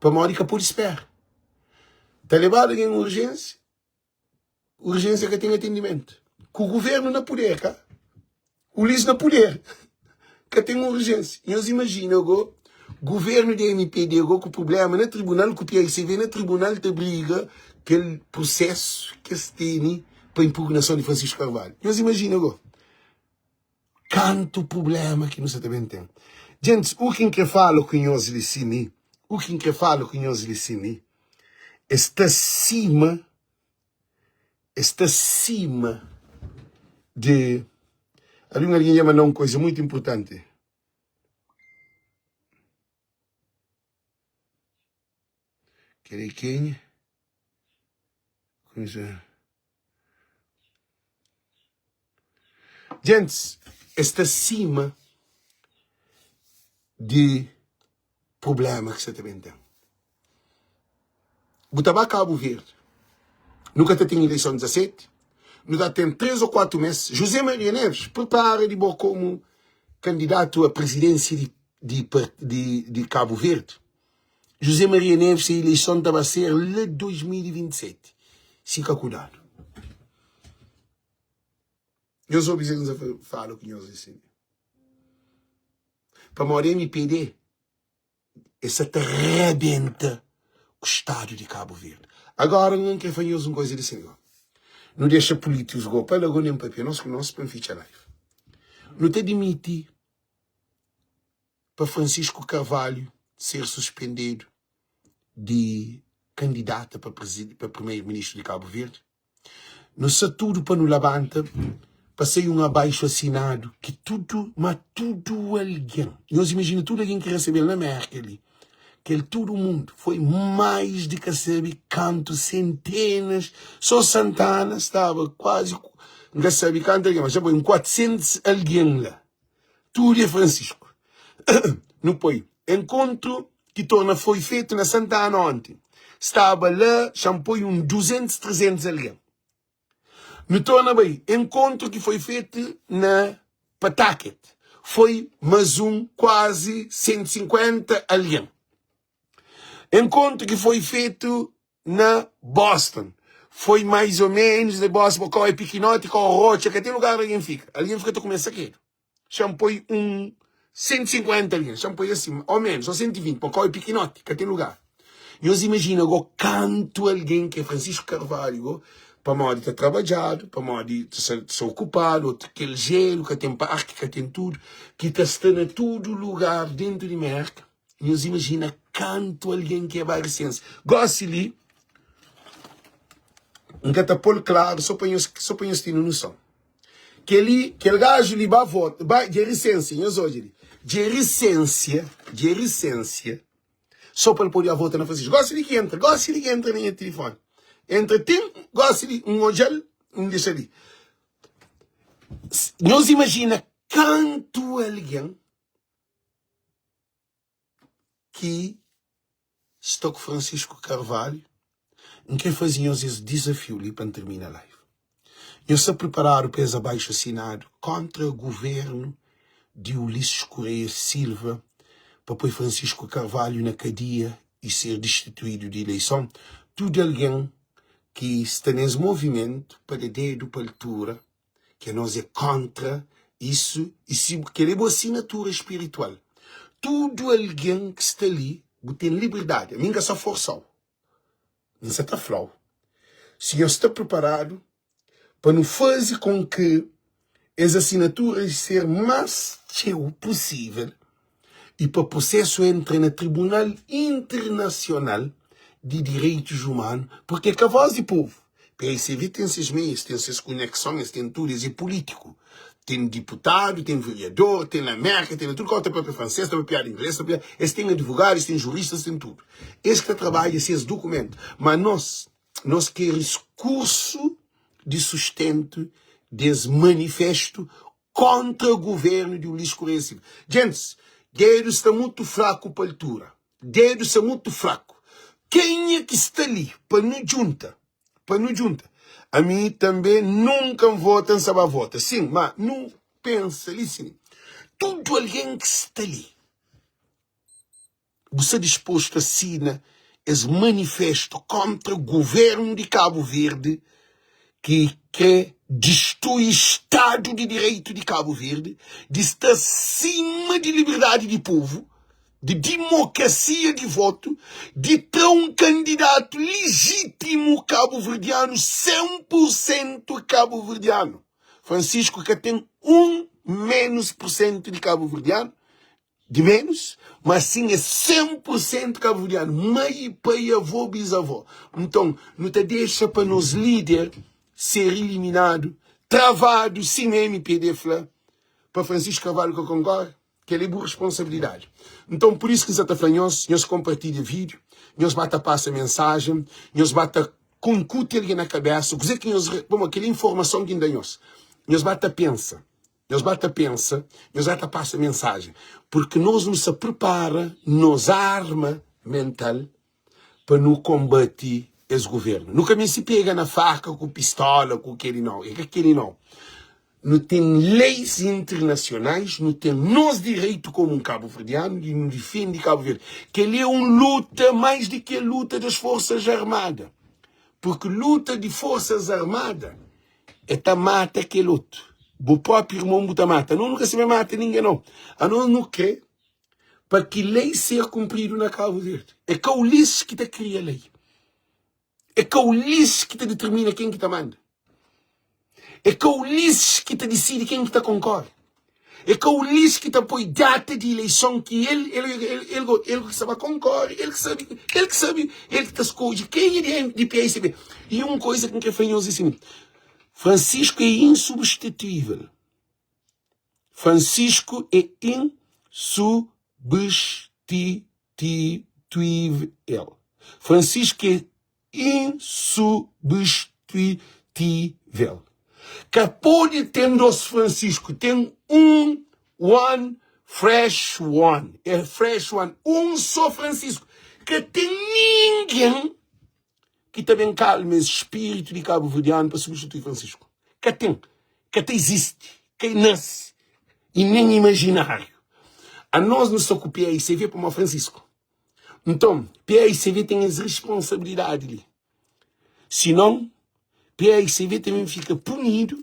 Pamodi ka pode spera. Ta lebadu algen urjênsia, urjênsia ka ten atendimentu. Ku guvernu na puder, ka? Ulis na puder, ka ten urjênsia. Nhos imajina go, guvernu di MPD go ku prublema na tribunal, ku PICV na tribunal ta briga kel prusesu ki es tene pa impugnason di Francisco Carvalho. Nhos imajina go, kantu prublema ki nu sa ta ben ten. Gentis, u ki N kre fala ku nhos li sin li, u ki N kre fala ku nhos li sin li, es sta sima Es sta sima di. Ali un algen dja manda un koza mutu inpurtanti. Kel é kenha? Kumesa. Gentis, es sta sima di prublema ki sa ta ben ten. Bu ta ba Kabu Verdi, nu ka ta ten ileison 17, nu ta ten 3 o 4 mes. José Maria Neves, prepara di bo komu kandidatu a prezidensia di, di, di, di Kabu Verdi. José Maria Neves, se ileison ta ba ser la 2027, si ka kudadu. Nhos obi se N fala ku nhos li. Pamodi MPD e sa ta rabenta ku stadu di Kabu Verdi. Agora N kre fla nhos un koza di sinhor. Nu dexa pulitikus go pa la go nen papia nos ku nos pa N fitxa live. Nu ta dimiti pa Francisco Carvalho ser suspendedu di kandidata pa primeru ministru di Kabu Verdi? Nu sta tudu pa nu labanta pa sai un abaixu asinadu ki tudu, ma tudu algen, nhos imajina tudu algen ki resebel na Merka li, kel tudu mundu, foi mais di ka sabe kantu sentenas, so Santana staba kuazi, N ka sabe kantu algen, mas dja poi un 400 algen la. Tudu é Francisco. Nu poi enkontru ki torna foi fetu na Santa Ana onti. Staba la xa-m poi un 200, 300 algen. Nu torna bai enkontru ki foi fetu na Pawtucket. Foi mas un kuazi 150 algen. Enkontru ki foi fetu na Boston. Foi mais ou menos na Boston, pa kau é pikinoti, kau rotxa, ka ten lugar algen fika. Algen fika ta kume sakedu. Xa-m poi un 150 algen, xa-m poi asin, ou menos, ou 120, pa kau é pikinoti, ka ten lugar. Nhos imajina go kantu algen ki é Francisco Carvalho go, pamodi ta trabadjadu, pamodi ta sta okupadu, otu kel jelu, ka ten parki, ka ten tudu, ki ta sta na tudu lugar dentu di Merka. Nhos imajina kantu algen ki é ba risensa. Gósi li, N ka ta pô-l klaru sô pa nhos, sô pa nhos tene noson. Kel-li, kel gaju li ba vota, ba dja risensia, nhos odja li. Dja risensia, dja risensia, sô pa el pode ba vota na Francisco. Gósi li ki entra, gósi li ki entra na nha tilifoni. Entra tin, gósi li, N odja-l, N dexa li. Nhos imajina kantu algen ki sta ku Francisco Carvalho, N kre faze nhos es dizafiu li pa N termina live. Nhos sta priparadu pa es abaixu asinadu kontra guvernu di Ulisses Correia Silva pa poi Francisco Carvalho na kadia i ser distituidu di ileison? Tudu algen ki sta nes movimentu pa da dedu pa altura ki anos é kontra. Isu i si kel-li é bu asinatura spiritual. Tudu algen ki sta li, bu ten liberdadi. Ami N ka sta forsa-u. N sa ta fla-u, si nhos sta priparadu pa nu faze kon ki es asinatura ser más txeu pusível i pa prusesu entra na Tribunal Internasional di Direitus Umanu, purki é ka vós di povu. PICV ten ses meius, ten ses kunekson, es ten tudu, es é pulítiku. Ten diputadu, ten veriador, ten na Mérka, ten na tudu kau, ta papia fransês, ta papiadu inglês, ta papia, es ten advogadu, es ten juristas, es ten tudu. Es ki ta trabadja ses dukumentu. Ma nos, nos ki é riskursu di sustentu des manifestu kontra guvernu di Ulisses Correia Silva. Gentis, dedu sta mutu fraku pa altura. Dedu sta mutu fraku. Kenha ki sta li pa nu djunta, pa nu djunta. Ami tanbe nunka N vota, N sa ba vota. Sin, ma nu pensa li sin. Tudu algen ki sta li. Bu sta dispostu a sina es manifestu kontra guvernu di Kabu Verdi ki kre distrui stadu di direitu di Kabu Verdi, di sta sima di liberdadi di povu, di dimokrasia di votu, di tra un kandidatu lijitimu kabuverdianu, 100 pur sentu kabuverdianu? Francisco ka ten un menus pur sentu di kabuverdianu. Di menus, ma sin é 100 pur sentu kabuverdianu, mai, pai, avó, bizavó. Nton, nu ta dexa pa nos lider ser iliminadu, travadu, sima mpd fla, pa Francisco Carvalho ka konkore? Kel-li é bu responsabilidadi. Nton, pur isu ki N sa ta fla nhos, nhos konpartilha vídiu, nhos ba ta pasa mensajen, nhos ba ta konkuti algen na kabésa, kuzê ki nhos, pamodi kel-li é informason ki N da nhos, nhos ba ta pensa. Nhos ba ta pensa, nhos ba ta pasa mensajen, purki nos nu sa pripara nos arma mental pa nu konbati es guvernu. Nu ka meste pega na faka ku pistola ku keli nau, e ka keli nau. Nu ten leis internasionais, nu ten nos direitu komu un kabuverdianu di nu difende Kabu Verdi. Keli é un luta mais di ki luta das forsas armada, purki luta di forsas armada E ta mata kel otu. Bu própi irmon bu ta mata. Anos nu ka sabe mata ningen nau. Anos nu kre pa ki lei ser kunpridu na Kabu Verdi. É ka Ulisses ki ta kria lei. É ka Ulisses ki ta determina ken ki ta manda. É ka Ulisses ki ta disidi ken ki ta konkore. É ka Ulisses ki ta poi data di ileison ki el, el, el, el, el ki sta ba konkore, el ki sabe, el ki sabe, el ki ta skodje kenha di, di PSB. I un koisa ki N kre fla nhos é sin, Francisco é insubstituível. Francisco é insubstituível. Francisco é insubstituível. Ka pode ten dos Francisco, ten un one fresh one. É fresh one, un só Francisco. Ka ten ningen ki ta ben kalma es spiritu di kabuverdianu pa substitui Francisco. Ka ten, ka ta izisti, ka nase i nen imajináriu. Anos nu sta ku PAICV pamodi Francisco. Nton, PAICV ten es responsabilidadi li. Sinon, PAICV ta ben fika punidu,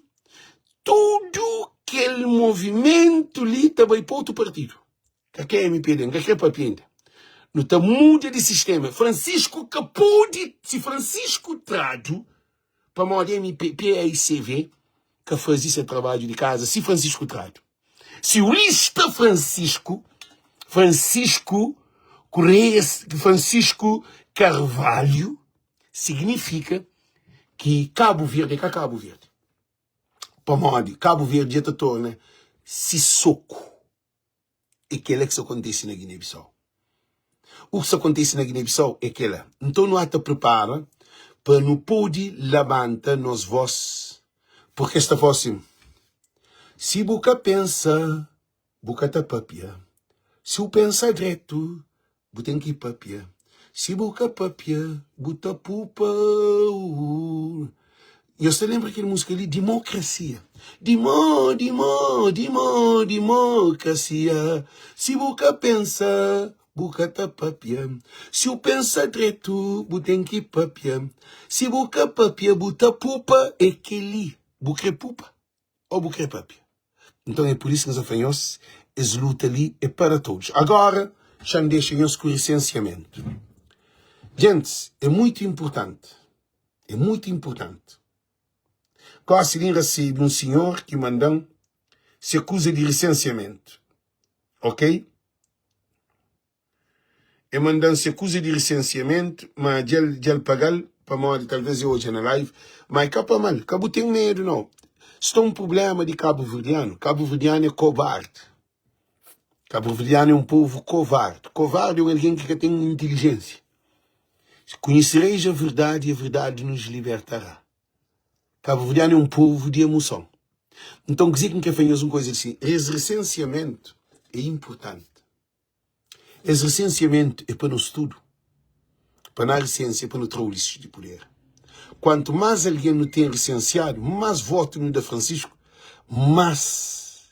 tudu kel movimentu li ta bai pa otu partidu. Ka ke MPD, N ka kre papia inda. Nu ta muda di sistema. Francisco ka pode, si Francisco tradu pamodi MP, PAICV ka faze se trabadju di kaza, si Francisco tradu. Si o lista Francisco, Francisco Correia, Francisco Carvalho, significa ki Cabo Verde é ka Cabo Verde. Pamodi Cabo Verde dja ta torna Sissoco. É kela ki sa kontise na Guiné-Bissau. U ki sa kontise na Guiné-Bissau é kela. Nton nu ata pripara pa nu pode labanta nos vós, purke es ta fla asin, Si bu ka pensa, bu ka ta papia. Si bu pensa dretu, Bu ten ki papia Si bu ka papia bu ta pupa Nhos ta lenbra kel múzika li? Dimokrasia Dimo, dimo, dimo, dimokrasia Si bu ka pensa bu ka ta papia Si bu pensa dretu bu ten ki papia Si bu ka papia bu ta pupa É kel-li, bu kre pupa ô bu kre papia? Nton é pur isu ki N sta fla nhos, es luta li é para todos. Agora, xa-m dexa nhos ku risensiamentu. Gentis, é muitu inpurtanti, é muitu inpurtanti. Gósi li N rasebe un sinhor ki manda-m se kuza di risensiamentu, ok? E manda-m se kuza di risensiamentu, ma dja-l dja-l paga-l, pamodi talvês e odja na live. Ma é ka pa mal, ka bu ten medu nau. Sta un prubléma di kabuverdianu, kabuverdianu é kovardi. Kabuverdianu é un povu kovardi. Kovardi é un algen ki ka ten intilijénsia. Conhecereis a verdade e a verdade nos libertará. Kabuverdianu é un povu di emoson. Nton, kuzê ki N krê fla nhos un kuza di si, es risensiamentu é inpurtanti. Es resensiamentu é pa nos tudu. Pa na resensia pa nu tra Ulisses di puder. Kuantu más algen nu ten resensiadu, más votu nu da Francisco, más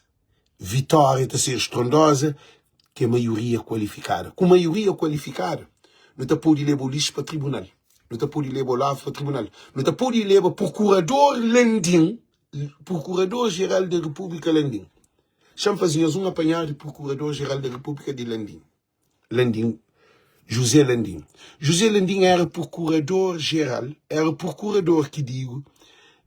vitória ta ser strondoza ki é maioria kualifikada. Ku maioria kualifikada, nu ta pode leba Ulisses pa tribunal, nu ta pode leba Olavo pa tribunal, nu ta pode leba Prokurador Landim, Prokurador-Jeral da Repúblika Landim. Xa-m faze nhos un apanhadu di Prokurador-Jeral da Repúblika di Landim, Landim, José Landim. José Landim éra Prokurador-Jeral, éra prokurador ki digu,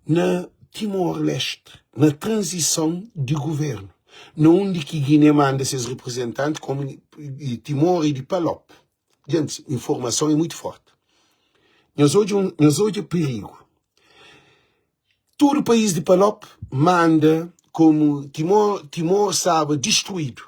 na Timor-Leste, na tranzison di guvérnu, na undi ki Giné manda ses reprizentanti, komu i Timor i di Palop. Gentis, informason é mutu fórti. Nhos odja un, nhos odja pirigu. Tudu país di Palop manda komu Timor, Timor staba distruídu.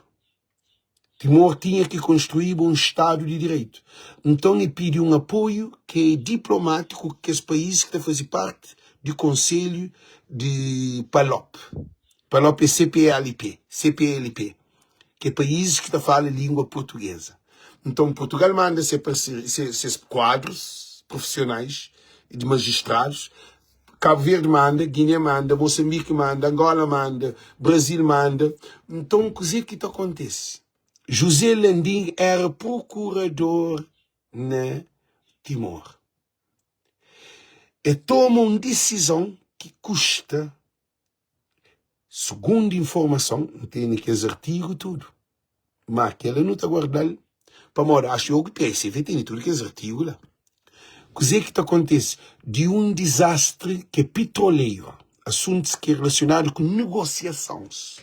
Timor tinha ki konstruíba un stadu di direitu. Nton e pidi un apoiu ki é diplomátiku ku kes país ki ta faze parti di Konselhu di Palop. Palop é CPLP, CPLP, ki é países ki ta fala língua portuguesa. Nton Portugal manda se ses kuadrus profisionais di majistradus Cabo Verde manda, Guiné manda, Moçambique manda, Angola manda, Brasil manda. Nton kuzê ki ta kontise? José Landim éra prokurador na Timor. E toma un disizon ki kusta, Sugundu informason, N tene kes artigu tudu, má kel-la nu ta guarda-l pamodi axu yo ki PSV tene tudu kes artigu la. Kuzê ki ta kontise? Di un dizastri ki é pitroleiru, asuntus ki é relasionadu ku negosiasons.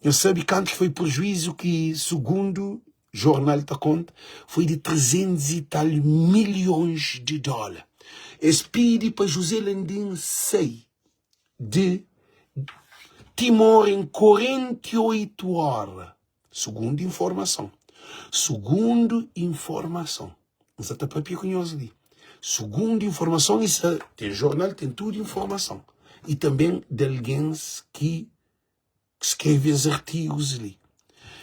Nhos sabe kantu ki foi prejuizu ki sugundu jornal ta konta? Foi di 300 i tal milhons di dóla. Es pidi pa José Landim sai di Timor em 48 óra, sugundu informason, sugundu informason, N sa ta papia ku nhos li, sugundu informason, i sa ten jornal, ten tudu informason, i tanben di algens ki skrebe es artigus li.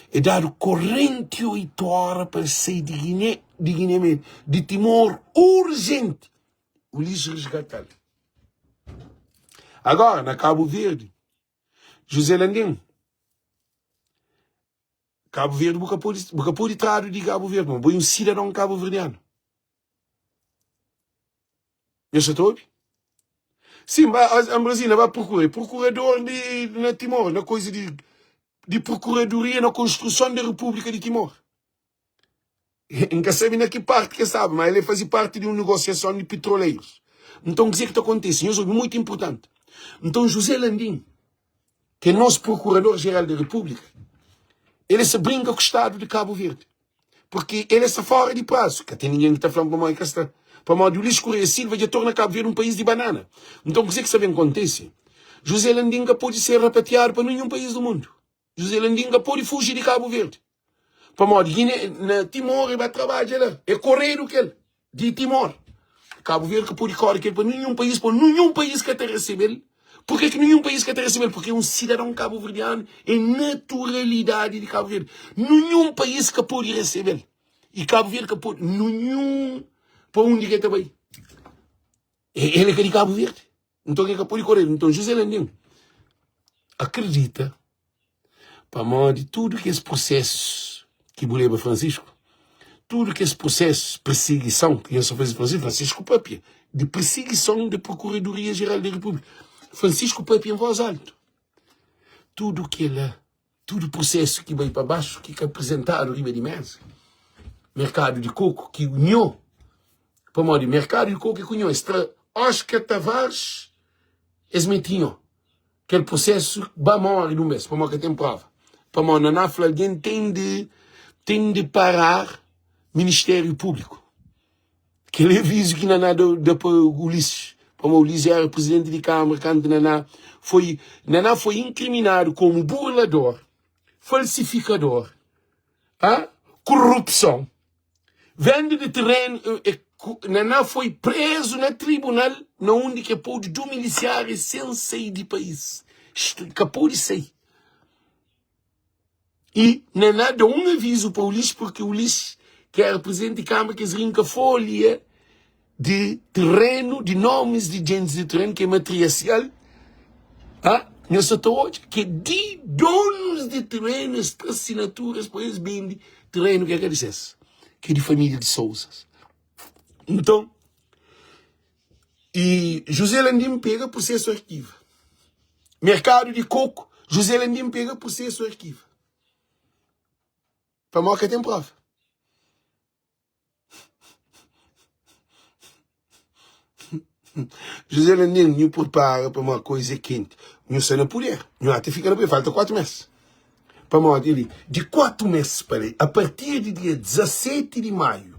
E dadu 48 óra pa el sai di Giné, di Giné mesmu, di Timor, urjenti! Ulisses resgata-l. Agora, na Cabo Verde, José Landim, Cabo Verde bu ka pode, bu ka pode tradu di Cabo Verde, ma bo é um cidadão cabo-verdiano. Nhos sa ta obi? Sim, ba, Ambrosina, ba procura. É procurador de, na Timor, na coisa de, de procuradoria na construção da República de Timor. N ka sabe na ki parti ki el staba, má el é faze parti di un negosiason di petroleirus. Nton, kuzê ki ta kontise? Nhos obi, mutu inportanti. Nton, José Landim, ki é nos Prokurador-Jeral di Repúblika, el é sa brinka ku Stadu di Kabu Verdi, purki el é sta fóra di prazu. Ka ten ningen ki ta fla-m pamodi ka sta. Pamodi Ulisses Correia Silva dja torna Kabu Verdi un país di banana. Nton, kuzê ki sta ben kontise? José Landim ka pode ser rapatriadu pa ninhun país di mundu. José Landim ka pode fuji di Cabo Verde. Pamodi Guiné, na Timor e ba trabadja la. É koredu kel di Timor. Cabo Verde ka pode kore kel pa ninhun país, pa ninhun país ka ta recebel. Por que que ninhun país ka ta recebel? Porque é um cidadão cabo-verdiano, é naturalidade de Cabo Verde. Ninhun país ka pode recebel. E Cabo Verde ka pode, ninhun, pa undi ke ta bai? Ele é ka di Cabo Verde. Nton el ka pode kore. Nton José Landim akredita pamodi tudu kes prosesus ki bu leba Francisco, tudu kes prosesus, persigison ki nhos ta faze Francisco, Francisco papia di persigison di Procuradoria Geral di República. Francisco papia en voz altu. Tudu kela, tudu prusesu ki bai pa baxu ki ka aprizentadu riba di mesa, merkadu di koku ki nho, pamodi merkadu di koku é ku nho, es tra Oscar Tavares es meti nho, kel prusesu ba mori di un bes, pamodi ka ten prova, pamodi Naná fla algen ten di ten di parar Ministériu Públiku. Kel avizu ki Naná da pa Ulisses, pamodi Ulisses éra prizidenti di Kámara kantu Naná foi Naná foi inkriminadu komu burlador, falsifikador, a korupson, venda di terenu. Naná foi prezu na tribunal na undi ki el pode dumilisiáriu sen sai di país, ka pode sai. I Naná da un avizu pa Ulisses, purki Ulisses, ki éra prizidenti di Kámara, ki es rinka folha di terenu, di nómis di djentis di terenu, ki é matriasial, ah, nhos sa ta odja ki é di donus di terenu, es tra sinaturas pa es bende terenu ki é ka di ses, ki é di família di Souzas. Nton, i José Landim pega prusesu arkiva. Merkadu di koku, José Landim pega prusesu arkiva. Pamodi ka ten prova. José Landim, nhu purpara pamodi koisa é kenti. Nhu sta na puder, nhu ata fika na puder, falta 4 mes. Pamodi li, di 4 mes pa li, a partir di dia 17 di maiu,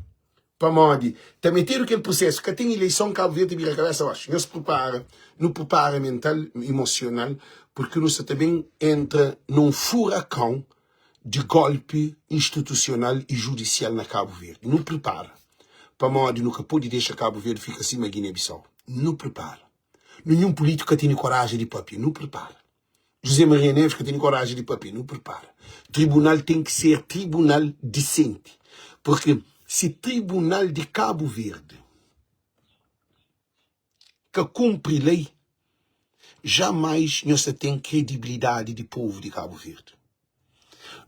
Pamodi ta metedu kel prusesu, ka ten ileison, Kabu Verdi ta bira kabesa baxu. Nhos pripara, nu pripara mental, emosional, purki nu sa ta ben entra na un furakãu di golpi institusional i judisial na Kabu Verdi. Nu pripara, pamodi nu ka pode dexa Kabu Verdi fika sima Guiné-Bissau. Nu pripara. Ninhun pulítiku ka tene koraji di papia. Nu pripara. José Maria Neves ka tene koraji di papia. Nu pripara. Tribunal ten ki ser tribunal disenti. Purki si tribunal di Kabu Verdi ka kunpri lei, jamais nhos ta ten kredibilidadi di povu di Kabu Verdi.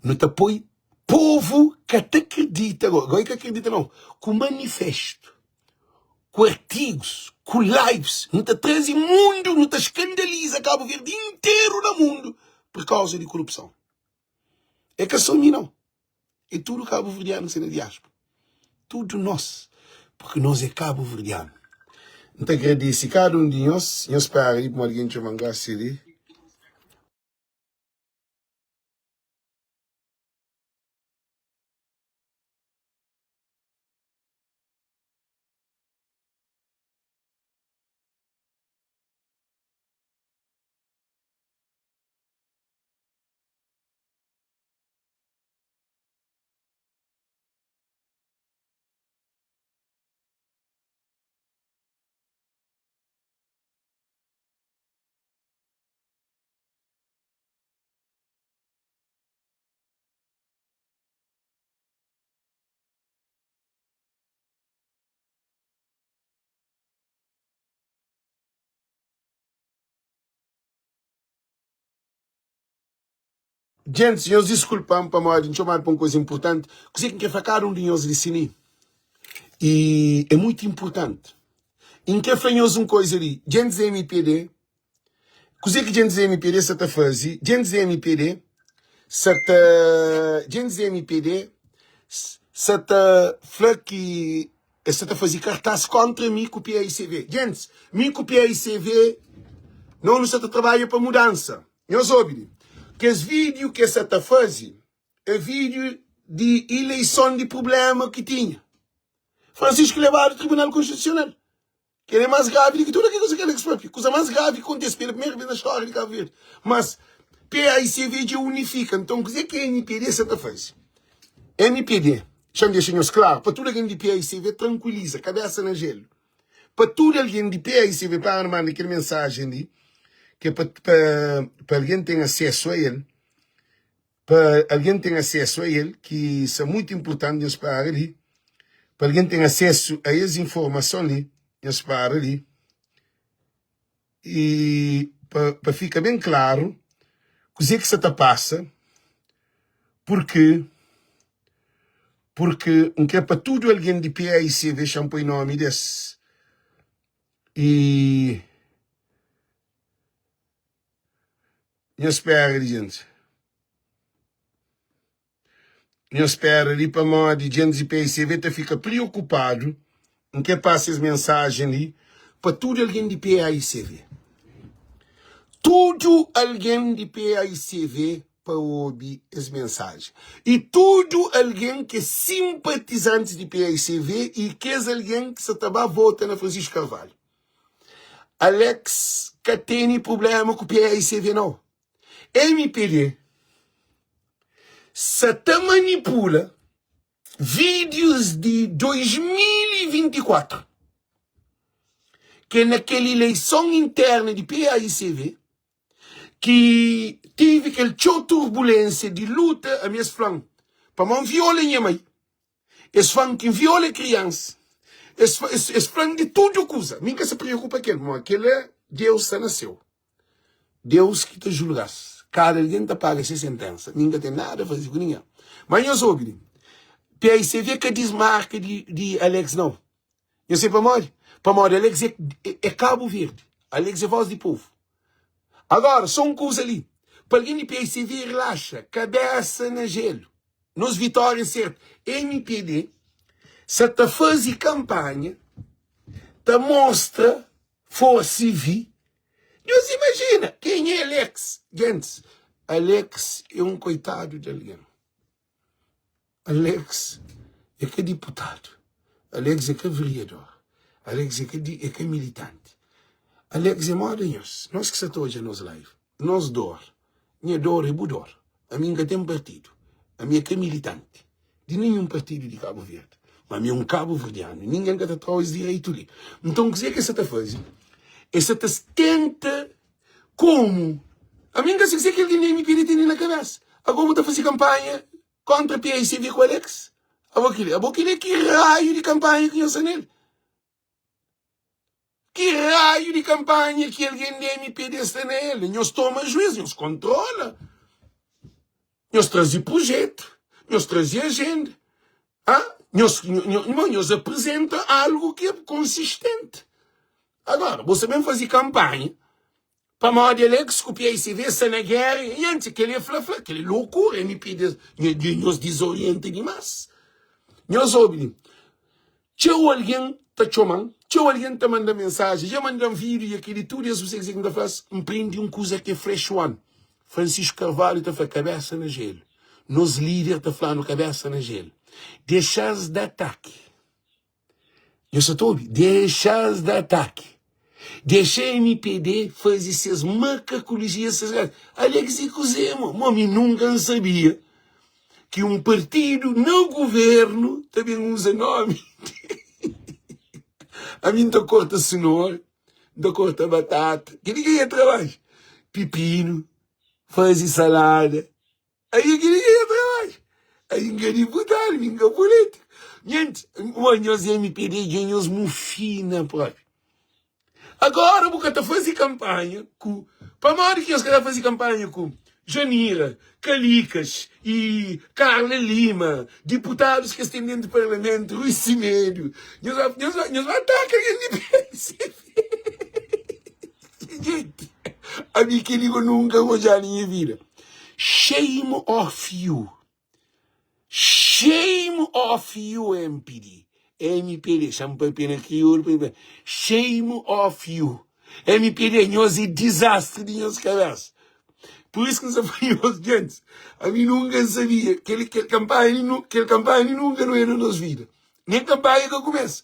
Nu ta poi povu ka ta kridita, goi ka kridita nau, ku manifestu, ku artigus, ku lives, nu ta traze mundu, nu ta skandaliza Kabu Verdi interu na mundu pur kauza di korupson. É ka so mi nau, é tudu kabuverdianu ki sta na diaspora, tudu nos, purki nos é kabuverdianu. N ta agradese kada un di nhos, nhos spera li pamodi algen txoma-m gosi li. Gentis, nhos diskulpa-m pamodi N txomadu pa un kuza inpurtanti. Kuzê ki N krê fla kada un di nhos li si-ni i é mutu inpurtanti. I N krê fla nhos un kuza li, gentis di MPD, Kuzê ki djentis di MPD sa ta faze? Djentis di MPD sa ta Djentis di MPD sa ta fla ki es sa ta faze kartas kontra mi ku PAICV. Djentis, mi ku PAICV no nu sa ta trabadja pa mudansa. Nhos obi li, kes vídiu ki es sa ta faze é vídiu di ileison di prubléma ki tinha. Francisco lebadu Tribunal Konstitusional. Kel é más gravi di ki tudu kel kuza ki Alex papia. Kuza más gravi ki kontise pela primeira vez na stória di Kabu Verdi. Mas PAICV dja unifika. Nton kuzê ki MPD sa ta faze? MPD, xa-m dexa nhos klaru, pa tudu algen di PAICV trankuiliza, kabesa na jelu. Pa tudu algen di PAICV, para na manda kel mensajen li, ki é pa, pa, pa algen ten asesu a el, Pa algen ten asesu a el, ki sa mutu inpurtanti, nhos para li. Pa algen ten asesu a es informason li, nhos para li. I pa, pa fika ben klaru kuzê ki sa ta pasa, purki, purki N kre pa tudu algen di PAICV, xa-m poi nomi des, i. Nhos spera li djentis. Nhos spera li pamodi djentis di PICV ta fika priokupadu. N kre pasa es mensajen li pa tudu algen di PAICV. Tudu algen di PAICV pa obi es mensajen. I tudu algen ki é sinpatizantis di PAICV i kes algen ki sa ta ba vota na Francisco Carvalho. Alex ka tene prublema ku PAICV nau. Mpd sa ta manipula vídeos di 2024 ke na kel ileison interna di PAICV ki tive kel txeu turbulênsia di luta ami es fla-m pamodi N viola nha mai Es fla-m ki N viola kriansa. Es, es, es fla-m di tudu kuza. Mi N ka sa preokupa kel, ma kel-la Deus sta na séu. Deus ki ta julga-s. Kada algen ta paga se sentensa. Mi N ka ten nada faze ku ningen. Ma nhos obi li, PICV ka dismarka di, di Alex nau. Nhos sabe pamodi? Pamodi Alex é, é, é Kabu Verdi. Alex é voz di povu. Agora, só un kuza li, pa algen di PICV relaxa, kabesa na jelu. Nos vitória é sertu. Mpd sa ta faze kanpanha ta mostra forsa i vi. Nhos imajina kenha é Alex? Gentis, Alex é un koitadu di algen. Alex é ka diputadu, Alex é ka veriador, Alex é ka é ka militanti. Alex é moda nhos, nos ki sa ta odja nos live, nos dor, nha dor é bu dor. Ami N ka ten partidu, ami é ka militanti di ninhun partidu di Kabu Verdi, ma ami é un kabuverdianu, ningen ka ta trau es direitu li. Nton kuzê ki es sa ta faze? Es sa ta tenta Komu? Ami N ka si kuzê ki algen di MPD tene na kabesa. Ago bu ta faze kanpanha kontra PICV ku Alex? Abo kili, abo kili ki raiu di kanpanha ki nhos sta nel? Ki raiu di kanpanha ki algen di MPD sta nel? Nhos toma juiz, nhos kontrola. Nhos traze projetu, nhos traze ajenda. Ah, nhos, nhos, nhos apresenta algu ki é konsistenti. Agora, bu sa ben faze kanpanha pamodi Alex ku PICV sta na géra i antis kel-li é fla-fla, kel-li é lokura, MP nhos dizorienta dimás. Nhos obi li, txeu algen ta txoma-m, txeu algen ta manda mensajen, dja manda-m vídiu i kel-li tudu es, bu sabe kuzê ki N ta fla-s? N prende un kuza ki é fresh one. Francisco Carvalho ta fla kabésa na jelu. Nos líder ta fla-nu kabésa na jelu. Dexa-s da ataki. Nhos sa ta obi? Dexa-s da ataki. Dexa MPD faze ses makakulijia, ses gajo. Alex e kuzê, mo? Mo, mi nunka N sabia ki un partidu na guvernu ta ben uza nomi. Ami N ta korta sinora, N ta korta batata. Kel-li ki é nha trabadju. Pipinu, faze salada. Aí ki ninguém trabalha. Aí n ka diputadu, mi n ka polítiku. Nhanti, mo nhos MPD dja nhos mufina propi. Agora bu ka ta fazi kampanha ku, pamodi ki nhos ka ta fazi kampanha ku Janira, Kalikas e Carla Lima, diputadus ki es ten dentu parlamentu, Rui Semedo. Nhos ba, nhos ba, nhos ba ataka algen di PSB. Gente, ami kel-li ku nunka N odja na nha vida. Shame of you Shame of you MPD MPD Xa-m papia na kriolu pa nhos Shame of you MPD Nhos é dizastri di nhos kabésa Pur isu ki N sa fla nhos gentis Ami nunka N sabia Kel kel kanpanha li kel kanpanha li nunka nu é na nos vida Nen kanpanha ka kumesa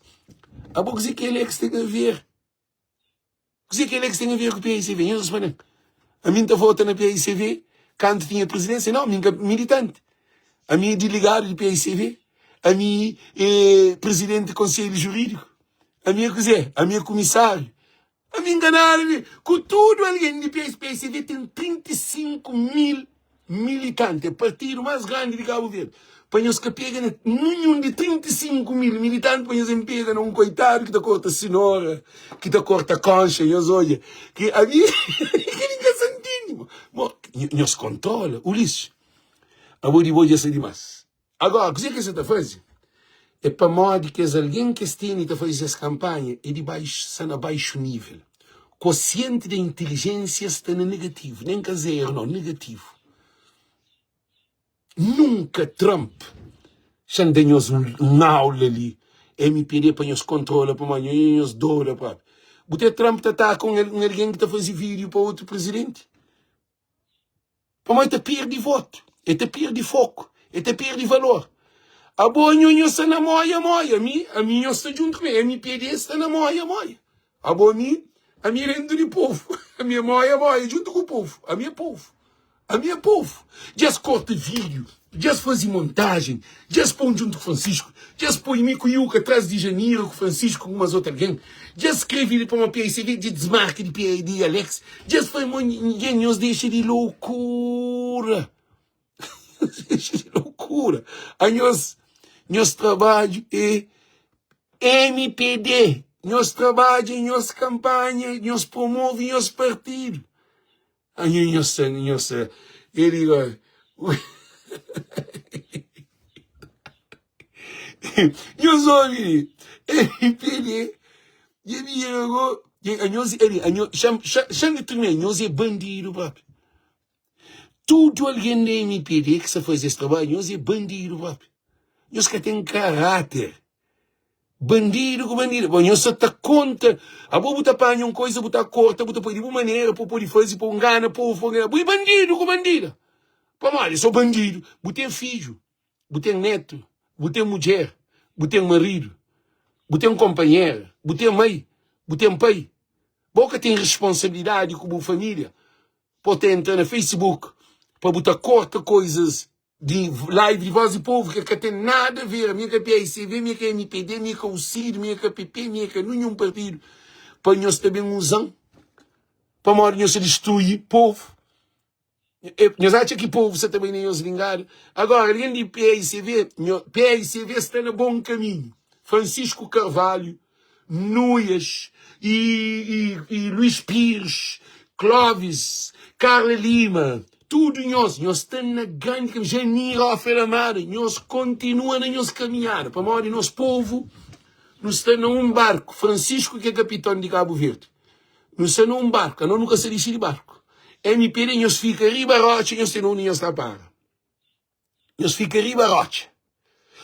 Abo kuzê ki Alex ten a ver Kuzê ki Alex ten a ver ku PICV? Nhos responde-m. Ami N ta vota na PICV kantu tinha prizidênsia? Nau, ami N ka militanti. Ami é diligadu di PICV. Ami é prizidenti di konselhu jurídiku. Ami é kuzê? Ami é kumisáriu. Ami N ka nada di. Ku tudu algen di PICV, PICV ten 35 mil Militante é partidu más grandi di Kabu Verdi. Pa nhos ka pega na ninhun di 35 mil militanti pa nhos en pega na un koitadu ki ta korta sinora, ki ta korta konxa, nhos odja ki ami kel-li N ka sa ntende. Bo, nhos kontrola. Ulisses, abo di bo dja sa dimás. Agora, kuzê ki es sa ta faze? É pamodi kes algen ki es tene ta faze ses kanpanha é di baixu, sta na baixu nível. Quociente da inteligência sta na negativo, nem ka zero não, negativo. Nunka Trump xa-m da nhos un aula li MPD pa nhos kontrola pamodi nhos é nhos doda propi. Bu te Trump ta ataka un algen ki ta faze vídeo pa otu presidenti? Pamodi el ta perde votu, el ta perde foku, el ta perde valor. Abo nho nho sta na moia moia, ami ami nho sta djuntu ku mi, MPD sta na moia moia. Abo ami, ami é dentu di povu, ami é moia moia djuntu ku povu, ami é povu. Ami é povu. Dja es korta vídiu, dja es faze montajen, dja es pô-m djuntu ku Francisco, dja es poi mi ku Yuka tras di Janira ku Francisco ku umas otu algen, dja es skrebe li pa ma PICV dja dismarka di P di Alex, dja es fai mo ngen nhos dexa di loucura. Nhos dexa di loucura. Anhos nhos trabadju é MPD, nhos trabadja nhos kanpanha, nhos promove nhos partidu. Anho nho sa nho sa ele go Nhos obi li MPD dja bira go anhos ali anho xa-m di tirmina nhos é bandidu propi tudu algen di MPD ki sa faze es trabadju nhos é bandidu propi nhos ka ten karáter. Bandidu ku bandidu. Bo nhos sa ta konta. Abo bu ta panha un koisa, bu ta korta, bu ta poi di bu manera pa bu pode faze, pa bu ngana povu, pa bu ngana. Bu e bandidu ku bandida. Pamodi? So bandidu. Bu ten fidju, bu ten netu, bu ten mudjer, bu ten maridu, bu ten konpanhera, bu ten mai, bu ten pai. Bo ka ten responsabilidadi ku bu familia pa bu ta entra na Facebook pa bu ta korta koisas di live di voz di povo que ka tem nada a ver, mi é ka PICV, mi é ka MPD, mi é ka UCID, mi é ka PP, mi é ka nenhum partido, pa nhos ta ben usan, pamodi nhos ta destrui povo. Nhos atxa ki povo sa ta bai na nhos lingada? Agora, algen di PICV, PICV sta na bom kaminhu. Francisco Carvalho, Nuias e, e, e Luís Pires, Clóvis, Carla Lima, tudo nhos, nhos sta na grande caminho. Janir Rafael Amada, nhos continua na nhos caminhada. Pamodi nos povo, nu sta na um barco. Francisco que é capitão de Cabo Verde. Nu sta na um barco, nós nunca sa dixi de barco. MPD, nhos fica riba rocha, nhos tem onde nhos ta para. Nhos fika riba rotxa,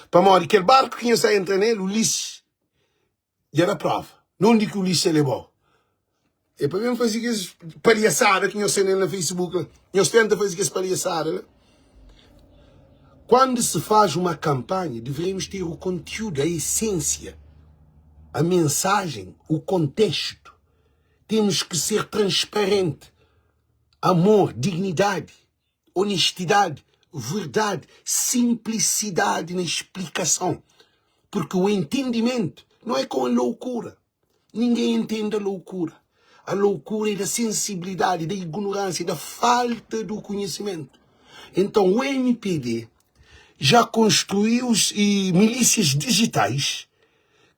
pamodi kel barku ki nhos ta entra nel, Ulisses dja da prova. Na undi ki Ulisses ta leba-u? É pa ben faze kes palhasada ki nhos ten nel na Facebook la. Nhos tenta faze kes palhasada la. Quando se faz uma campanha, deveremos ter o conteúdo, a essência, a mensagem, o contexto. Temos que ser transparente. Amor, dignidade. Honestidade, verdade, simplicidade na explicação. Porque o entendimento não é com a loucura. Ninguém entende a loucura. A loucura é da sensibilidade, da ignorância, da falta do conhecimento. Então o MPD já construiu milícias digitais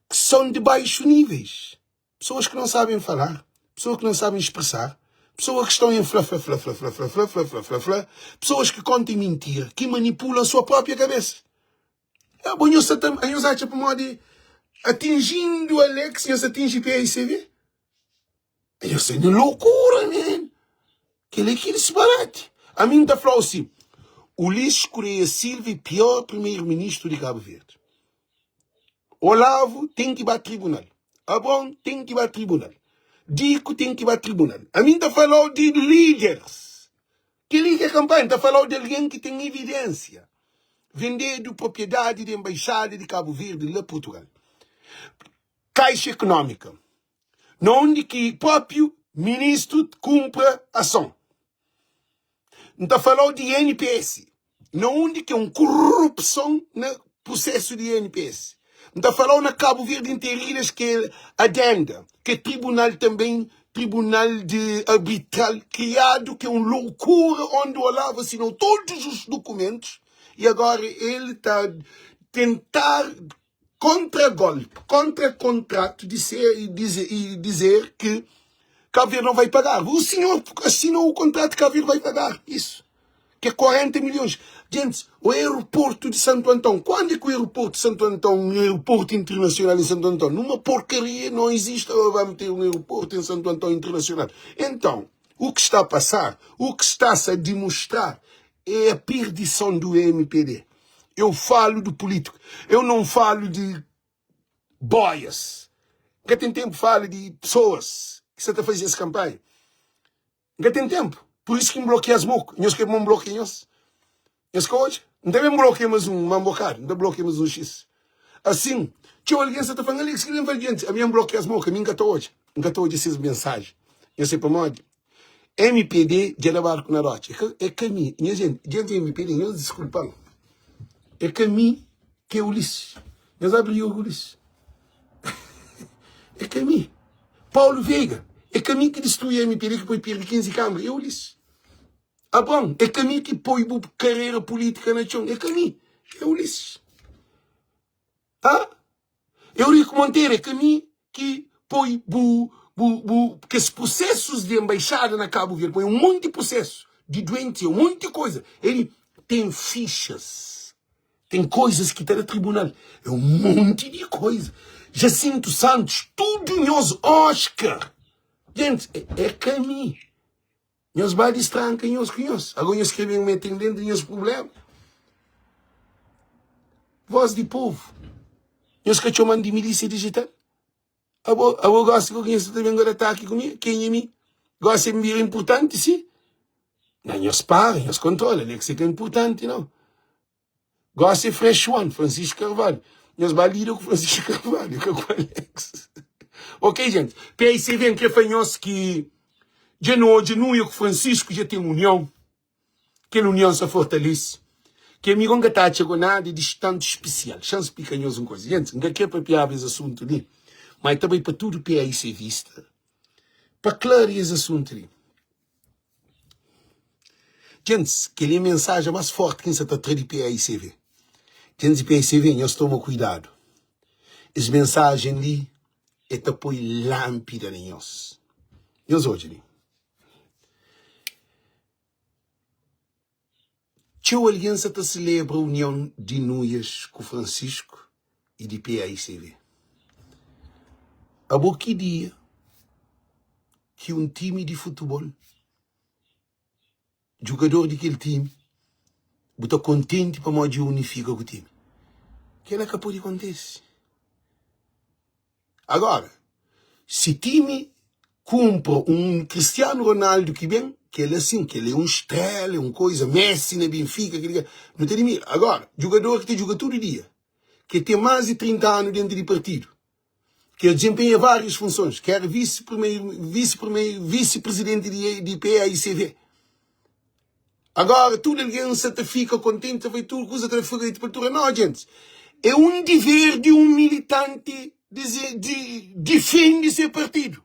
que são de baixo níveis. Pessoas que não sabem falar, pessoas que não sabem expressar, pessoas que estão em fla fla fla fla fla fla fla fla fla fla fla, pessoas que contam mentira, que manipulam a sua própria cabeça. Ah, bom, nhos ta, nhos acha pamodi atingindo Alex, nhos atinge PICV? Nhos é na loucura, man. Kel-li é ki disparati. Ami N ta fla-u si, Ulisses Correia Silva é pior primeiro-ministro di Cabo Verde. Olavo ten ki ba tribunal. Abraão ten ki ba tribunal. Dico ten ki ba tribunal. Ami N ta fala-u di líderes. Kel-li ki é kanpanha. N ta fala-u di algen ki ten evidênsia. Vendedu propriedadi di Embaixada di Cabo Verde la Portugal. Caixa Económica, na undi ki própriu ministru kunpra ason. N ta fala-u di INPS, na undi ki é un korupson na prusesu di INPS. N ta fala-u na Kabu Verdi Interinas ki é adenda, ki é tribunal tanben, tribunal di arbitral kriadu ki é un loukura onde Olavo asinou todos os dokumentus e agora el ta tentar kontra golpe, kontra kontratu di ser e dizer, e dizer que Cabo Verde não vai pagar. O senhor assinou o contrato, Cabo Verde vai pagar. Isso. Ki é 40 milhões. Gentis, o aeroporto de Santo Antão, quando é que o aeroporto de Santo Antão, um aeroporto internacional em Santo Antão? Numa porcaria não existe, agora vai meter um aeroporto em Santo Antão internacional. Então, o que está a passar, o que está-se a demonstrar é a perdição do MPD. Eu falo do político, eu não falo de boias. Nunca tem tempo falo de pessoas que você está fazendo essa campanha. Nka ten tenpu, pur isu ki N blokia-s moku. Nhos kre pa N blokia nhos? Nhos ka odja? N ta ben blokia mas un, ma un bokadu, N ta blokia mas un xis. Asin, txeu algen sa ta fla-m, Alex, ki ben fla djenti? Ami N blokia-s moku, ami N ka ta odja. N ka ta odja ses mensajen. Nhos sai pamodi? Mpd dja da barku na rotxa. É ka, é ka mi. Nha jenti, djenti mpd, nhos diskulpa-m. É ka mi ki é Ulisses. Nhos ba briga ku Ulisses. É ka mi. Paulo Veiga, é ka mi ki distrui mpd ki poi perde 15 kambra, é Ulisses. Abraão, é ka mi ki poi bu karera politika na txon, é ka mi, é Ulisses. Ah? Eurico Monteiro, é ka mi ki poi bu, bu, bu, kes prosesus di embaixada na Cabo Verde, poi un monti prosesu di duenti, un monti koisa. Ele tem fichas. Tem coisas ki ta da tribunal. É um monte de coisa. Jacinto Santos, tudo nhos Oscar. Gente, é, é ka mi. Nhos ba distranka nhos ku nhos. Agora nhos quer me meter dentro de nhos problema. Voz di povo. Nhos ka txoman di milícia digital? Abo, abo gosta ku quem ta ben agora ataque ku mi? Quem é mi? Gosta de me importante, sim? Não, nhos para, nhos controla. Não é que você é importante, não. Gosi é Fresh One, Francisco Carvalho. Nhos ba lida ku Francisco Carvalho, ka ku Alex. Ok, gente. PICV, N kre fla nhos ki dja nu odja Nuia ku Francisco dja ten union. Kel union sa fortalese. Ki ami go N ka ta atxa go nada di tantu spesial. Xa-m splika nhos un koza. Gente, N ka kre papiaba es asuntu li, ma e ta bai pa tudu PAICVista pa klaria es asuntu li. Gentis, kel-li é mensajen más fórti ki N sa ta tra di PAICV. Gentis di PAICV, nhos toma kuidadu. Es mensajen li e ta poi lánpida na nhos. Nhos odja li. Txeu algen sa ta selebra union di Nuias ku Fransisku i di PAICV. Abo ki dia ki un timi di futibol, djugador di kel timi, bu ta kontenti pamodi dja unifika ku timi? Kela ka pode kontise. Agora, si timi kumpra un Cristiano Ronaldo ki ben, kel-la sin, kel-la é un strela, é un koiza, Messi na Benfica, kel-li, nu ta dimira. Agora, djugador ki ta djuga tudu dia, ki ten más di 30 anu dentu di partidu, ki el dizenpenha várias funsons, ki éra visi-primeru, visi-primeru, visi-prizidenti di, di PAICV. Agora, tudu algen sa ta fika kontenti, ta fai tudu kuza, ta da fogueti pa altura. Nau, gentis, é un diver di un militanti di, di difende se partidu.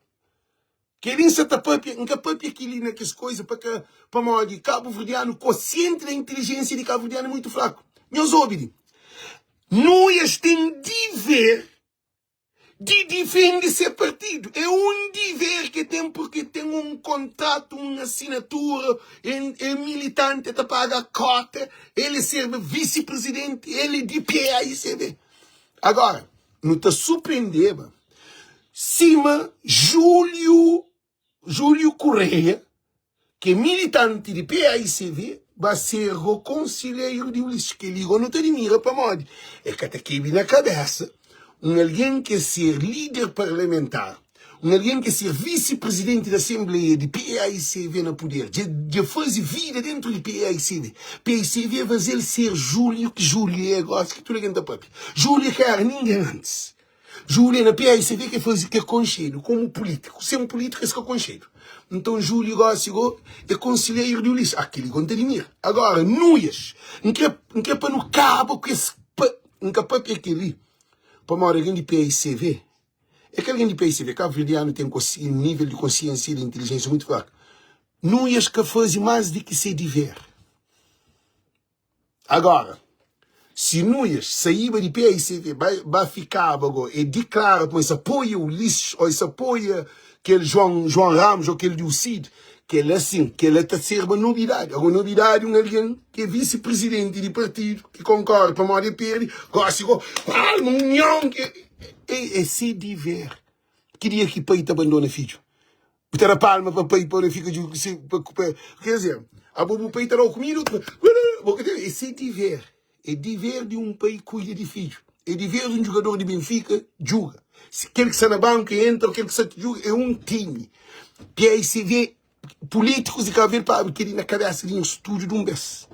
Kel-li N sa ta pâpia, N ka pâpia kel-li na kes koiza pa ka, pamodi kabuverdianu, kosienti da intelijénsia di kabuverdianu é mutu fraku. Nhos obi li, Nuias ten diver di difende se partidu. É un diver ki el ten purki el ten un kontratu, un asinatura, el é militanti, el ta paga kota, el é ser visi-prizidenti, el é di PAICV. Agora, nu ta surprendeba sima Júlio Júlio Correia, ki é militanti di PAICV, ba ser go konselheiru di Ulisses. Kel-li go nu ta dimira pamodi el ka ta kebe na kabésa un algen ki é ser líder parlamentar, un algen ki é ser visi-prizidenti di asenbleia di PAICV na puder, dja dja faze vida déntu di PAICV. PAICV faze-l ser Júlio ki Júlio é gósi ki tudu algen ta pâpia. Júlio ka éra ningen antis. Júlio é na PAICV ke faze ke konxedu komu pulítiku. Sen pulítiku es ka konxedu. Nton Júlio gósi go é konselheiru di Ulisses. Ah, kel-li go N ta dimira. Agora, Nuias, N kre, N kre pa nu kaba ku es pa, N ka papia kel-li pamodi algen di PAICV. É ka algen di PAICV. Kabuverdianu ten konsi, nível di konsiénsia i di intilijénsia mutu fraku. Nuias ka faze más di ki se diver. Agora, Si Nuias saíba di PAICV ba ba fikaba go e diklara kuma es apoia Ulisses o es apoia kel João João Ramos o kel di UCID, kela sin, kela ta serba nobidadi. Ago nobidadi un algen ki é visi prizidenti di partidu ki konkorda pamodi e perdi, gosi go palma union ki e e se diver. Ki dia ki pai ta bandona fidju? Bu ta da palma pa pai pa fika dju si pa pa quer dizer, abo bu pai ta dau kumida bo ka ten é se diver é diver di un pai kuida di fidju é diver di un jugador di Benfica juga si kel ki sta na banku e entra kel ki sta ta juga é un timi PAICV Políticos di Cabo Verde pa abri keli na cabeça di nhos tudo de um bes.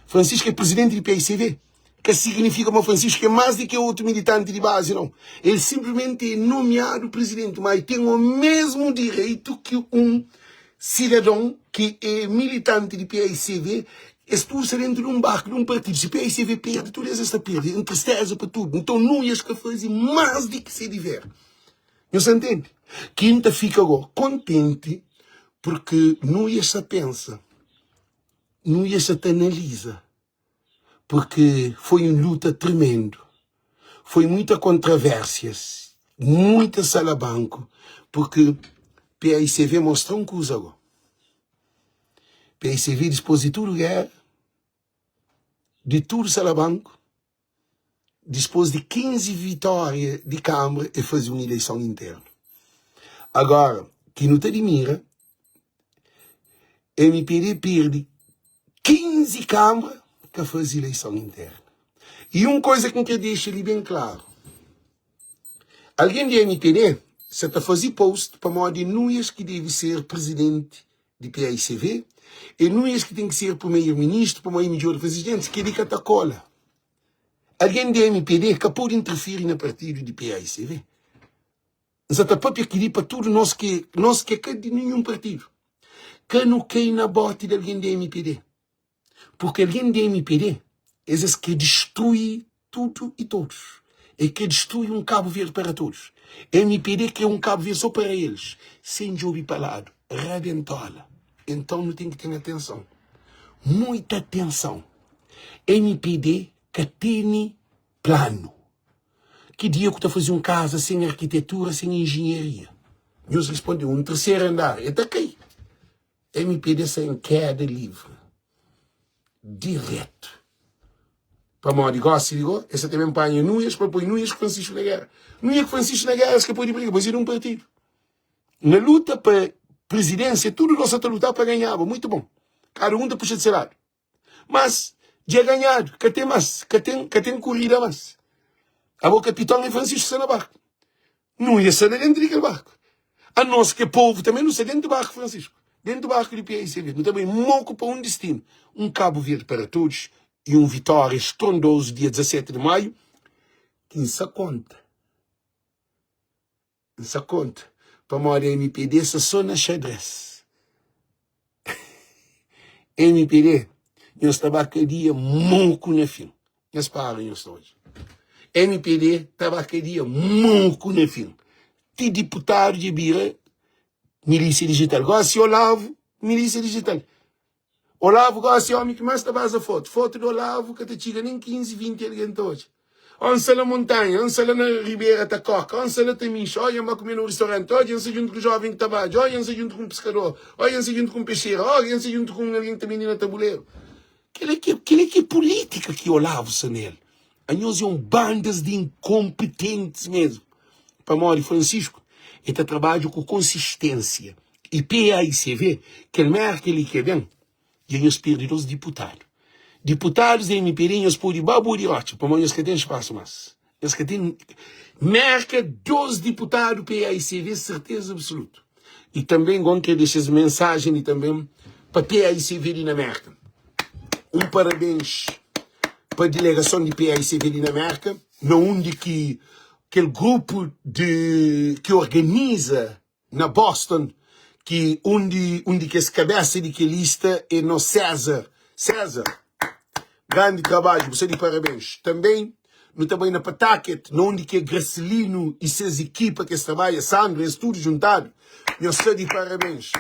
Francisco é presidente di PICV. Ka significa ma Francisco é mais di que outro militante di base não. Ele simplesmente é nomeado presidente, mas tem o mesmo direito que um cidadão que é militante di PICV. Es tudo sta dentro de um barco, de um partido. Se PICV perde, tudo es sta perde. É um tristeza pa tudo. Então Nunes ka faze mais di que se dever. Nhos ta ntende? Ki N ta fika go kontenti purki nu ia sta pensa, nu ia sta ta analiza, purki foi un luta tremendu, foi muita kontravérsias, muita salabanku, purki paicv mostra un kuza go, paicv dispôs di tudu géra, di tudu salabanku, Dispôs di 15 vitória di Kâmara, el faze un ileison internu. Agora, ki nu ta dimira, mpd perde 15 Kâmara ka faze ileison internu. I un koza ki N kre dexa li ben klaru, algen di mpd sa ta faze post pamodi é Nunes ki debe ser prizidenti di paicv, é Nunes ki ten ki ser primeiro-ministru pamodi é midjor presidenti, kel-li ka ta kola. Algen di mpd ka pode interfiri na partidu di paicv. N sa ta papia kel-li pa tudu nos ki nos ki é ka di ninhun partidu. Ka nu kai na boti di algen di mpd, purki algen di mpd es es kre distrui tudu y todos. E kre distrui un Kabu Verdi para todos. Mpd kre un Kabu Verdi so para eles, sen djobe pa ladu, rabentola. Enton nu ten ki ten atenson, muita atenson. Mpd ka tene planu. Ki dia ku ta faze un kaza sen arkitetura, sen enjenharia? Nhos responde, un terseru andar, e ta kai. Mpd sta en keda livre, diretu. Pamodi gosi di go, es sa ta ben panha Nunes pa poi Nunes ku Francisco na gera. Nunes ku Francisco na gera es ka pode briga, pois é di un partidu. Na luta pa presidência, tudu nos sa ta luta pa ganhaba, muito bom. Kada un ta puxa di se ladu. Mas dja ganhadu, ka ten mas, ka ten, ka ten korida mas. Abo kapiton é Francisco sta na barku. Nu ia sta na dentru di kel barku. Anos ki é povu tanbe nu sta dentru barku Francisco, dentru barku di PAICV. Nu ta bai moku pa un distinu, un Kabu Verdi para todos i un vitória strondozu dia 17 di maiu ki N sa konta. N sa konta pamodi mpd sta so na xadrez. Mpd nhos ta ba kadia moku na fin. Nhos para nhos ta odja. Mpd ta ba kadia moku na fin. Ti diputadu dja bira milísia dijital. Gosi Olavo, milísia dijital. Olavo gosi é omi ki mas ta baza fotu. Fotu di Olavo ka ta txiga nen 15, 20 algen ta odja. Ó N sta na montanha, ó N sta la na ribera ta koka, ó N sta la ta mixi, odja N ba kume na un ristoranti, odja N sta djuntu ku joven ki ta badja, odja N sta djuntu ku un piskador, odja N sta djuntu ku un pexeru, odja N sta djuntu ku un algen ki ta bende na tabuleru. Kel-li ki, kel-li ki é pulítika ki Olavo sta nel. Anhos é un bandas di inkonpetentis mesmu. Pamodi Francisco e ta trabadja ku konsistênsia. I PAICV, kel merka li ke ben, dja nhos perde 2 diputadu. Diputadus di mpd nhos pode ba bua di rotxa, pamodi nhos ka ten spasu mas. Nhos ka ten merka 2 diputadu PAICV, serteza absolutu. I tanben gon kre dexa es mensajen li tanben pa PAICV li na merka. Un parabens pa dilegason di PAICV li na merka, na undi ki kel grupu di ki organiza na Boston ki un di un di kes kabesa di kel lista é nos César. César, grandi trabadju, bu sta di parabens. Tanbê nu ta bai na Pawtucket, na undi ki é Gracelino i ses ekipa ki es trabadja, Sandra, es tudu djuntadu, nhos sta di parabens.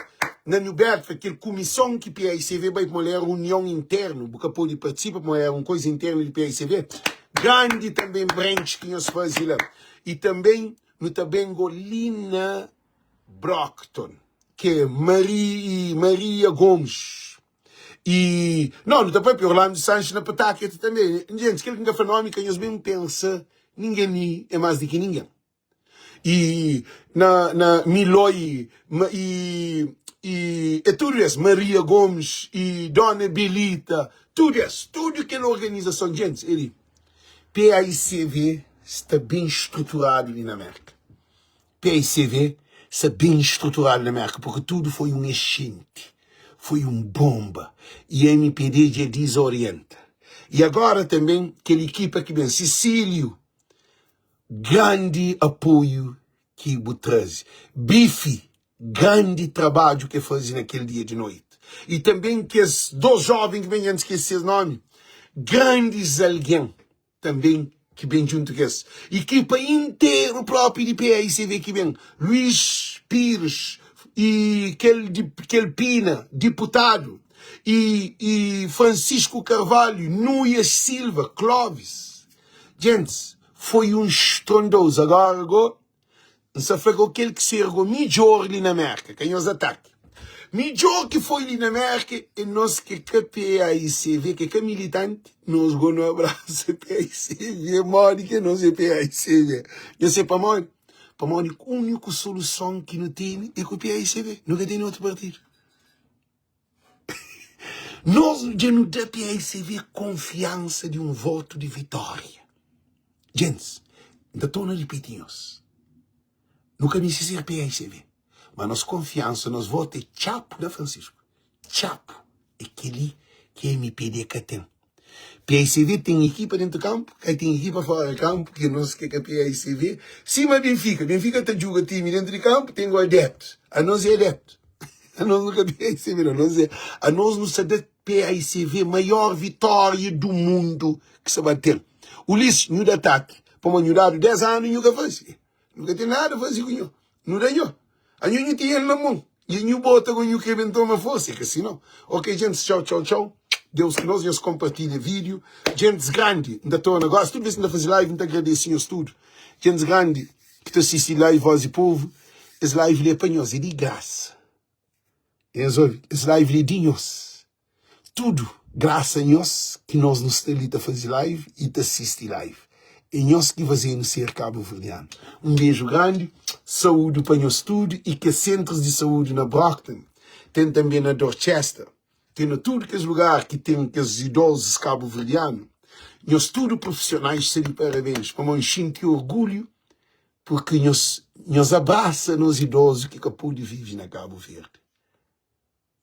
na New Bedford, kel kumison ki PAICV bai pamodi éra union internu, bu ka pode partisipa pamodi éra un koza internu di PAICV. Grandi tanben branch ki nhos faze la. I tanben nu ta ben go li na Brockton, ki é Maria, Maria Gomes. I, no, nu ta papia Orlando Sanches na Pawtucket tanbe. Gentis, kel ki N ka fla nomi ka nhos ben pensa ningen li é más di ki ningen. I na, na Miloi, ma, i, i, é tudu es, Maria Gomes i Dona Belita, tudu es, tudu kel organizason, gentis, é li. PAICV sta ben struturadu li na Merka. PAICV sta ben struturadu na Merka, porque tudu foi un exenti, foi un bomba, i MPD dja dizorienta. I agora tanben kel ekipa ki ben, Cecílio, Grandi apoio ki bu traze. Bifi, grandi trabadju ke faze na kel dia di noiti. I tanben kes 2 joven ki ben, dja N skese ses nomi, grandis algen tanben ki ben djuntu kes. Ekipa interu propi di PAICV ki ben, Luis Pires i kel kel Pina, diputadu, i i Francisco Carvalho, Nuias Silva, Clovis. Gentis, foi un strondozu. Agora go, N sa fla go kel ki ser go midjor li na Merka, ka nhos ataki. Midjor ki foi li na Merka é nos ki ka PAICV, ki ka militanti, nos go nu abrasa PAICV. Modi ki nos é PAICV? Nhos se pamodi? Pamodi uniku soluson ki nu tene é ku PAICV, nu ka tene otu partidu. Nos dja nu da PAICV konfiansa di un votu di vitória. Gentis, N ta torna ripiti nhos, nu ka meste ser PAICV, ma nos konfiansa, nos votu é Txapu da Francisco. Txapu é kel-li ki mpd ka ten. PAICV ten ekipa dentu kanpu, ka ten ekipa fora kanpu, ki nos ki ka PAICV. Sima Benfica, Benfica ta djuga timi dentu di kanpu, ten go adeptus. Anos é adeptus. Anos nu ka PAICV não, anos é, anos nu sa da PAICV maior vitória do mundo ki sa ba ten. Ulisses, nhu da ataki, pamodi nhu dadu 10 anu nhu ka fasi. Nu ka ten nada fasi ku nhu. Nu da nhu. Anho nhu ten el na mon. E nhu bota go nhu kre ben toma forsa. É ka si não. Ok, gentes, tchau, tchau, tchau. Deus ku nos, nhos kompartilha vídeo. Gentes grandi, N ta torna gosi, tudu vez ki N ta fazi live, N ta agradesi nhos tudu. Gentes grandi ki ta sisti live Voz di Povo, es live li é pa nhos, é di grasa. Nhos obi, es live li é di nhos. Tudu grasa nhos ki nos nu sta li ta fazi live i ta sisti live. É nhos ki faze-nu ser kabuverdianu. Un beju grandi, saúdi pa nhos tudu i kes sentrus di saúdi na Brockton, ten tanbe na Dorchester, ten na tudu kes lugar ki ten kes idozus kabuverdianu. Nhos tudu profisionais sta di parabens pamodi N xinti orgulhu purki nhos nhos abrasa nos idozu ki ka pode vive na Kabu Verdi.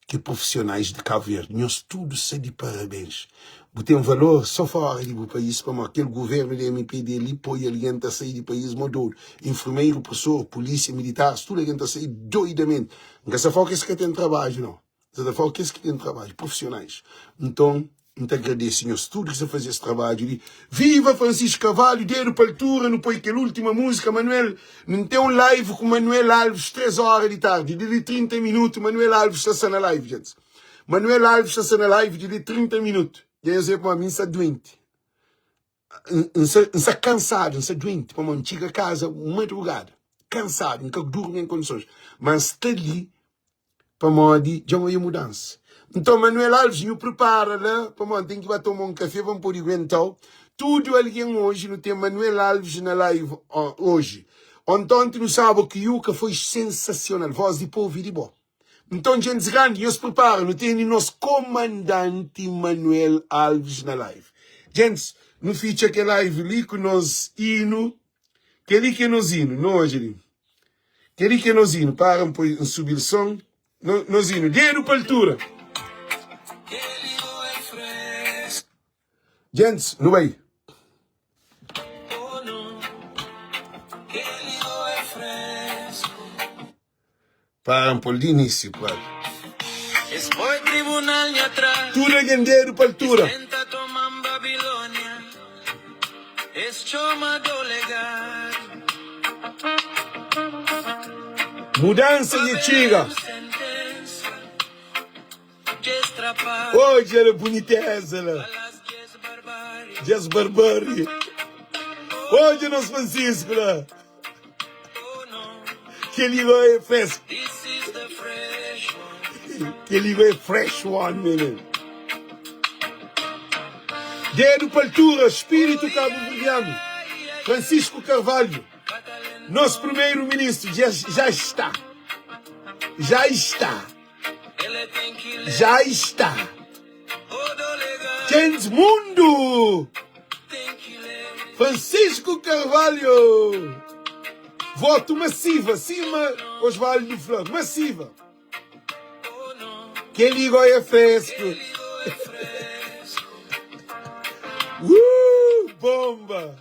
Ki profisionais di Kabu Verdi nhos tudu sta di parabens. Bu ten valor so fora di bu pais pamodi kel governu di mpd li poi algen ta sai di pais mo dodu. Enfermeru, profesor, polisia, militaris tudu algen ta sai doidamenti. N ka sta fala ki es ka ten trabadju nau. N sa ta fala kes ki ten trabadju, profesionais. Nton, N ta agradese nhos tudu ki sta faze es trabadju li. Viva Francisco Carvalho, dedu pa altura, nu poi kel ultima múzika, Manuel, N ten un live ku Manuel Alves 3 ora di tardi, di li 30 minutu Manuel Alves ta sta na live, gentis. Manuel Alves ta sta na live di li 30 minutu. Dja nhos vê pamodi mi N sta duenti. N sta kansadu, N sta duenti pamodi N txiga kaza madrugada, kansadu, N ka durmi en kondisons, ma N sta li pamodi dja N oia mudansa. Nton, Manuel Alves, nhu pripara la pamodi N ten ki ba toma un kafé pa N pode guenta-u. Tudu algen oji, nu ten Manuel Alves na live oji. Ontonti nu staba ku Yuka, foi sensasional, voz di povu i di bo. Nton, gentis grandi, nhos pripara, nu tene nos komandanti Manuel Alves na live. Gentis, nu fitxa kel live li ku nos inu. Kel-li ki é nos inu, nu odja li. Kel-li ki é nos inu. Para, N poi, N subi-l son. Nos inu, dedu pa altura. Gentis, nu bai. Para N pô-l di inísiu pa. Tudu algen dedu pa altura. Mudansa dja txiga. Odja la buniteza la. Djes barbari. Odja nos Francisco la. Kel li é fresco. Kel li é fresh one, menino. Dedo pa altura, espírito cabo-verdiano. Francisco Carvalho, nosso primeiro-ministro, já, já está. Já está. Já está. James Mundo! Francisco Carvalho! Voto massivo, acima Osvaldo de Flor. Massiva. Que liga é fresco. Uh, bomba!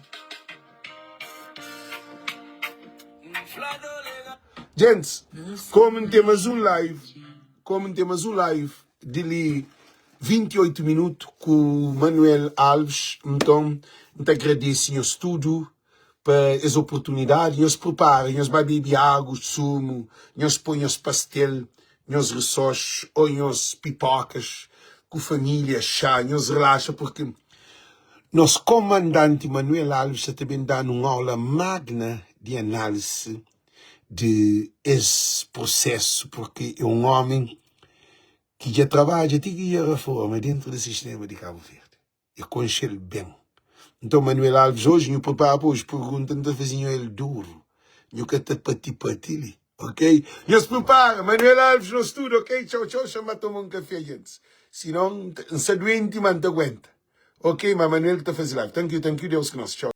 Gents, como n tem mais um live, como n tem mais um live de li 28 minuto ku Manuel Alves, então n ta agradece nhos tudo pa es oportunidade, nhos prepara, nhos ba bebi agu, sumo, nhos põe nhos pastel, nhos risox ou nhos pipocas ku família, chá, nhos relaxa porque nos comandante Manuel Alves sa ta ben danu un aula magna di análise di es prosesu porque é un homem ki dja trabadja ti ki dja reforma dentro di sistema di Cabo Verde. E konxe-l ben. Nton, Manuel Alves, oji nhu prepara pa oji pergunta, N ta faze nhu el duru. Nhu ka ta pati-pati li, ok? Nhos prepara, Manuel Alves nos tudu, ok? Txau, txau, xa N ba toma un kafé, gentis. Sinon, N sa duenti, ma N ta aguenta. Ok, ma Manuel ki ta faze live. Thank you, thank you, Deus ku nos. Txau.